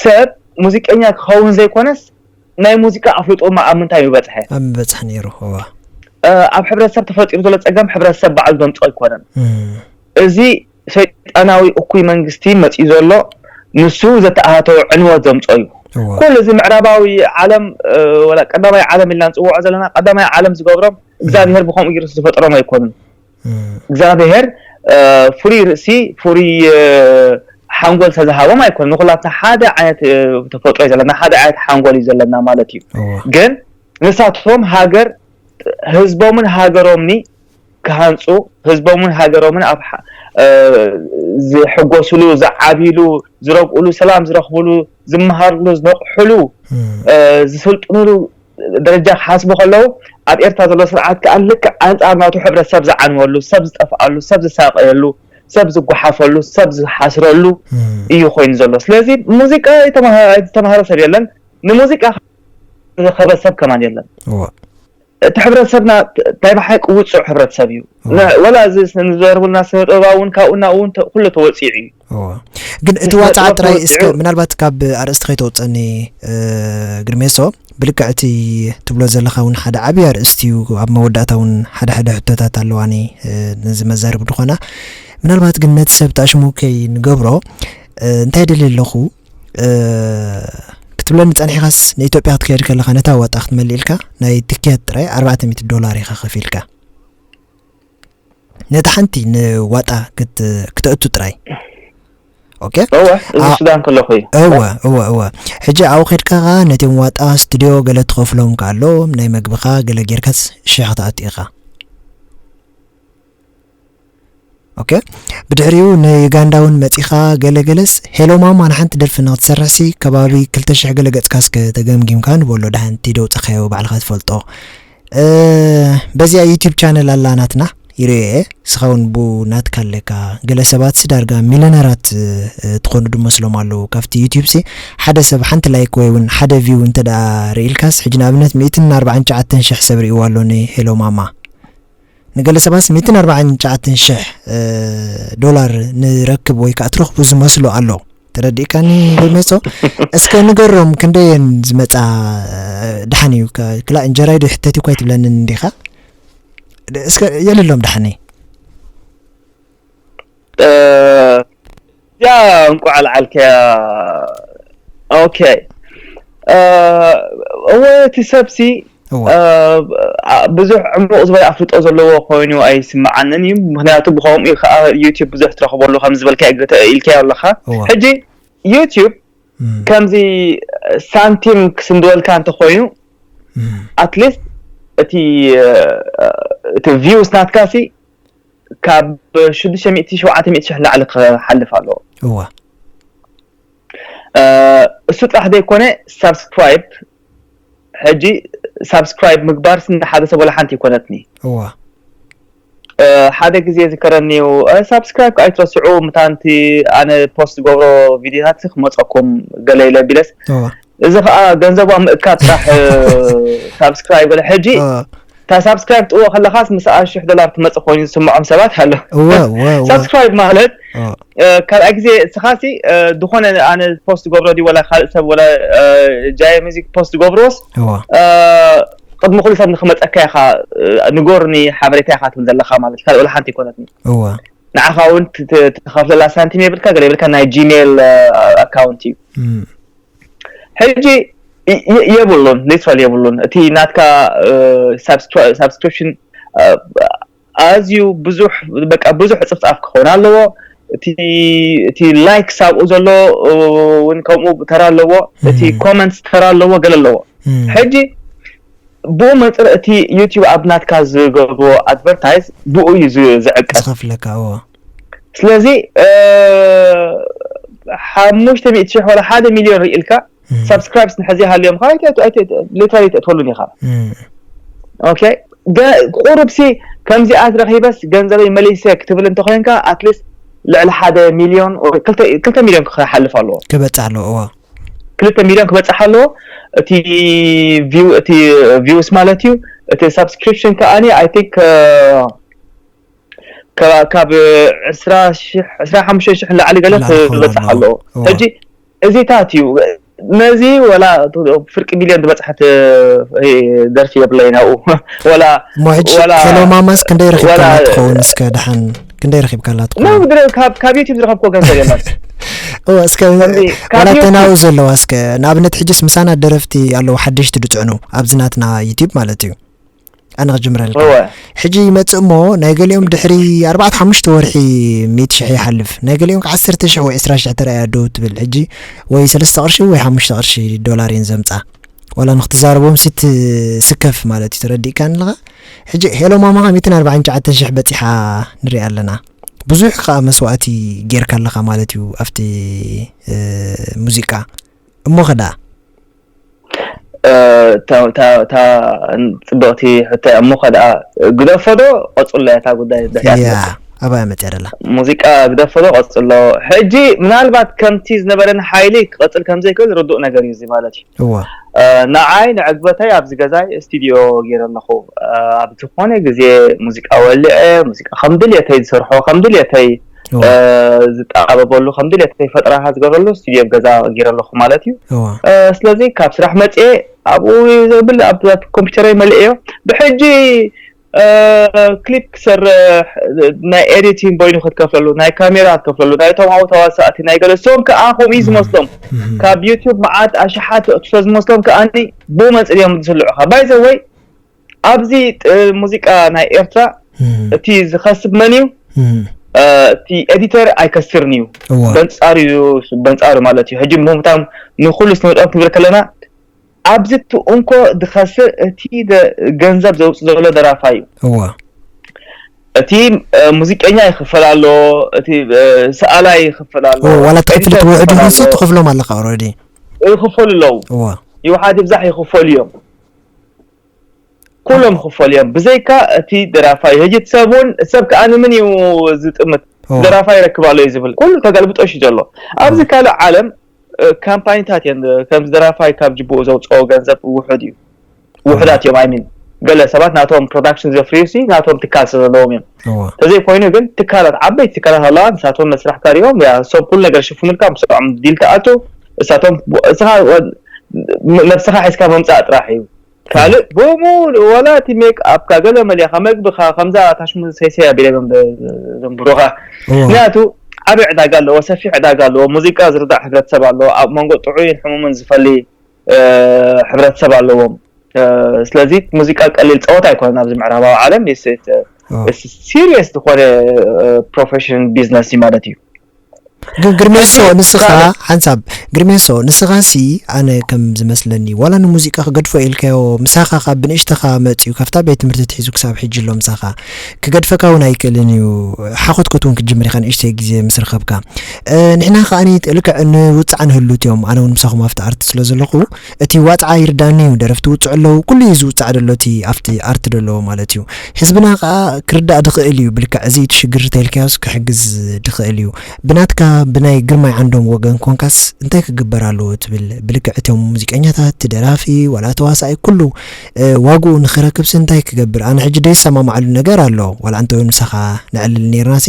ሰብ ሙዚቀኛ ክኸውን ዘይኮነስ ናይ ሙዚቃ ኣፍልጦማ ኣብ ምንታይ ምበፅሐ ኣብ ምበፅሐ ነይሩ እዋ ኣብ ሕብረተሰብ ተፈጢሩ ዘሎ ፀገም ሕብረተሰብ ባዕሉ ዘምፅኦ ኣይኮነን እዚ ሰይጣናዊ እኩይ መንግስቲ መፂኡ ዘሎ ንሱ ዘተኣሃተወ ዕንወት ዘምፅኦ እዩ ኩሉ እዚ ምዕራባዊ ዓለም ወላ ቀዳማይ ዓለም ኢልና ንፅውዖ ዘለና ቀዳማይ ዓለም ዝገብሮም እግዚኣብሄር ብከምኡ ገይሩ ዝፈጠሮም ኣይኮኑን እግዚኣብሄር ፍሩይ ርእሲ ፍሩይ ሓንጎል ተዝሃቦም ኣይኮኑን ንኩላትና ሓደ ዓይነት ተፈጥሮ እዩ ዘለና ሓደ ዓይነት ሓንጎል እዩ ዘለና ማለት እዩ ግን ንሳቶም ሃገር ህዝቦምን ሃገሮምኒ ክሃንፁ ህዝቦምን ሃገሮምን ኣብ ዝሕጎስሉ ዝዓብይሉ ዝረግእሉ ሰላም ዝረኽብሉ ዝመሃርሉ ዝነቕሕሉ ዝስልጥኑሉ ደረጃ ክሓስቡ ከለዉ ኣብ ኤርትራ ዘሎ ስርዓት ከዓ ልክዕ ኣንፃር ናቱ ሕብረተሰብ ዝዓንወሉ ሰብ ዝጠፍኣሉ ሰብ ዝሳቀየሉ ሰብ ዝጓሓፈሉ ሰብ ዝሓስረሉ እዩ ኮይኑ ዘሎ ስለዚ ሙዚቃ ዝተምሃረ ሰብ የለን ንሙዚቃ ዝረኸበ ሰብ ከማን የለን እቲ ሕብረተሰብና ናይ ብሓቂ ውፁዕ ሕብረተሰብ እዩ ወላ እዚ ንዘርብልና ስነ ጥበባዊ እውን ካብኡ ናብኡ እውን ኩሉ ተወፂዑ እዩ ግን እቲ ዋጣ ጥራይ እስከ ምናልባት ካብ ኣርእስቲ ከይተወፀኒ ግርሜሶ ብልክዕ እቲ ትብሎ ዘለኻ እውን ሓደ ዓብዪ ኣርእስቲ እዩ ኣብ መወዳእታ እውን ሓደ ሓደ ሕቶታት ኣለዋኒ ነዚ መዛርብ ዝኾና ምናልባት ግን ነቲ ሰብ ታሽሙ ከይንገብሮ እንታይ ደልየ ኣለኹ ክትብለኒ ጸኒሕካስ ንኢትዮጵያ ክትከይድ ከለኻ ነታ ዋጣ ክትመልእ ኢልካ ናይ ትኬት ጥራይ ኣርባዕተ ሚእቲ ዶላር ኢኻ ከፊልካ ነታ ሓንቲ ንዋጣ ክት- ክተእቱ ጥራይ ኦኬ እወ እዚ ኣብ- ሱዳን ከለኹ እዩ እወ እወ እወ ሕጂ ኣብኡ ከድካ ኸዓ ነቲኦም ዋጣ ስቱድዮ ገለ ትኸፍሎም ከ ኣሎ ናይ መግብኻ ገለ ጌርካስ ሽሕ ክትኣቱ ኢኻ ኦኬ ብድሕሪኡ ንዩጋንዳ እውን መፂኻ ገለገለስ ሄሎ ማማ ንሓንቲ ደርፊ ንክትሰርሕሲ ከባቢ ክልተ ሽሕ ገለ ገፅካ እስከ ተገምጊምካ ንበሎ ደሓን እቲ ደውፃኻዮ ባዕልኻ ትፈልጦ በዚኣ ዩቲብ ቻነል ኣላ ናትና ይርእየ እስኻ እውን ቡ ናትካ ኣለካ ገለ ሰባትሲ ዳርጋ ሚለነራት ትኾኑ ድመስሎም ኣለዉ ካብቲ ዩቲብ ሲ ሓደ ሰብ ሓንቲ ላይክ ወይ እውን ሓደ ቪው እንተ ደኣ ርኢልካስ ሕጂ ንኣብነት ሚእትን ኣርባዓን ትሽዓተን ሽሕ ሰብ ርእይዎ ኣሎ ንሄሎ ማማ ንገለ ሰባት ሚእትን ኣርባዓን ትሽዓተን ሽሕ ዶላር ንረክብ ወይ ከዓ ትረኽቡ ዝመስሉ ኣሎ። ተረዲእካኒ ዶ ሜሶ? እስከ ንገሮም ክንደየን ዝመፃ? ደሓን እዩ። ክላእ እንጀራይ ዶ ይሕተት እኳ ኣይትብለንን እንዲኻ? እስከ የልሎም ደሓነይ። እዚኣ እንቋዕ ኣልዓልከያ። ኦኬ። እወ፣ እቲ ሰብሲ ብዙሕ ዕሙቕ ዝበለ ኣፍልጦ ዘለዎ ኮይኑ ኣይስምዓንን እዩ። ምክንያቱ ብከምኡ ከዓ ዩቲዩብ ብዙሕ ትረኽበሉ ከም ዝበልካ ኢልካዮ ኣለካ። ሕጂ ዩቲዩብ ከምዚ ሳንቲም ክስንድወልካ እንተኮይኑ፣ ኣትሊስት እቲ እቲ ቪውስ ናትካ ሲ ካብ ሽዱሽተ ሚእቲ ሸውዓተ ሚእቲ ሽሕ ንላዕሊ ክሓልፍ ኣለዎ። እዋ። እሱ ጥራሕ ዘይኮነ፣ ሳብስክራይብ፣ ሕጂ ሳብስክራይብ ምግባር ስ ንሓደ ሰብ ወላ ሓንቲ ይኮነትኒ። እዋ። ሓደ ግዜ ዝከረኒ እዩ፣ ሳብስክራይብ ኣይትረስዑ፣ ምታንቲ ኣነ ፖስት ዝገብሮ ቪዲዮታት ክመፀኩም ገለ ኢለ ቢለስ፣ እዋ። እዚ ከዓ ገንዘቧ ምእካብ ጥራሕ ሳብስክራይብ ገለ። ሕጂ እታ ሳብስክራይብ ጥዎ ከለካስ ምስኣ ሽሕ ዶላር ትመፅእ ኮይኑ ዝስምዖም ሰባት ኣሎ። ሳብስክራይብ ማለት ካልኣይ ግዜ እስኻሲ ዝኾነ ኣነ ፖስት ገብሮ ድዩ ወላ ካልእ ሰብ ወላ ጃየ ሚዚክ ፖስት ገብሮስ ቅድሚ ኩሉ ሰብ ንክመፀካ ኢኻ፣ ንጎርኒ ሓበሬታ ኢኻ ትብል ዘለካ ማለት እዩ። ካልእ ወላ ሓንቲ ይኮነትኒ። ንዓኻ እውን ትኸፍለላ ሳንቲም የብልካ፣ ገለ የብልካ፣ ናይ ጂሜል ኣካውንት እዩ። ሕጂ የብሉን፣ ሊትራል የብሉን። እቲ ናትካ ሳብስክሪፕሽን ኣዝዩ ብዙሕ፣ በቃ ብዙሕ እፅፍፃፍ ክኾን ኣለዎ። እቲ እቲ ላይክስ ኣብኡ ዘሎ እውን ከምኡ ተራ ኣለዎ። እቲ ኮመንትስ ተራ ኣለዎ፣ ገለ ኣለዎ። ሕጂ ብኡ መፅር እቲ ዩቲዩብ ኣብ ናትካ ዝገብርዎ ኣድቨርታይዝ ብኡ እዩ ዝዕቀስ። ዝኸፍለካ። ስለዚ ሓሙሽተ ሚእቲ ሽሕ ወላ ሓደ ሚልዮን ርኢልካ ሳብስክራይብስ ንሕዚ ሃልዮም ካ ሊትራሊ ተእትወሉን ኢኻ። ኦኬ፣ ቁሩብሲ ከምዚኣ ዝረኺበስ ገንዘበይ መሊሰ ክትብል እንተኮይንካ፣ ኣትሊስት ልዕሊ ሓደ ሚልዮን ክልተ ሚልዮን ክሓልፍ ኣለዎ። ክበፅሕ ኣለዎ። እዋ። ክልተ ሚልዮን ክበፅሕ ኣለዎ። እቲ ቪው፣ እቲ ቪውስ ማለት እዩ። እቲ ሳብስክሪፕሽን ከኣኒ ኣይ ቲንክ ካብ ዕስራ ሓሙሽተ ሽሕ ንላዕሊ ገለ ክበፅሕ ኣለዎ። ሕጂ እዚታት እዩ። ነዚ ወላ ፍርቂ ቢልዮን ዝበፅሐት ደርፊ የብለይ ናብኡ። ወላ እሞ ሕጂ ሄሎ ማማስ ክንደይ ረኺብካላ ትኸውን? እስከ ደሓን ክንደይ ረኺብካላ ትኸውን? ካብ ዩቲብ ዝረኸብኮ ገንዘብ የለን። እስከ ዋላ ተናው ዘለዋ እስከ ንኣብነት ሕጅስ ምሳና ደረፍቲ ኣለዉ ሓደሽቲ ድፅዕኑ ኣብዚ ናትና ዩቲብ ማለት እዩ። ኣነ ክጅምረልካ። ሕጂ ይመጽእ እሞ ናይ ገሊኦም ድሕሪ ኣርባዕተ ሓሙሽተ ወርሒ ሚእቲ ሽሕ ይሓልፍ፣ ናይ ገሊኦም ከዓ ዓሰርተ ሽሕ ወይ ዕስራ ሽሕ ተረኣያ ደው ትብል። ሕጂ ወይ ሰለስተ ቅርሺ ወይ ሓሙሽተ ቅርሺ ዶላር እየን ዘምጻ። ዋላ ንክትዛረቦም ሲ ትስከፍ ማለት እዩ። ተረዲእካኒ ኣለኻ? ሕጂ ሄሎ ማማ ሚእትን ኣርባዓን ትሽዓተን ሽሕ በጺሓ ንሪኣ ኣለና። ብዙሕ ከዓ መስዋእቲ ጌርካ ኣለኻ ማለት እዩ ኣብቲ ሙዚቃ። እሞ ኸ ደኣ? እታ ጽብቕቲ ሕቶ እያ። እሞ ኸ ደኣ ግደፎ ዶ ቀጽሎ እያ እታ ጉዳይ? ድሕሪያ ያ ትመጽእ። ኣባያ መጽያ ደላ። ሙዚቃ ግደፎ ዶ ቀጽሎ? ሕጂ ምናልባት ከምቲ ዝነበረኒ ሓይሊ ክቐጽል ከም ዘይክእል ርዱእ ነገር እዩ እዚ ማለት እዩ። እዋ። ንዓይ ንዕግበተይ ኣብዚ ገዛይ ስቱድዮ ገይረ ኣለኹ። ኣብ ዝኾነ ግዜ ሙዚቃ ወሊዐ፣ ሙዚቃ ከም ድልየተይ ዝሰርሖ፣ ከም ድልየተይ እዋ። ዝጣበበሉ፣ ከም ድልየተይ ፈጠራታት ዝገብረሉ ስቱድዮ ኣብ ገዛ ገይረ ኣለኹ ማለት እዩ። እዋ። ስለዚ ካብ ስራሕ መፅየ ኣብኡ ዘብል ኣብ ኮምፒውተረይ መሊእዮ። ብሕጂ ክሊፕ ክሰርሕ፣ ናይ ኤዲቲንግ በይኑ ክትከፍለሉ፣ ናይ ካሜራ ክትከፍለሉ፣ ናይ እቶም ኣብኡ ተዋሳእቲ ናይ ገለ እሶም ከዓ ከምኡ እዩ ዝመስሎም። ካብ ዩቲዩብ መዓት ኣሽሓት ስለ ዝመስሎም ከዓኒ ብኡ መፅእ እዮም ዝስልዑኻ። ባይ ዘ ወይ ኣብዚ ሙዚቃ ናይ ኤርትራ እቲ ዝኸስብ መን እዩ? እቲ ኤዲተር ኣይከስርን እዩ። እዋ። በንጻሩ እዩ፣ በንጻሩ ማለት እዩ። ሕጂ ምህምታም ንኹሉ ስነ ጥበብ ክንብል ከለና ኣብዚ እቲ እንኮ ዝኸስር እቲ ደ-፣ ገንዘብ ዘውፅእ ዘሎ ደራፋይ እዩ። እዋ። እቲ ሙዚቀኛ ይኽፈል ኣሎ፣ እቲ ሰኣላይ ይኽፈል ኣሎ፣ እዋ፣ ዋላ እቲ ክፍሊት ኤዲተር ውዕድ ይኽፈል ይኹንሲ ኣሎ። ትኽፍሎም ኣለኻ ኦልሬዲ። ይኽፈሉ ኣለዉ። እዋ። ይውሓድ ይብዛሕ ይኽፈሉ እዮም። ኩሎም ክፈሉ እዮም። ብዘይካ እቲ ደራፋይ። ሕጂ እቲ ሰብ እውን፣ ሰብ ከዓ ንምን እዩ ዝጥምት? እዋ። ደራፋይ ይረክብ ኣሎ እዩ ዝብል። ኩሉ ተገልብጦ እዩ ዘሎ። ኣብዚ እዋ። ካልእ ዓለም፣ እ፣ ካምፓኒታት እየን፣ ከምዚ ደራፋይ ካብ ጅብኡ ዘውፅኦ ገንዘብ ውሑድ እዩ። ውሑዳት እዮም፣ ኣይሚን። ገለ ሰባት ናቶም ፕሮዳክሽን ዘፍርዩ ሲ ናቶም ትካል ስለ ዘለዎም እዮም። እዋ ተዘይኮይኑ ግን ትካላት፣ ዓበይቲ ትካላት ኣለዋ፣ ንሳቶም መስራሕካ ሪኦም ያ ሰብ ኩሉ ነገር ሽፍኑልካ፣ ምስኦም ዲል ትኣቱ። እሳቶም እስኻ ነብስኻ ሒዝካ ምምፃእ ጥራሕ እዩ። ካልእ ብምሉእ ዋላ እቲ ሜክ ኣፕካ ገለ መሊኻ መግብኻ ከምዛ ታሽሙ ሰይሰይ ኣቢለ ዘንብሩኻ። እዋ ምክንያቱ ዓብዪ ዕዳጋ ኣለዎ፣ ሰፊሕ ዕዳጋ ኣለዎ። ሙዚቃ ዝርዳእ ሕብረተሰብ ኣለዎ፣ ኣብ መንጎ ጥዑይን ሕሙምን ዝፈሊ እ፣ ሕብረተሰብ ኣለዎም። እ፣ ስለዚ ሙዚቃ ቀሊል ፀወታ ኣይኮነን ኣብዚ ምዕራባዊ ዓለም። እዋ ሲሪየስ ዝኾነ ፕሮፌሽን ቢዝነስ እዩ ማለት እዩ። ግን ግርሜሶ ሕጂ ንስኻ ካልእ ሓንሳብ ግርሜሶ ንስኻ ሲ ኣነ ከም ዝመስለኒ ዋላ ንሙዚቃ ክገድፎ ኢልካዮ ምሳኻ ካብ ብንእሽተኻ መፅዩ ካብታ ቤት ትምህርቲ ትሒዙ ክሳብ ሕጂ ኣሎ ምሳኻ ክገድፈካ እውን ኣይክእልን እዩ። ሓኾትኮት እውን ክትጅምር ኢኻ ንእሽተይ ግዜ ምስ ረኸብካ። እ፣ ንሕና ከኣ ልክዕ ንውፃዕ ንህሉት እዮም ኣነ እውን ምሳኹም ኣብቲ ኣርቲ ስለ ዘለኹ እቲ ዋጥዓ ይርዳኒ እዩ። ደረፍቲ ውፅዕ ኣለዉ፣ ኩሉ እዩ ዝውፃዕ ደሎ እቲ ኣብቲ ኣርት ደሎ ማለት እዩ። ህዝብና ከዓ ክርዳእ ድኽእል እዩ፣ ብልክዕ እዚ እቲ ሽግር ተልካዮስ ክሕግዝ ድኽእል እዩ። ብናትካ ብናይ ግርማይ ዓንዶም ወገን ኮንካስ እንታይ ክግበር ኣለዎ ትብል? ብልክዕ እቶም ሙዚቀኛታት፣ እቲ ደራፊ ዋላ ተዋሳኢ ኩሉ እ፣ ዋግኡ ንኽረክብሲ እንታይ ክገብር? ኣነ ሕጂ ደይሰማማዓሉ ነገር ኣሎ። ዋላ እንተ ምሳኻ ነዕልል ኔርናሲ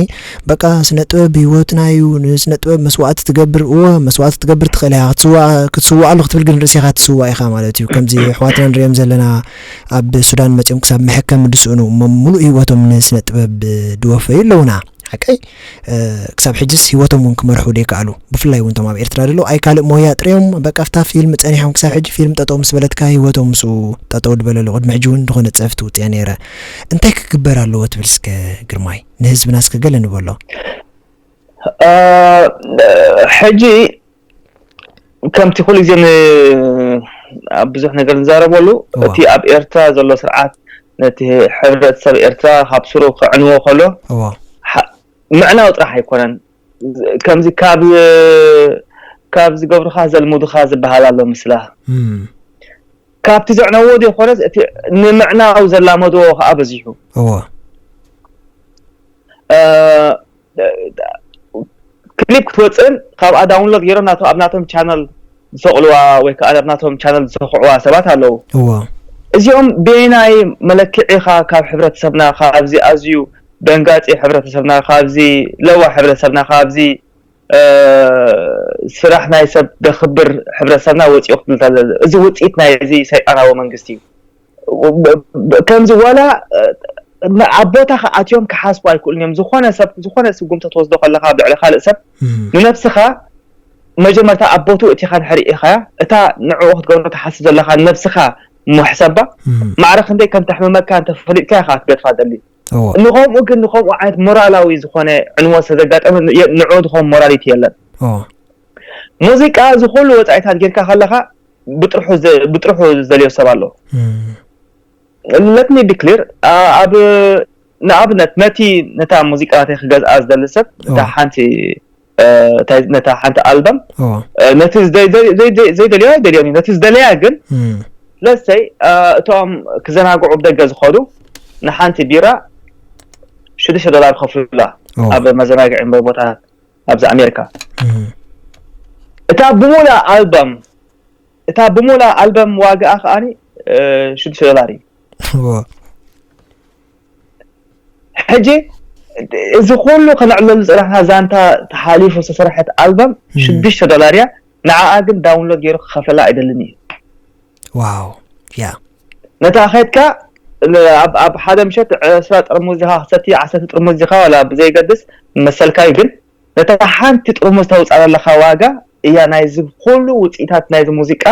በቃ ስነ ጥበብ ህይወትና እዩ፣ ንስነ ጥበብ መስዋእቲ ትገብር። እወ መስዋእቲ ትገብር ትኽእል እያ፣ ክትስዋእ ክትስዋኣሉ ክትብል ግን ርእሲኻ ትስዋእ ኢኻ ማለት እዩ። ከምዚ ኣሕዋትና ንሪኦም ዘለና ኣብ ሱዳን መፂኦም ክሳብ መሐከሚ ዝስእኑ እሞ ሙሉእ ህይወቶም ንስነ ጥበብ ዝወፈዩ ኣለውና። ሓቀይ ክሳብ ሕጅስ ህይወቶም እውን ክመርሑ ዘይከኣሉ ብፍላይ እውን እቶም ኣብ ኤርትራ ዘለዉ ኣይ ካልእ ሞያ ጥረዮም በቃ ኣብታ ፊልም ጸኒሖም ክሳብ ሕጂ ፊልም ጠጠው ምስ በለትካ ህይወቶም ምስኡ ጠጠው ዝበለሉ ቅድሚ ሕጂ እውን ዝኾነ ጸፍቲ ውፅያ ነይረ እንታይ ክግበር ኣለዎ ትብል እስከ ግርማይ ንህዝብና እስከ ገለ ንበሎ ሕጂ ከምቲ ኩሉ ግዜ ኣብ ብዙሕ ነገር ንዛረበሉ እቲ ኣብ ኤርትራ ዘሎ ስርዓት ነቲ ሕብረተሰብ ኤርትራ ካብ ስሩ ክዕንዎ ከሎ ምዕናው ጥራሕ ኣይኮነን ከምዚ ካብ ካብ ዝገብሩኻ ዘልሙዱኻ ዝበሃል ኣሎ ምስላ ካብቲ ዘዕነዎ ዘይኮነስ እቲ ንምዕናው ዘላመድዎ ከዓ በዚሑ ክሊፕ ክትወፅእን ካብኣ ዳውንሎድ ገይሮም ናቶም ኣብ ናቶም ቻነል ዝሰቕልዋ ወይ ከዓ ኣብ ናቶም ቻነል ዝሰኽዕዋ ሰባት ኣለዉ እዚኦም ቤናይ መለክዒኻ ካብ ሕብረተሰብና ካብዚ ኣዝዩ ደንጋፂ ሕብረተሰብና ካብዚ ለዋ ሕብረተሰብና ካብዚ ስራሕ ናይ ሰብ ደኽብር ሕብረተሰብና ወፂኡ ክትብል እዚ ውፅኢት ናይ እዚ ሰይጣናዊ መንግስቲ እዩ ከምዚ ዋላ ኣብ ቦታ ኣትዮም ክሓስቡ ኣይክእሉን እዮም ዝኾነ ሰብ ዝኾነ ስጉምቶ ትወስዶ ከለካ ኣብ ልዕሊ ካልእ ሰብ ንነብስኻ መጀመርታ ኣብ ቦትኡ እቲኻ ንሕሪ ኢኻ እታ ንዕኡ ክትገብሮ ትሓስብ ዘለካ ነብስኻ ምሕሰባ ማዕረ ክንደይ ከም ተሕምመካ እንተፈሊጥካ ኢኻ ክትገድፋ ደሊ ንኸምኡ ግን ንኸምኡ ዓይነት ሞራላዊ ዝኾነ ዕንወት ስለዘጋጠመ ንዑ ዝኾን ሞራሊቲ የለን ሙዚቃ እዚ ኩሉ ወፃኢታት ጌርካ ከለካ ብጥርሑ ዘልዮ ሰብ ኣሎ let me be clear ኣብ ንኣብነት ነቲ ነታ ሙዚቃ ናተይ ክገዝኣ ዝደሊ ሰብ እታ ሓንቲ ነታ ሓንቲ ኣልበም ነቲ ዘይደልዮ ኣይደልዮን እዩ ነቲ ዝደለያ ግን ለሰይ እቶም ክዘናግዑ ብደገ ዝኸዱ ንሓንቲ ቢራ ሽዱሽተ ዶላር ከፍሉላ ኣብ መዘናግዒ ቦታታት ኣብዚ ኣሜሪካ እታ ብሙላ ኣልበም እታ ብሙላ ኣልበም ዋጋኣ ከዓኒ ሽዱሽተ ዶላር እዩ ሕጂ እዚ ኩሉ ከነዕለሉ ዝፅናሕና ዛንታ ተሓሊፉ ዝተሰርሐት ኣልበም ሽዱሽተ ዶላር እያ ንዓኣ ግን ዳውንሎድ ገይሩ ክኸፈላ ኣይደልን እዩ ዋው ያ ነታ ኸድካ ኣብ ሓደ ምሸት ዕስራ ጥርሙዝ ዲኻ ክሰቲ ዓሰርተ ጥርሙዝ ዲኻ ዋላ ብዘይገድስ መሰልካ እዩ ግን ነታ ሓንቲ ጥርሙዝ ተውፃእ ዘለካ ዋጋ እያ ናይዚ ኩሉ ውፅኢታት ናይዚ ሙዚቃ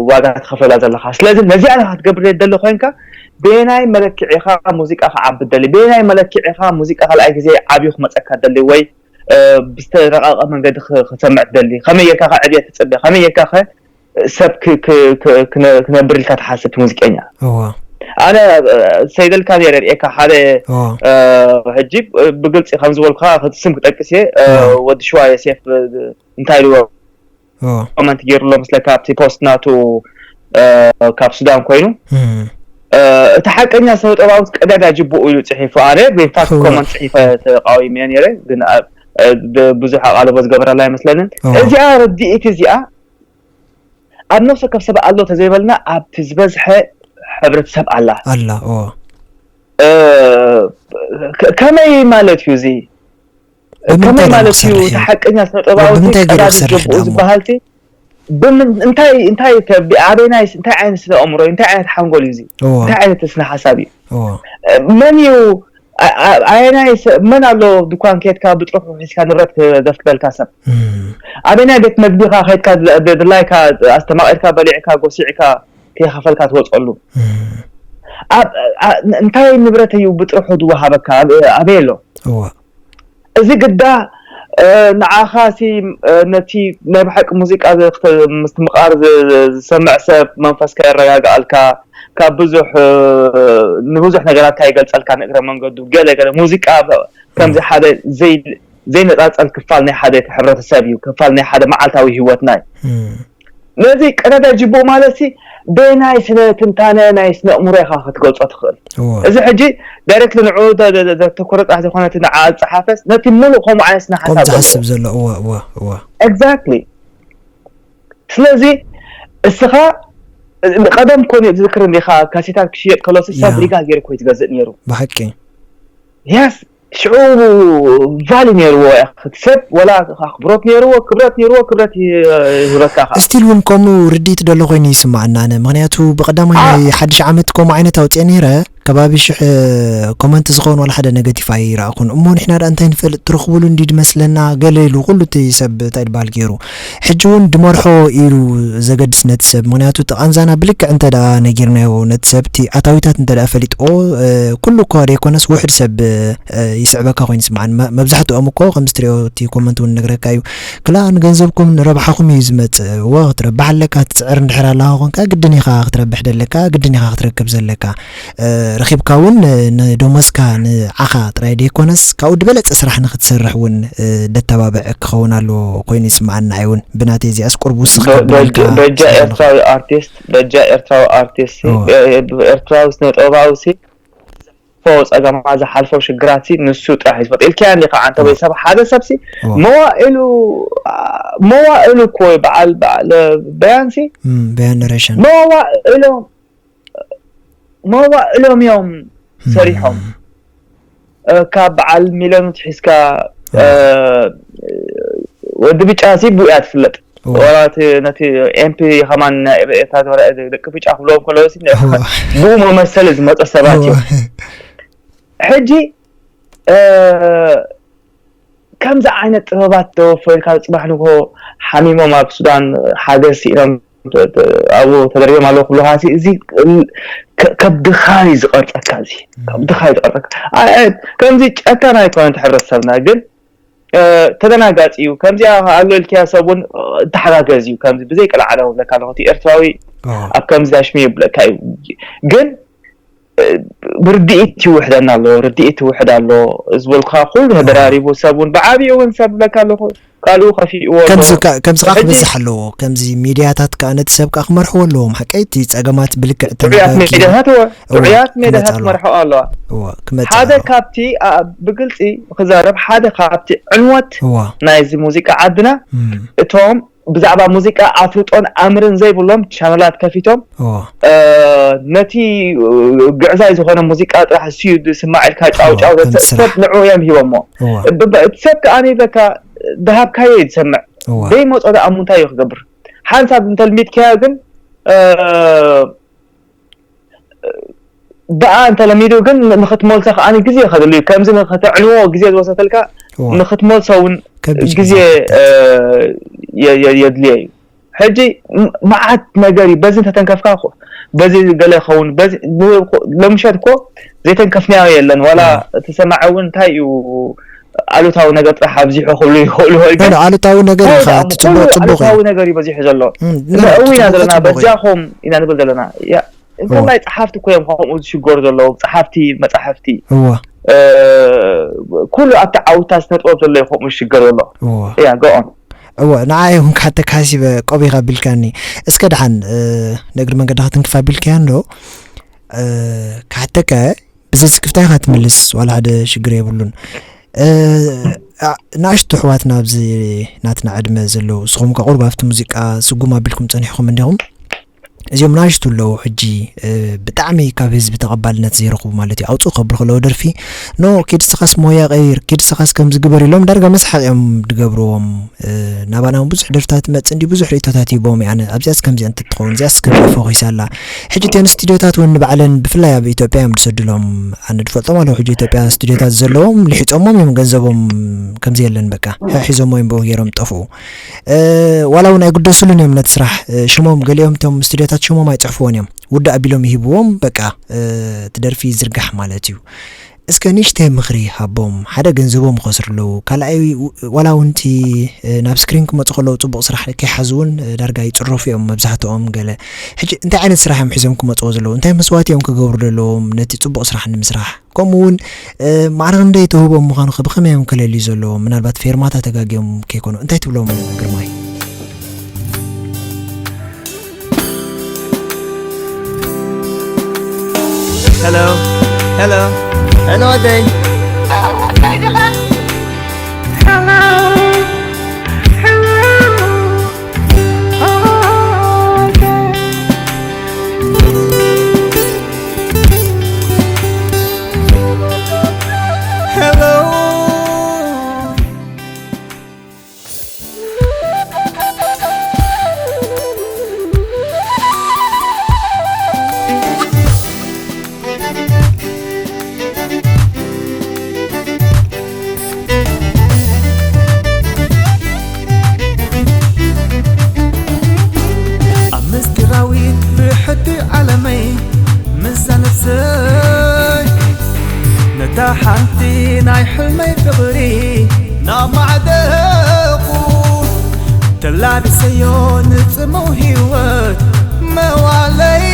ዋጋ ትኸፈላ ዘለካ ስለዚ ነዚኣ ክትገብር ደሊ ኮይንካ በየናይ መለክዒኻ ሙዚቃ ክዓቢ ደሊ በየናይ መለክዒኻ ሙዚቃ ካልኣይ ግዜ ዓብዩ ክመፀካ ደሊ ወይ ብዝተረቃቀ መንገዲ ክሰምዕ ትደሊ ከመይ ጌርካ ዕብየት ትፅበ ከመይ ጌርካ ሰብ ክነብር ኢልካ ትሓስብ ሙዚቀኛ ኣነ ሰይደልካ ነረ ርእካ ሓደ ሕጂ ብግልፂ ከም ዝበልኩካ ስም ክጠቅስ እየ ወዲ ሽዋ የሴፍ እንታይ ኢልዎ ኮመንት ገይሩሎ ምስለካ ኣብቲ ፖስት ናቱ ካብ ሱዳን ኮይኑ እቲ ሓቀኛ ስነ ጥበባዊ ቀዳዳ ጅቡኡ እዩ ፅሒፉ ኣነ ብፋክት ኮመንት ፅሒፈ ተቃዊመ ነረ ግን ብዙሕ ኣቃልቦ ዝገበረላ ኣይመስለንን እዚኣ ርድኢት እዚኣ ኣብ ነፍሲ ወከፍ ሰብ ኣሎ ተዘይበልና ኣብቲ ዝበዝሐ ሕብረተሰብ ኣላ። ኣላ ኦ እ፣ ከ- ከመይ ማለት እዩ እዚ? ብምንታይ ከመይ ደኣ ማለት እዩ? ክሰርሕ እቲ እዩ? ሓቀኛ ስነ ጥበባዊ ብምንታይ ገይሩ ቀዳዲ ክሰርሕ ጀብኡ ደኣ እሞ? ዝበሃል ሲ ብምን እንታይ እንታይ ከ- ኣበናይ እንታይ ዓይነት ስነ ኣእምሮ እዩ? እንታይ ዓይነት ሓንጎል እዩ እዚ? እዎ እንታይ ዓይነት ስነ ሓሳብ እዩ? እዎ መን እዩ? ኣ- ኣ- ኣየናይ ሰብ መን ኣሎ? ድኳን ከድካ ብጥርሑ ሒዝካ ንብረት ክደፍክበልካ ሰብ እም፣ ኣበናይ ቤት መግቢኻ ከድካ ድላይካ ኣስተማቒርካ በሊዕካ ጎሲዕካ ከይኸፈልካ ትወፀሉ እም፣ ኣብ ኣ- እንታይ ንብረት እዩ ብጥርሑ ዝወሃበካ? ኣብ- ኣበይ ኣሎ? እዎ እዚ ግዳ እ፣ ንዓኻ ሲ እ፣ ነቲ ናይ ብሓቂ ሙዚቃ ዝ- ክተ- ምስትምቓር ዝ- ዝሰምዕ ሰብ መንፈስካ የረጋግኣልካ፣ ካብ ብዙሕ እ፣ ንብዙሕ ነገራት ከይገልጸልካ ንእግረ መንገዱ ገለ ገለ ሙዚቃ ከምዚ ሓደ ዘይ ዘይነጻጸል ክፋል ናይ ሓደ ሕብረተሰብ እዩ፣ ክፋል ናይ ሓደ መዓልታዊ ህይወትና እዩ። እም፣ ነዚ ቀዳዳ ጅቡእ ማለት ሲ ብናይ ስነ ትንታነ ናይ ስነ ኣእምሮ ኢኻ ክትገልጾ ትኽእል። እዎ እዚ ሕጂ ዳይሬክት ንዕኡ ተ- ተ- ተ- ተኮረ ጥራሕ ዘይኮነ እቲ ንዓ ዝጸሓፈስ ነቲ ሙሉእ ከምኡ ዓይነት ስነ ከምኡ ሓሳብ ዝሓስብ ዘሎ እዎ እዎ እዎ ኤግዛክትሊ። ስለዚ እስኻ ቀደም ኮነ ዝክር እንዲኻ ካሴታት ክሽየጥ ከሎሲ ሰብ ያ። ሊጋል ገይሩ ኮይ ትገዝእ ነይሩ። ብሓቂ ያስ ሽዑ ቫሊ ነይርዎ። እቲ ሰብ ወላ ኣኽብሮት ነይርዎ፣ ክብረት ነይርዎ፣ ክብረት ይ- ይህበካ ኸዓ። ስቲል እውን ከምኡ ርድኢት ደሎ ኮይኑ ይስማዓና ኣነ። ምኽንያቱ ብቐዳማይ ኣ- ናይ ሓድሽ ዓመት ከምኡ ዓይነት ኣውፅአ ነይረ። ከባቢ ሽሕ ኮመንት ዝኸውን ዋላ ሓደ ነገቲፍ ኣይረኣኹን። እሞ ንሕና ደኣ እንታይ ንፈልጥ ትረኽብሉ እንዲ ድመስለና ገለ ኢሉ ኩሉ እቲ ሰብ እንታይ ድበሃል ገይሩ። ሕጂ እውን ድመርሖ ኢሉ ዘገድስ ነቲ ሰብ። ምኽንያቱ እቲ ቃንዛና ብልክዕ እንተ ደኣ ነጊርናዮ ነቲ ሰብ እቲ ኣታዊታት እንተ ደኣ ፈሊጥዎ እ፣ ኩሉ እኳ ደይኮነስ ውሕድ ሰብ እ፣ ይስዕበካ ኮይኑ ይስምዓኒ። መ- መብዛሕትኦም እኮ ከምዚ ትሪኦ እቲ ኮመንት እውን ነግረካ እዩ። ክላ ንገንዘብኩም ንረብሓኹም እዩ ዝመጽእ። እወ ክትረብሕ ኣለካ፣ ትጽዕር እንድሕር ኣለኻ ኮንካ ግድን ኢኻ ክትረብሕ ደለካ፣ ግድን ኢኻ ክትረክብ ዘለካ። እ፣ ረኺብካ እውን እ፣ ንደሞዝካ ንዓኻ ጥራይ ደይኮነስ ካብኡ ዝበለጸ ስራሕ ንኽትሰርሕ እውን እ፣ ደተባብዕ ክኸውን ኣለዎ ኮይኑ ይስምዓኒ ንዓይ እውን ብናተይ እዚኣስ ቁርብ ውስኽ ከብለልካ በጃ ክሳብ ኤርትራዊ ኣርቲስት በጃ ኤርትራዊ ኣርቲስት ሲ እወ። ኤ- ኤርትራዊ ስነ ጥበባዊ ሲ ዝሓልፎ ጸገማት ዝሓልፎ ሽግራት ሲ ንሱ ጥራሕ እዩ ዝፈልጥ ኢልካያ እንዲኻ። ዓንተ ወይ ሰብ ሓደ ሰብ ሲ እወ። መዋእሉ መዋእሉ እኮ በዓል በዓል በያን ሲ እም፣ በያን ነሬሽን መዋእሎም መዋእሎም እዮም ሰሪሖም። እ፣ ካብ በዓል ሚለኑ ትሒዝካ እ፣ ወዲ ብጫ ሲ ብኡ እያ ትፍለጥ። እወ። ወላ እቲ ነቲ ኤምፒ ከማን ናይ ኤርትራ ዝነበረ ደቂ ብጫ ክብለዎም ከለዉ ሲ እወ። ብኡ መመሰሊ ዝመፀ ሰባት እዮም። እወ። ሕጂ እ፣ ከምዚ ዓይነት ጥበባት ተወፈርካ ጽባሕ ንግሆ ሓሚሞም ኣብ ሱዳን ሓገዝ ስኢኖም ተ- ተ- ኣብኡ ተደርብዮም ኣለዉ ክብሉኻ ሲ እዚ ከ- ከብድኻ እዩ ዝቐርጸካ። እዚ ከብድኻ እዩ ዝቐርጸካ። ኣይ- ኣይ- ከምዚ ጨካን ኣይኮነን እቲ ሕብረተሰብና ግን እ፣ ተደናጋጺ እዩ። ከምዚኣ ኣሎ ኢልክያ ሰብ እውን ተሓጋገዝ እዩ። ከምዚ ብዘይ ቀልዓለም እብለካ ኣለኹ እቲ ኤርትራዊ እወ። ኣብ ከምዚ ዳሽሚ ይብለካ እዩ። ግን እ፣ ርድኢት ይውሕደና ኣሎ፣ ርድኢት ይውሕድ ኣሎ ዝበልኩኻ ኩሉ ተደራሪቡ ሰብ እውን ብዓቢኡ እውን ሰብ እብለካ ኣለኹ ካልኡ ከፊእዎ ኣሎ። ከምዚ ከ- ከምዚ ከዓ ሕጂ ክበዝሕ ኣለዎ። ከምዚ ሚድያታት ከዓ ነቲ ሰብ ከዓ ክመርሕዎ ኣለዎም። ሓቀይ እቲ ፀገማት ብልክዕ ጥዑያት ተመሃጋጊ ሜድያታት እወ እወ፣ ጥዑያት ክመጽእ ሜድያታት ኣለዎ። ክመርሕኦ ኣለዋ። እወ ክመጽእ ሓደ ኣለዎ። ካብቲ ኣ፣ ብግልፂ ክዛረብ ሓደ ካብቲ ዕንወት እወ ናይዚ ሙዚቃ ዓድና እም፣ እቶም ብዛዕባ ሙዚቃ ኣፍልጦን ኣምርን ዘይብሎም ቻነላት ከፊቶም እወ እ፣ ነቲ እ፣ ግዕዛይ ዝኾነ ሙዚቃ ጥራሕ እሱ እዩ ዝስማዕ ኢልካ ጫው እወ፣ ጫው ከም ዘተ- ስራሕ። ሰብ ንዕኡ እዮም ሂቦሞ። እወ ብ- ብ- እቲ ሰብ ከኣ ይብለካ ዝሃብካዮ እዩ ዝሰምዕ። እወ ዘይመጾ ደኣ እሞ እንታይ እዩ ክገብር? ሓንሳብ እንተልሚድካዮ ግን እ፣ ብኣ እንተለሚዱ ግን ን- ንኽትመልሶ ከኣ ግዜ ከድሉ እዩ። ከምዚ ንኽተዕንዎ ግዜ ዝወሰደልካ እወ ንኽትመልሶ እውን ከቢድ ግዜ ግዜ እ፣ የ- የ- የድልዮ እዩ። ሕጂ ም- መዓት ነገር እዩ። በዚ እንተተንከፍካ እኮ በዚ ገለ ይኸውን በዚ ብ- ለምሸት እኮ ዘይተንከፍናዮ የለን። ዋላ እወ እቲ ሰማዒ እውን እንታይ እዩ ኣሉታዊ ነገር ጥራሕ ኣብዚሑ ክብሉ ይኽእሉ ይሆን ግን ኖ፣ ኣሉታዊ ነገር እንታይ ኢኻ ደኣ እቲ ኩሉ ጽቡቕ ጽቡቕ እዩ ኣሉታዊ ነገር እዩ በዚሑ ዘሎ። እም፣ ኖ፣ ንእዊ ኢና ጽቡቕ ዘለና ጽቡቕ እዩ በጃኹም ኢና ንብል ዘለና። ያ እወ እንተላይ ጸሓፍቲ እኮ እዮም ከምኡ ዝሽገሩ ዘለዉ። ጸሓፍቲ መጻሕፍቲ እወ እ፣ ኩሉ ኣብቲ ዓውታ ስነ ጥበብ ዘሎ እዩ ከምኡ ዝሽገር ዘሎ። እወ ያ ገኦን እወ ንዓይ እውን ክሓተካ ሓሲበ ቆቢኻ ኣቢልካኒ። እስከ ደሓን እ፣ ንእግሪ መንገድኻ ትንክፍ ኣቢልካያ እንዶ እ፣ ክሓተካ ብዘይ ስክፍታ ኢኻ ትምልስ ዋላ ሓደ ሽግር የብሉን። እ፣ ኣ- ንኣሽቱ ኣሕዋትና ኣብዚ ናትና ዕድመ ዘለዉ ንስኹም ከ ቁሩብ ኣብቲ ሙዚቃ ስጉም ኣቢልኩም ጸኒሕኩም እንዲኹም? እዚኦም ናሽቱ ኣለዉ ሕጂ፣ እ፣ ብጣዕሚ ካብ ህዝቢ ተቐባልነት ዘይረኽቡ ማለት እዩ። ኣውፅኡ ከብሉ ከለዉ ደርፊ፣ "ኖ፣ ኪድ ስኻስ ሞያ ቀይር፣ ኪድ ስኻስ ከምዚ ግበር" ኢሎም ዳርጋ መስሓቕ እዮም ድገብርዎም። እ፣ ናባና እውን ብዙሕ ደርፍታት ትመጽእ እንዲ ብዙሕ ርእይቶታት ይቦም። ኣነ ኣብዚኣስ ከምዚኣ እንተትኸውን፣ እዚኣስ ከምዚ ፎኺስ ኣላ። ሕጂ እተን ስቱዲዮታት እውን ንባዕለን ብፍላይ ኣብ ኢትዮጵያ እዮም ድሰድሎም። ኣነ ድፈልጦም ኣለዉ ሕጂ ኢትዮጵያ ስቱዲዮታት ዘለዎም፣ ልሒጾሞም እዮም ገንዘቦም ከምዚ የለን በቃ። ሒዞሞ እዮም ብኡ ገይሮም ጠፍኡ። እ፣ ዋላ እውን ኣይግደሱሉን እዮም ነቲ ስራሕ። እ፣ ሽሞም ገሊኦም እቶም ስቱዲዮታት ሽሞም ኣይጽሕፍዎን እዮም። ውዳእ ኣቢሎም ይህብዎም፣ በቃ፣ እ፣ እቲ ደርፊ ይዝርጋሕ ማለት እዩ። እስከ ንእሽተይ ምኽሪ ሃቦም። ሓደ ገንዘቦም ይኸስሩ ኣለዉ። ካልኣይ፣ ዋላ እውን እቲ፣ እ፣ ናብ ስክሪን ክመጹ ከለዉ ጽቡቕ ስራሕ ከይሓዙ እውን፣ እ፣ ዳርጋ ይጽረፉ እዮም መብዛሕትኦም ገለ። ሕጂ እንታይ ዓይነት ስራሕ እዮም ሒዞም ክመጽዎ ዘለዉ? እንታይ መስዋእቲ እዮም ክገብሩ ዘለዎም ነቲ ጽቡቕ ስራሕ ንምስራሕ? ከምኡ እውን፣ እ፣ ማዕረ ክንደይ ተውህቦም ምዃኑ ከ ብኸመይ እዮም ክለልዩ ዘለዎም? ምናልባት ፌርማታ ተጋግዮም ከይኮኑ። እንታይ ትብሎም ግርማይ? Hello. Hello. Hello, ኣደይ። Hello. ኣብ ምስጢራዊት ብሕቲ ዓለመይ፣ ምስዛ ነፍሰይ ነታ ሓንቲ ናይ ሕልመይ ፍቕሪ ናማዕደቑ፣ ተላቢሰዮ ንጽምው ህይወት መዋለይ።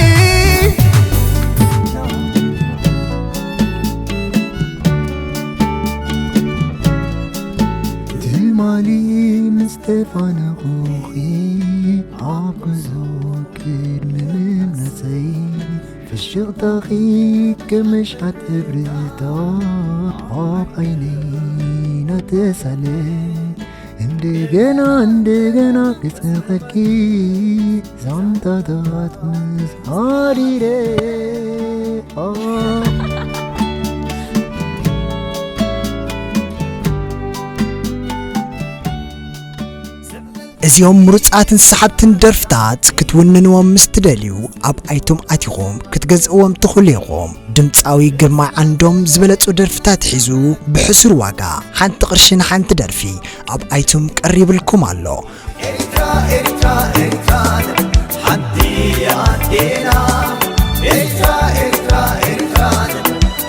ትማሊ ምስ ተፋነኹኺ ኣብ ጉዞ ቅድሚ ምምለሰይ፣ ፍሽኽታኺ ከም መሽዓት እብርታ ኣብ ዓይነይ ናተሳለ፣ እንደገና እንደገና ክጽበኪ ዛንታታት ምስ ሃሪረ። እዚኦም ምሩጻትን ሰሓብትን ደርፍታት ክትውንንዎም ምስ ትደልዩ፣ ኣብ ኣይቶም ኣቲኹም ክትገዝእዎም ትኽእሉ ኢኹም። ድምጻዊ ግርማይ ዓንዶም ዝበለጹ ደርፍታት ሒዙ ብሕሱር ዋጋ ሓንቲ ቅርሺ ንሓንቲ ደርፊ ኣብ ኣይቱም ቀሪብልኩም ኣሎ። ኤርትራ፣ ኤርትራ፣ ኤርትራ፣ ሓንቲ ኣዴና። ኤርትራ፣ ኤርትራ፣ ኤርትራ፣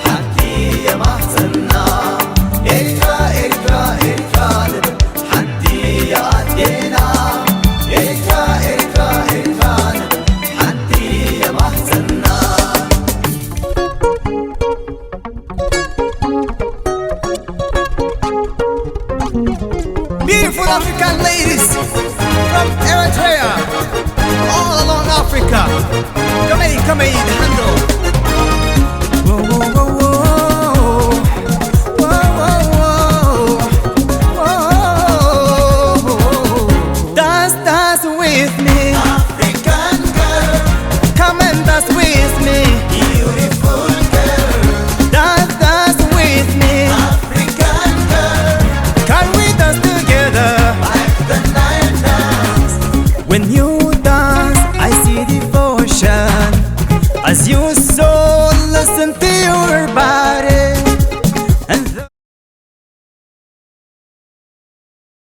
ሓንቲ የማሕፀና። ኤርትራ፣ ኤርትራ፣ ኤርትራ፣ ሓንቲ ኣዴና። ኤርትራ፣ ኤርትራ፣ ኤርትራ፣ ሓንቲ የማሕፀና። Beautiful African ladies from Eritrea, all along Africa. Come here, come here,